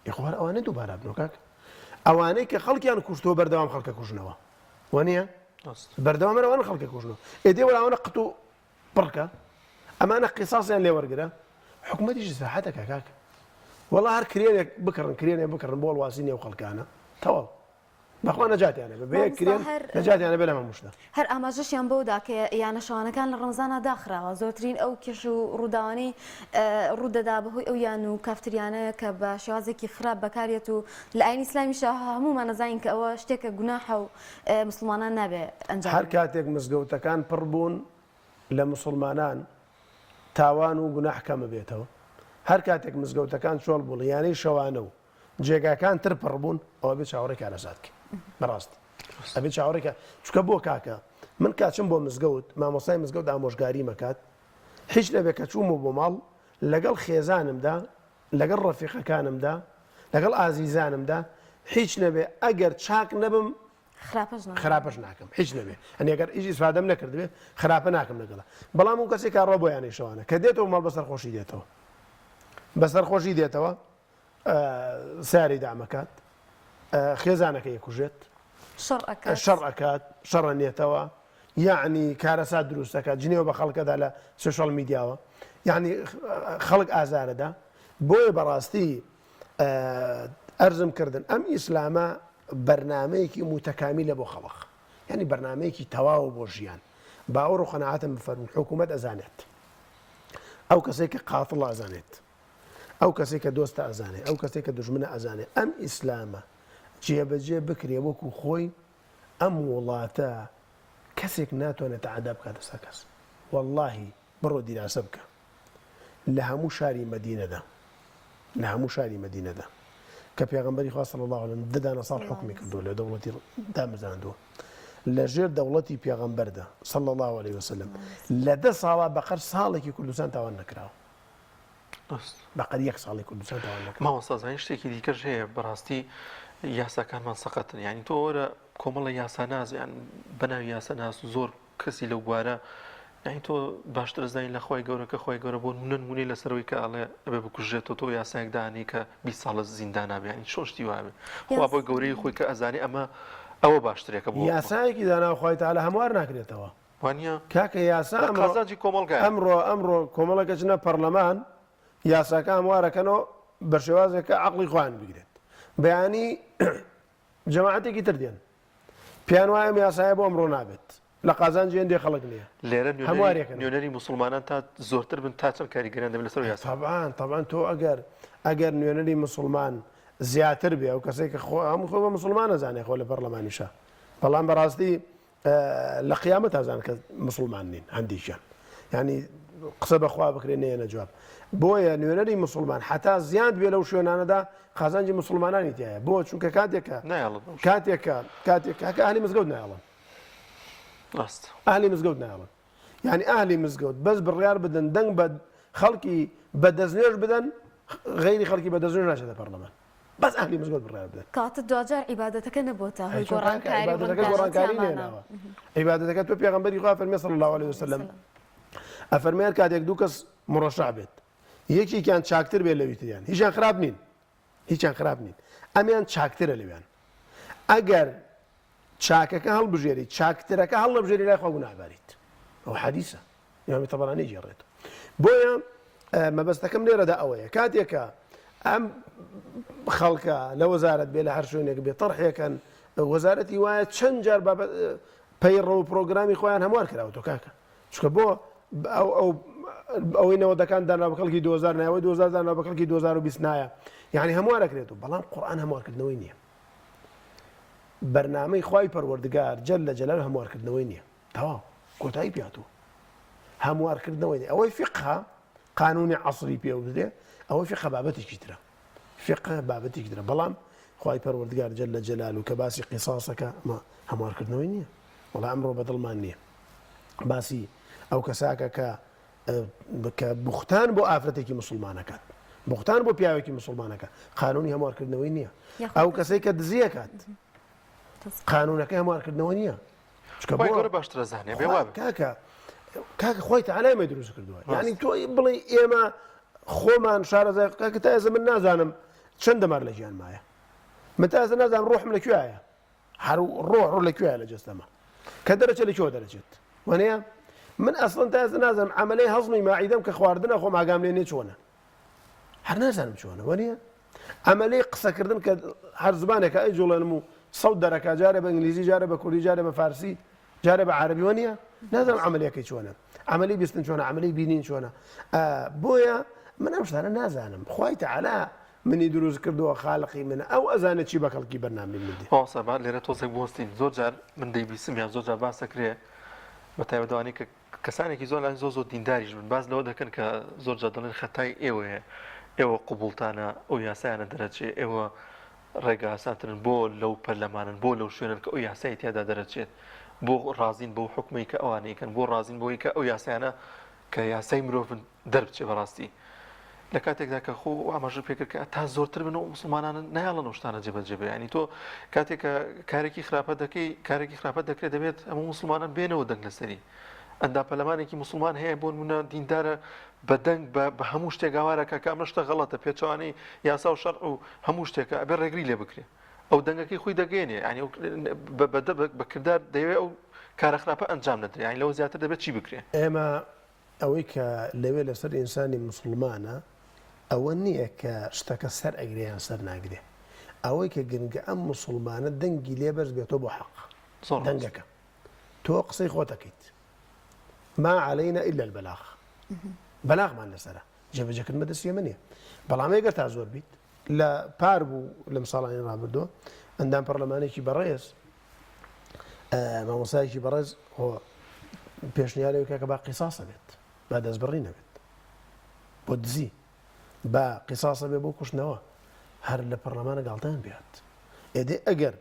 یخۆ هەر ئەوانە دووبارە بنەوە کاک ئەوانەی کە خەڵکیان کوشتووە بەردەوام خەڵکە کوژنەوە وانە بەردەوام هەر ئەوانە خەڵکە کوژنەوە ئێ دێ وەرە ئەوانە قت و پڕکە ئەمانە قیساسیان لێ وەرگرە حکومەتیش ئیسراحەتەکە کاک وەڵا هەر کرێنێک بکڕن کرێنێ بکڕن بۆ هەڵواسینی ئەو خەڵکانە تەواو بەخوا نەجاتیانە بێ بەیەک مامۆستا کرێن هەر نەجاتیانە بێ لەم هەموو شتە. هەر ئاماژەشیان بەوە دا کە یانە شەوانەکان لە ڕەمەزانا داخراوە، زۆرترین ئەو کێشە و ڕووداوانەی ڕوودەدا بەهۆی ئەو یان و کافتریانەیە کە بە شێوازێکی خراپ بەکاریەت و لە ئاینی ئیسلامیشا هەموومان ئەزانین کە ئەوە شتێکە گوناحە و موسڵمانان نابێ ئەنجامی هەر بدەن. کاتێک مزگەوتەکان پڕ بوون لە موسڵمانان تاوان و گوناح کەم ئەبێتەوە، هەر کاتێک مزگەوتەکان چۆڵ بوون یانەی شەوانە و جێگاکان تر پڕ بوون ئەوە بێ چاوەڕێی کارەسات بکەین بەڕاستی ئەبێ چاوەڕێی کە چونکە بۆ کاکە من کاچم بۆ مزگەوت مامۆستای مزگەوت ئامۆژگاری مەکات هیچ نەبێ کە چوومەوە بۆ ماڵ لەگەڵ خێزانمدا لەگەڵ ڕەفیقەکانمدا لەگەڵ ئازیزانمدا هیچ نەبێ ئەگەر چاک نەبم خراپەش ناکەم خراپەش ناکەم هیچ نەبێ ئەنی ئەگەر هیچ ئیسفادەم نەکردبێ خراپە ناکەم لەگەڵە بەڵام ئەو کەسێک کاڕۆ بۆ یانەی شەوانە کە دێتەوە ماڵ بەسەر خۆشی دێتەوە بەسەر خۆشی دێتەوە ساری دامەکات خێزانەکە یەکوژێت شەڕ ئەکات شەڕ ئەکات شەڕە نێتەوە یعنی کارەسات دروست دەکات جنێوە بە خەڵکەدا لە سۆشیال میدیاوە یعنی خەڵک ئازارەدا بۆیە بەڕاستی ئەرزم کردن ئەم ئیسلامە بەرنمەیەکی موتەکامیلە بۆ خەڵق یعنی بەرنمەیەکی تەواو بۆ ژیان باوەڕ و قەناعەتم بفەرموون حکوومەت ئەزانێت ئەو کەسێک کە قاتڵ ئەزانێت ئەو کەسەی کە دۆستە ئەزانێ ئەو کەسەی کە دوژمنە ئەزانێ ئەم ئیسلامە جێبەجێ بکرێ وەکو خۆی ئەم وڵاتە کەسێک ناتوانێت تەعەدا بکاتە سەر کەس وەڵاهی بڕۆ دیراسە بکە لە هەموو شاری مەدینەدا لە هەموو شاری مەدینەدا کە پێغەمبەری خوا صلی الله علیه و دە دانە ساڵ حکومی کردووە لە دەوڵەتی دامەزراندووە لە ژێر دەوڵەتی پێغەمبەردا صلی الله علیه وسلم لە دە ساڵا بەقەر ساڵێکی کوردستان تاوان نەکراوە بەقەر یەک ساڵی کوردستان تاوان نەکراوە. مامۆستا زانین شتێکی دیکەش هەیە بەڕاستی یاساکانمان سەقەتن یعنی تۆ وەرە کۆمەڵە یاساناس یان بەناوی یاساناس زۆر کەسی لەو بوارە یعنی تۆ باشتر زانین لە خوای گەورە کە خوای گەورە بۆ نمونە نمونەی لەسەرەوەی کە ئەڵێ ئەبێ بکوژرێتەوە تۆ یاسایەک دانی کە 20 ساڵە زیندان نابێ یعنی چۆن شتی وابێ خوا بۆ گەورەی خۆی کە ئەزانێ ئەمە ئەوە باشترێکە بۆ یاسایەکی دانا خوای تعالی هەموار ناکرێتەوە وانیە؟ کاکە یاسا لە ئەمڕۆ قازانجی کۆمەڵگایە. ئەمڕۆ ئەمڕۆ کۆمەڵێک ئەچنە پەڕلەمان یاساکە هەموارەکەنەوە بە شێوازێک کە عەقڵی خۆیان بگرێت بەیانی جەماعەتێکی تر دێن پێیان وایە ئەم یاسایە بۆ ئەمڕۆ نابێت لە قازانجی هەندێک خەڵک نییە لێرە نوێنەری هەموارێکن نوێنەری موسڵمانان تا زۆرتر بن تا چەند کاریگەریان دەبێت لەسەر یاسا تەبعان تەبعان تۆ ئەگەر ئەگەر نوێنەری موسڵمان زیاتر بێ ئەو کەسێک کە خۆ هەموو خۆ بە موسڵمان ئەزانێ خۆ لە پەڕلەمانیشە بەڵام بەڕاستی لە قیامەتا زان کە مسوڵمان نین هەندێکیان یعنی قسە بەخوا بکرێ نێنە جواب بۆیە نوێنەری مسلمان حتا زیاد بێ لەو شوێنانەدا قازانجی مسلمانانی تایە بۆ چونکە کاتێکە کاتێکە کاتێک کاکە ئەهلی مزگەوت نایڵن ڕاست ئەهلی مزگەوت نایڵن یعنی ئەهلی مزگەوت بەس بڕیار بدەن دەنگ بە خەڵکی بە دەستنوێژ بدەن غەیری خەڵکی بە دەستنوێژ ناچێتە پەرلەمان بەس ئەهلی مزگەوت بڕیار بدەن. کەواتە دواجار عیبادەتەکە نەبۆتە هۆی ئەی چۆن کاکە گۆڕانکاری و عیبادەتەکە ڕەنگدانەوە گۆڕانکاری تیامانە. نەهێناوە عیبادەتەکە تۆ پێغەمبەری خوا فەرمی صلی الله علیه وسلم ئەفەرمێ هەر کاتێک دوو کەس مڕەشەع بێت یەکێکیان چاکتر بێت لەوی تریان هیچیان خراپ نین هیچیان خراپ نین ئەمیان چاکترە لەویان ئەگەر چاکەکە هەڵبژێری چاکترەکە هەڵنەبژێری لای خوا گوناهباریت ئەو حەدیسە ئیمامی تەبەرانی گێڕێت بۆیە مەبەستەکەم لێرەدا ئەوەیە کاتێکە ئەم خەڵکە لە وەزارەت بێ لە هەر شوێنێک بێ تەرحێکەن وەزارەتی وایە چەند جار پەیڕە و پرۆگرامی خۆیان هەموار کراوەتەوە کاکە چونکە بۆ ئەو ئەو ئەوەی نەوەدەکان دانا بە کەڵکی 2000 نایەوە 2000 دانا بە کەڵکی 2020 نایە یعنی هەموارەکرێت و بەڵام قورئان هەموارکردنەوەی نییە بەرنامەی خوای پەروەردگار جل جلاله هەموارکردنەوەی نییە تەواو. کۆتایی پیاتوە هەموارکردنەوەی نیە ئەوەی فیقهە قانونی عەسری پێ بدرێ ئەوەی فیقهە بابەتێکی ترە فیقهە بابەتێکی ترە بەڵام خوای پەروەردگار جل جلالو کە باسی قیساسەکە ئەمە هەموارکردنەوەی نییە وەڵا ئەمڕۆ بەدڵمان نییە باسی ئەو کەساکە کە کە بوختان بۆ ئافرەتێکی مسلمانەکات بوختان بۆ پیاوێکی مسلمانەکە قانونی هەموارکردنەوەی نییە ئەو کەسێک کە دزیەکات قانونەکەی هەموارکردنەوە نییە چونکە بۆ گەورە باشترە زانێ بێ وابێ کاکە کاکە خۆی تەعالا ئێمەی دروست کردووە یعنی تۆ بڵێ ئێمە خۆمان شارەزای کاکە تا ئێستا من نازانم چەند دەمار لە گیان مایە من تا ئێستا نازانم ڕۆحم لە کوێیە هەر ڕۆح ڕۆح لە کوێیە لە جەستەمە کە دەرەچێت لە کوێوە دەرەچێت وانەیە من ئەسڵەن تا ئێستا نازانم عەمەلەی هەزمی ماعیدەم کە خواردنە خۆم ئاگام لێ نییە چۆنە هەر نازانم چۆنە وانە عەمەلەی قسەکردن کە هەر زمانێکە ئەیجوڵێنم و سەوت دەرەکا جارێ بە ئینگلیزی جارێ بە کوردی جارێ بە فارسی جارێ بە عەرەبی وە نییە نازانم عەمەلیەکەی چۆنە عەمەلی بیستن چۆنە عەمەلی بینین چۆنە بۆیە من ئەم شتانە نازانم خوای تەعالا منی دروست کردووە خالقی منە ئەو ئەزانێت چی بە کەڵکی بەرنامەی من دێ. مامۆستا با لێرە تۆزێک بوەستین زۆر جار من دەیبیستم یان زۆر جار باس دەکرێ بە تایبەت ئەوانەی کە کەسانێکی زۆر لای زۆر زۆر دینداریش بن باس لەوە دەکەن کە زۆر جار دەڵێن خەتای ئێوەیە ئێوە قوبوڵتانە ئەو یاسایانە دەرەچێ ئێوە ڕێگە ئاسانترن بۆ لەو پەرلەمانن بۆ لەو شوێنن کە ئەو یاسای تیادا دەرەچێت بۆ ڕازین بەو حکومەی کە ئەوانەیکەن بۆ ڕازین بۆی کە ئەو یاسایانە کە یاسای مرۆڤن دەربچێ بەڕاستی لە کاتێکدا کە خۆ ئاماژە پێکرد کە تا زۆرتر بن و مسلمانان نایڵن ئەو شتانە جێبەجێ بێ ینی تۆ کاتێک کە کارێکی خراپە دەکەی کارێکی خراپە دەکرێت دەبێت هەموو مسلمانان بێنەوە دەنگ لەسەری ئەندام پەرلەمانێکی مسلمان هەیە بۆ نمونە دیندارە بە دەنگ بە هەموو شتێک ئاوارەکە کە ئەمە شتە غەڵەتە پێچەوانەی یاسا و شەرع و هەموو شتێکە ئەبێ ڕێگری لێ بکرێ ئەو دەنگەکەی خۆی دەگەێنێ ینی بە کردار دەیەوێ ئەو کارە خراپە ئەنجام نەدرێ ینی لەوە زیاتر دەبێت چی بکرێ؟ ئێمە ئەوەی کە لەوێ لەسەر ئینسانی موسڵمانە ئەوە نییە کە شتەکە سەر ئەگرێ یان سەر ناگرێ ئەوەی کە گرنگە ئەم موسڵمانە دەنگی لێ بەرز بێتەوە بۆ حەق دەنگەکە تۆ قسەی خۆت ئەکەیت ما علينا إلا البلاغ بەلاغمان لەسەرە جێبەجێکردن بەدەستی ئێمە نییە بەڵام ئەگەر تا زۆر بیت لە پار بوو لەم ساڵانی ڕابردووە ئەندام پەرلەمانێکی بەڕێز مامۆستایەکی بەڕێز هۆ پێشنیارەوە کاکە با قیساسە بێت با دەستبڕی نەبێت بۆ دزی با قیساسە بێ بۆ کوشتنەوە هەر لە پەرلەمانە گاڵتەیان پێات ئێدێ ئەگەر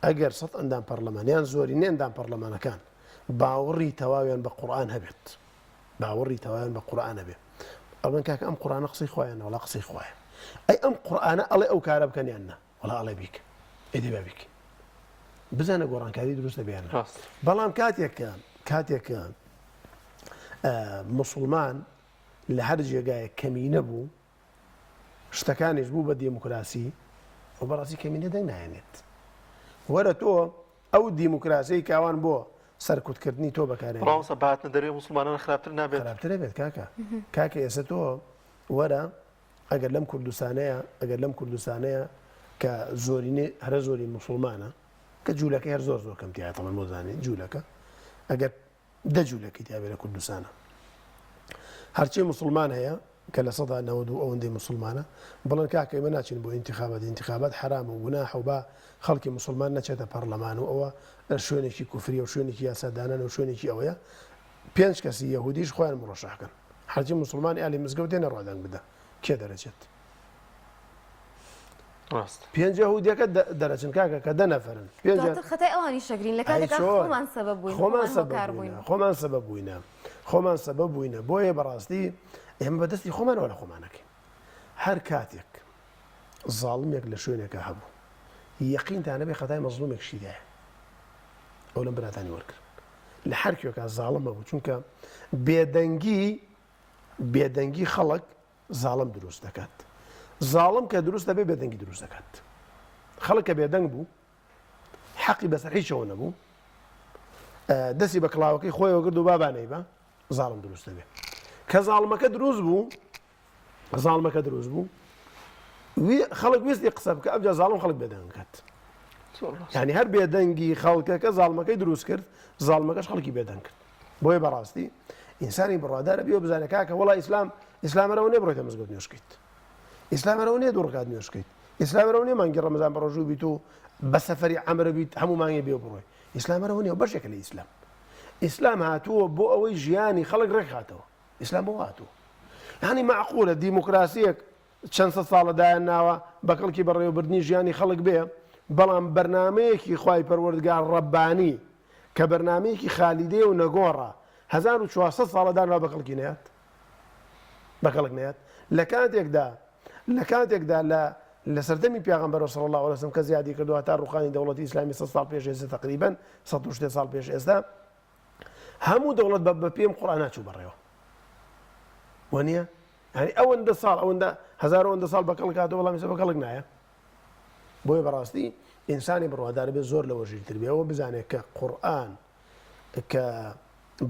ئەگەر سە ئەندام پەرلەمان یان زۆری ئەندام پەرلەمانەکان باوەڕی تەواویان بە قورآن هەبێت باوەڕی تەواویان بە قورآن هەبێ ئەڵێن کاکە ئەم قورآنە قسەی خوایە وەڵا قسەی خوایە ئەی ئەم قورآنە ئەڵێ ئەو کارە بکەن یان نا وەڵا ئەڵێ بیکە ئێدی با بیکەین بزانە گۆڕانکاری دروست دەبێ یان نا بەڵام کاتێک کە کاتێک کە مسلمان لە هەر جێگایەک کەمینە بوو شتەکانیش بوو بە دیموکراسی و بەڕاستی کەمینە دەنگ نایەنێت وەرە تۆ ئەو دیموکراسی کاوان بۆ سەرکوتکردنی تۆ بەکارێن ڕاستە باتنە دەرێ مسلمانان خراپتر نابێت خراپتر بێت کاکە کاکە ئێستا تۆ وەرە ئەگەر لەم کوردستانەیە ئەگەر لەم کوردستانەیە کە زۆرینەی هەرە زۆری موسڵمانە کە جوولەکەی هەر زۆر زۆر کەم تیایە تەمەن بۆ زانین جوولەکە ئەگەر دە جوولەکەی تیابێ لە کوردستانە هەرچی موسڵمان هەیە کە لە سەدا نەوەد و ئەوەندەی موسڵمانە بڵێن کاکە ئێمە ناچین بۆ ئینتخابات ئینتخابات حەرامە و گوناحە و با خەڵکی موسڵمان نەچێتە پەڕلەمان و ئەوە شوێنێکی کوفریە و شوێنێکی یاسادانانە و شوێنێکی ئەوەیە پێنج کەسی یەهودیش خۆیان مڕەشەح کەن هەرچی موسڵمانی ئەهلی مزگەوت دێنە ڕا دەنگ بدە کێ دەرەچێت؟ ڕاست پێنج یەهودیەکە دەرەچن کاکە کە دە نەفەرن پێنج دواتر خەتای ئەوانی شەگرین لە کاتێکا خۆمان سەبەب بووین خۆمان سەبەب بووینە خۆمان سەبەب بووینە خۆمان سەبەب بووینە بۆیە بەڕاستی ئێمە بەدەستی خۆمانەوە لە خۆمانەکەین هەر کاتێک زاڵمێک لە شوێنێکا هەبوو یەقینتان هەبێ خەتای مەزڵومێک شیدایە ئەو لەم براتانی وەرگرن لە هەر کوێکا زاڵم هەبوو چونکە بێدەنگی بێدەنگی خەڵک زاڵم دروست دەکات زاڵم کە دروست دەبێ بێدەنگی دروست دەکات خەڵک کە بێدەنگ بوو حەقی بەسەر هیچەوە نەبوو دەستی بە کڵاوەکەی خۆیەوە کرد و بابانەی بە زاڵم دروست دەبێ کە زاڵمەکە دروست بوو زاڵمەکە دروست بوو خەڵک ویستی قسە بکە ئەوجا زاڵم خەڵک بێدەنگ کات یعنی هەر بێدەنگی خەڵکەکە زاڵمەکەی دروست کرد زاڵمەکەش خەڵکی بێدەنگ کرد بۆیە بەڕاستی ئینسانی بڕوادارە بیەوە بزانە کاکە وڵا ئیسلام ئیسلامەرەوە نیە بڕۆیتە مزگەوت نوێژکەیت ئیسلامەرەوە نیە دوو ڕکات نوێژکەیت ئیسلامەرەوە نیە مانگی ڕەمەزان بە ڕۆژوو بیت و بە سەفەری عەمرە بیت هەموو مانگێ بێ بڕۆی ئیسلامەرەوە نیە بەشێکە لە ئیسلام. ئیسلام هاتووە بۆ ئەوەی ژیانی خەڵک ڕێکخاتەوە ئیسلام بۆ هاتووە یعنی معقولە دیموکراسیەک چەند سەد ساڵە دایان ناوە بە کەڵکی بەڕێوەبردنی ژیانی خەڵک بێ بەڵام بەرنمەیەکی خوای پەروەردگار ڕەبانی کە بەرنمەیەکی خالیدەیە و نەگۆڕە 1400 ساڵە دانرا بە کەڵکی نەیات بە کەڵک نەیات لە کاتێکدا لە کاتێکدا لە لە سەردەمی پیاغەمبەر صلی الله علیه وسلم کە زیادی کردووە تا ڕوخانی دەوڵەتی ئیسلامی 100 ساڵ پێش ئێستا تقریبا 100 ساڵ پێش ئێستا هەموو دەوڵەت بە بەپێم قورئانا چوو بەڕێوە وەنیە یعنی ئەوەندە ساڵ ئەوەندە هەزار ئەوەندە ساڵ بە کەڵک هاتەوە بەڵام ئێستا بە کەڵک نایە بۆیە بەڕاستی ئینسانی بڕوادار بێ زۆر لەوە ژیرتر بێ ئەوە بزانێت کە قورئان کە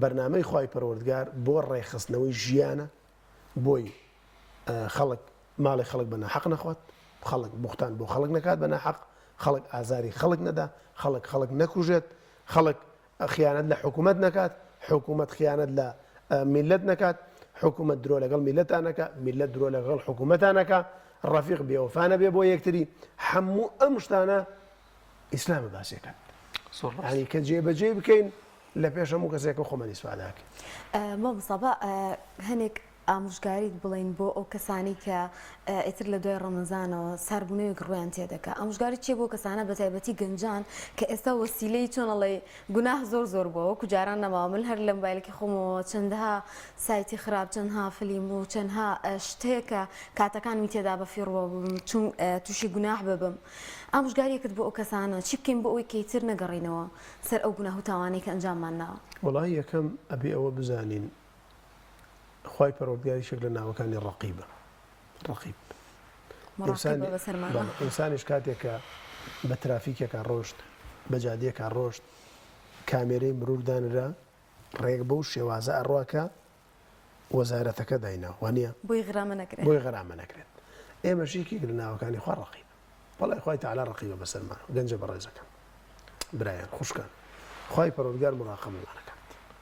بەرنامەی خوای پەروەردگار بۆ ڕێکخستنەوەی ژیانە بۆی خەڵک ماڵی خەڵک بە ناحەق نەخوات خەڵک بوختان بۆ خەڵک نەکات بە ناحەق خەڵک ئازاری خەڵک نەدا خەڵک خەڵک نەکوژێت خەڵک خیانەت لە حکوومەت نەکات حکوومەت خیانەت لە میلەت نەکات حکوومەت درۆ لەگەڵ میلەتا نەکا میلەت درۆ لەگەڵ حکوومەتا نەکا ڕەفیق بێوەفا نەبێ بۆ یەکتری هەموو ئەم شتانە ئیسلامە باسیەکات ینی کە جێبەجێ بکەین لە پێش هەموو کەسێکە خۆمان ئیسفاداکەین. مامۆستا با هەنێک ئامۆژگاریت بڵێین بۆ ئەو کەسانەی کە ئیتر لە دوای ڕەمەزانەوە ساربوونەوەیەک ڕوویان تێدەکا ئامۆژگاری چیە بۆ کەسانە بە تایبەتی گەنجان کە ئێستا وەسیلەی چۆن ئەڵێی گوناه زۆر زۆر بووە وەکو جاران نەماوە من هەر لە مۆبایلەکەی خۆمەوە چەندەها سایتی خراپ چەندها فلیم و چەندها شتەیە کە کاتەکانمی تێدا بەفیڕۆ ببم چون تووشی گوناه ببم ئامۆژگاریەکت بۆ ئەو کەسانە چی بکەین بۆ ئەوەی کە ئیتر نەگەڕێینەوە سەر ئەو گوناه و تاوانەی کە ئەنجاممان ناوە؟ وەڵاهی یەکەم ئەبێ ئەوە بزانین خوای پەروەردگار یەکێک لە ناوەکانی ڕەقیبە ڕەقیب مراقیبە بەسەرمانەوە. بەڵێ ئینسانیش کاتێک کە بە ترافیکێکا ڕۆشت بە جادەیەکا ڕۆشت کامێرەی مرور دانرا ڕێک بەو شێوازە ئەڕوا کە وەزارەتەکە داینا وانە بۆی غرامە نەکرێت بۆی غرامە نەکرێت ئێمەش یەکێک لە ناوەکانی خوا ڕەقیب وەڵای خوای تەعالا ڕەقیبە بەسەرمانەوە گەنجە بەڕێزەکەم برایان خوشکان خوای پەروەردگار مراقەبەمان ئەکات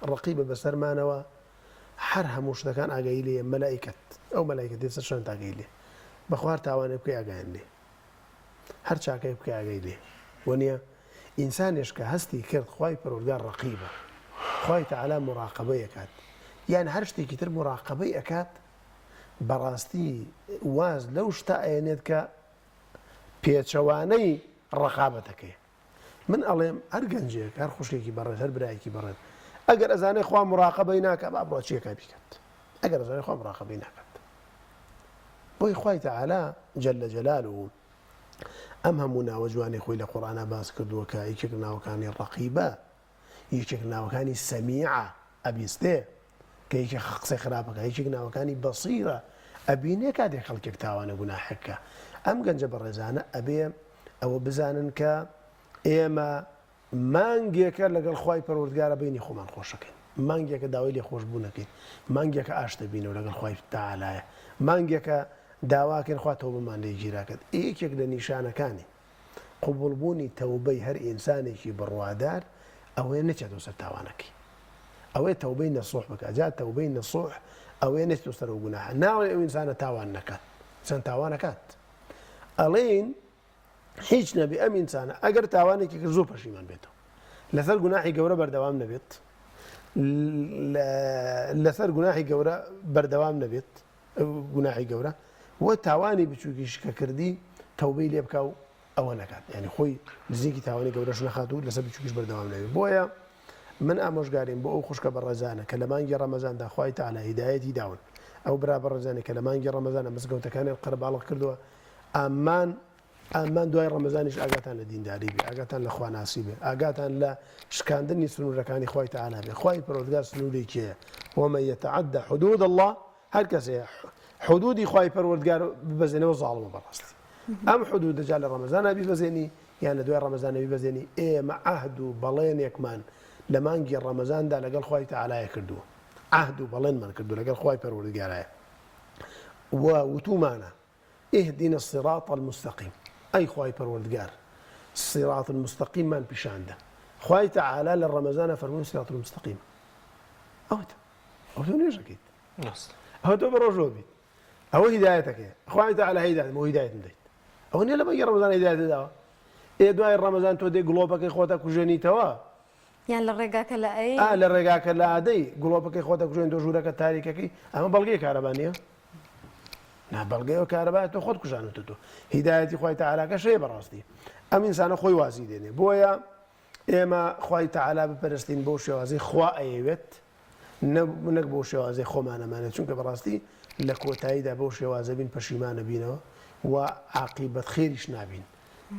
ڕەقیبە بەسەرمانەوە هەر هەموو شتەکان ئاگایی لێیە مەلائیکەت ئەو مەلائیکەت لەسەر شانت ئاگای لێ بەخوا هەر تاوانێک بکەی ئاگایان لێ هەر چاکەیەک بکەی ئاگای لێ وەنیە ئینسانێش کە هەستی کرد خوای پەروەردگار ڕەقیبە خوای تەعالا مراقەبەی ئەکات یان هەر شتێکی تر مراقەبەی ئەکات بەڕاستی واز لەو شتە ئەیەنێت کە پێچەوانەی ڕەقابەتەکەیە. من ئەڵێم هەر گەنجێک، هەر خوشکێکی بەڕێز، هەر برایەکی بەڕێز ئەگەر ئەزانێ خوا مراقەبەی ناکا با بڕوا چیەکا بیکات. ئەگەر ئەزانێ خوا مراقەبەی ناکات. بۆی خوای تەعالا جل جلاله ئەم هەموو ناوە جوانەی خۆی لە قورئانا باس کردووە کە یەکێک لە ناوەکانی ڕەقیبە یەکێک لە ناوەکانی سەمیعە ئەبیستێ کە یەکێک قسەی خراپەکە یەکێک ناوەکانی بەسیرە ئەبینێ کاتێک خەڵکێک تاوانە گوناحێک کە ئەم گەنجە بەڕێزانە ئەبێ ئەوە بزانن کە ئێمە مانگێکە لەگەڵ خوای پەروەردگارە بینی خۆمان خۆشەکەین مانگێکە داوای لێخۆشبوونەکەین مانگێکە ئاشت دەبینەوە لەگەڵ خوای تەعالایە مانگێکە داواکەین خوا تەوبەمان لێ گیراکەت یەکێک لە نیشانەکانی قبوڵ بوونی تەوبەی هەر ئینسانێکی بڕوادار ئەوەیە نەچێتەوە سەر تاوانەکەی ئەوەیە تەوبەی نەسوح بکات جا تەوبەی نەسوح ئەوەیە نەچێتەوە سەر ئەو گوناحە ناڵێ ئەو ئینسانە تاوان نەکات چەند تاوان ئەکات ئەڵێین هیچ نەبێ ئەم ئینسانە ئەگەر تاوانێکی کرد زۆر پەشیمان بێتەوە لەسەر گوناحی گەورە بەردەوام نەبێت لەسەر گوناحی گەورە بەردەوام نەبێت گوناحی گەورە و تاوانی بچووکیش کە کردی تەوبەی لێ بکا و ئەوە نەکات یعنی خۆی نزیکی تاوانی گەورەش نەخات و لەسەر بچووکیش بەردەوام نەبێت بۆیە من ئامۆژگاریم بۆ ئەو خوشکە بەڕێزانە کە لە مانگی ڕەمەزاندا خوای تەعالا هیدایەتی داون ئەو برا بەڕێزانەی کە لە مانگی ڕەمەزانە مزگەوتەکانیان قەرەباڵغ کردووە ئامان ئامان دوای ڕەمەزانیش ئاگاتان لە دینداری بێ ئاگاتان لە خواناسی بێ ئاگاتان لە شکاندنی سنوورەکانی خوای تەعالا بێ خوای پەروەردگار سنوورێکی هەیە ومن یتعد حدود الله هەر کەسێ حدودی خوای پەروەردگار ببەزێنەوە زاڵمە بەڕاستی ئەم حدودە جا لە ڕەمەزانا بیبەزێنی یان لە دوای ڕەمەزانە بیبەزێنی ئێمە عەهد و بەڵێنێکمان لە مانگی ڕەمەزاندا لەگەڵ خوای تەعالایە کردووە عەهد و بەڵێنمان کردووە لەگەڵ خوای پەروەردگارایە و وتومانە اهدنا الصراط المستقیم ئەی خوای پەروەردگار صراط المستقیممان پیشان دە خوای تەعالا لە ڕەمەزانە فەرمووی صراط المستقیم ئەوەتە ئەو تۆ نوێژەکەیت ئەوە تۆ بە ڕۆژەوە بیت ئەوە هیدایەتەکەی خوای تەعالا هیدایەت بۆ هیدایەتم دەیت ئەوە نییە لە مانگی ڕەمەزان هیدایەت داوە ئێ دوای ڕەمەزان تۆ دێ گڵۆپەکەی خۆتە کوژێنیتەوە. یان لە ڕێگاکە لە ئەی؟ ئا لە ڕێگاکە لە ئادەی گڵۆپەکەی خۆت ئەکوژێنی تۆ ژوورەکە تاریکەکەی ئەمە بەڵگەی کارەبا نییە؟ نا بەڵگەی ئەو کارەبایە تۆ خۆت کوژانوتە تۆ هیدایەتی خوای تەعالاکەش هەیە بەڕاستی ئەم ئینسانە خۆی وازی دێنێ بۆیە ئێمە خوای تەعالا بپەرستین بەو شێوازەی خوا ئەیەوێت نەک بەو شێوازەی خۆمان ئەمانێت چونکە بەڕاستی لە کۆتاییدا بەو شێوازە بین پەشیمانە بینەوە و عاقیبەت خێریش نابین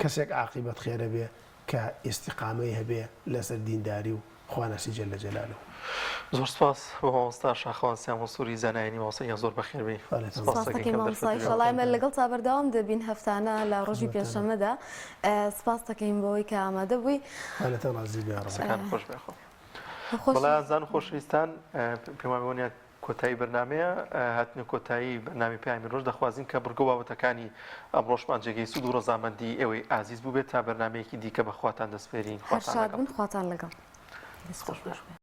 کەسێک عاقیبەت خێرە بێ کە ئیستیقامەی هەبێ لەسەر دینداری و خواناسی جل جلالە. زۆر سپاس بۆ مامۆستا شاخەوان سیام مەنسوری زانایانی مامۆستا گیان زۆر بەخێر بێی سپاس دەکەین مامۆستا ئیشەڵا ئێمە لەگەڵ تا بەردەوام دەبین هەفتانە لە ڕۆژی پێنجشەممەدا سپاس دەکەین بەوەی کە ئامادە بووی. خوا لێتان ڕازی بێ یاڕەب. قسەکانت خۆش بێ خۆ. بەڵێ ئازیزان و خۆشەویستان پێم وابێ وەنیە کۆتایی بەرنامەیە هاتنە کۆتایی بەرنامەی پەیامی ڕۆژ دەخوازین کە بڕگە و بابەتەکانی ئەمڕۆشمان جێگەی سوود و ڕەزامەندی ئێوەی ئازیز بووبێت تا بەرنامەیەکی دیکە بە خواتان دەسپێرین هەر خواتان شاد لەگەڵ. بن خواتان لەگەڵ. دەست خۆش بێ.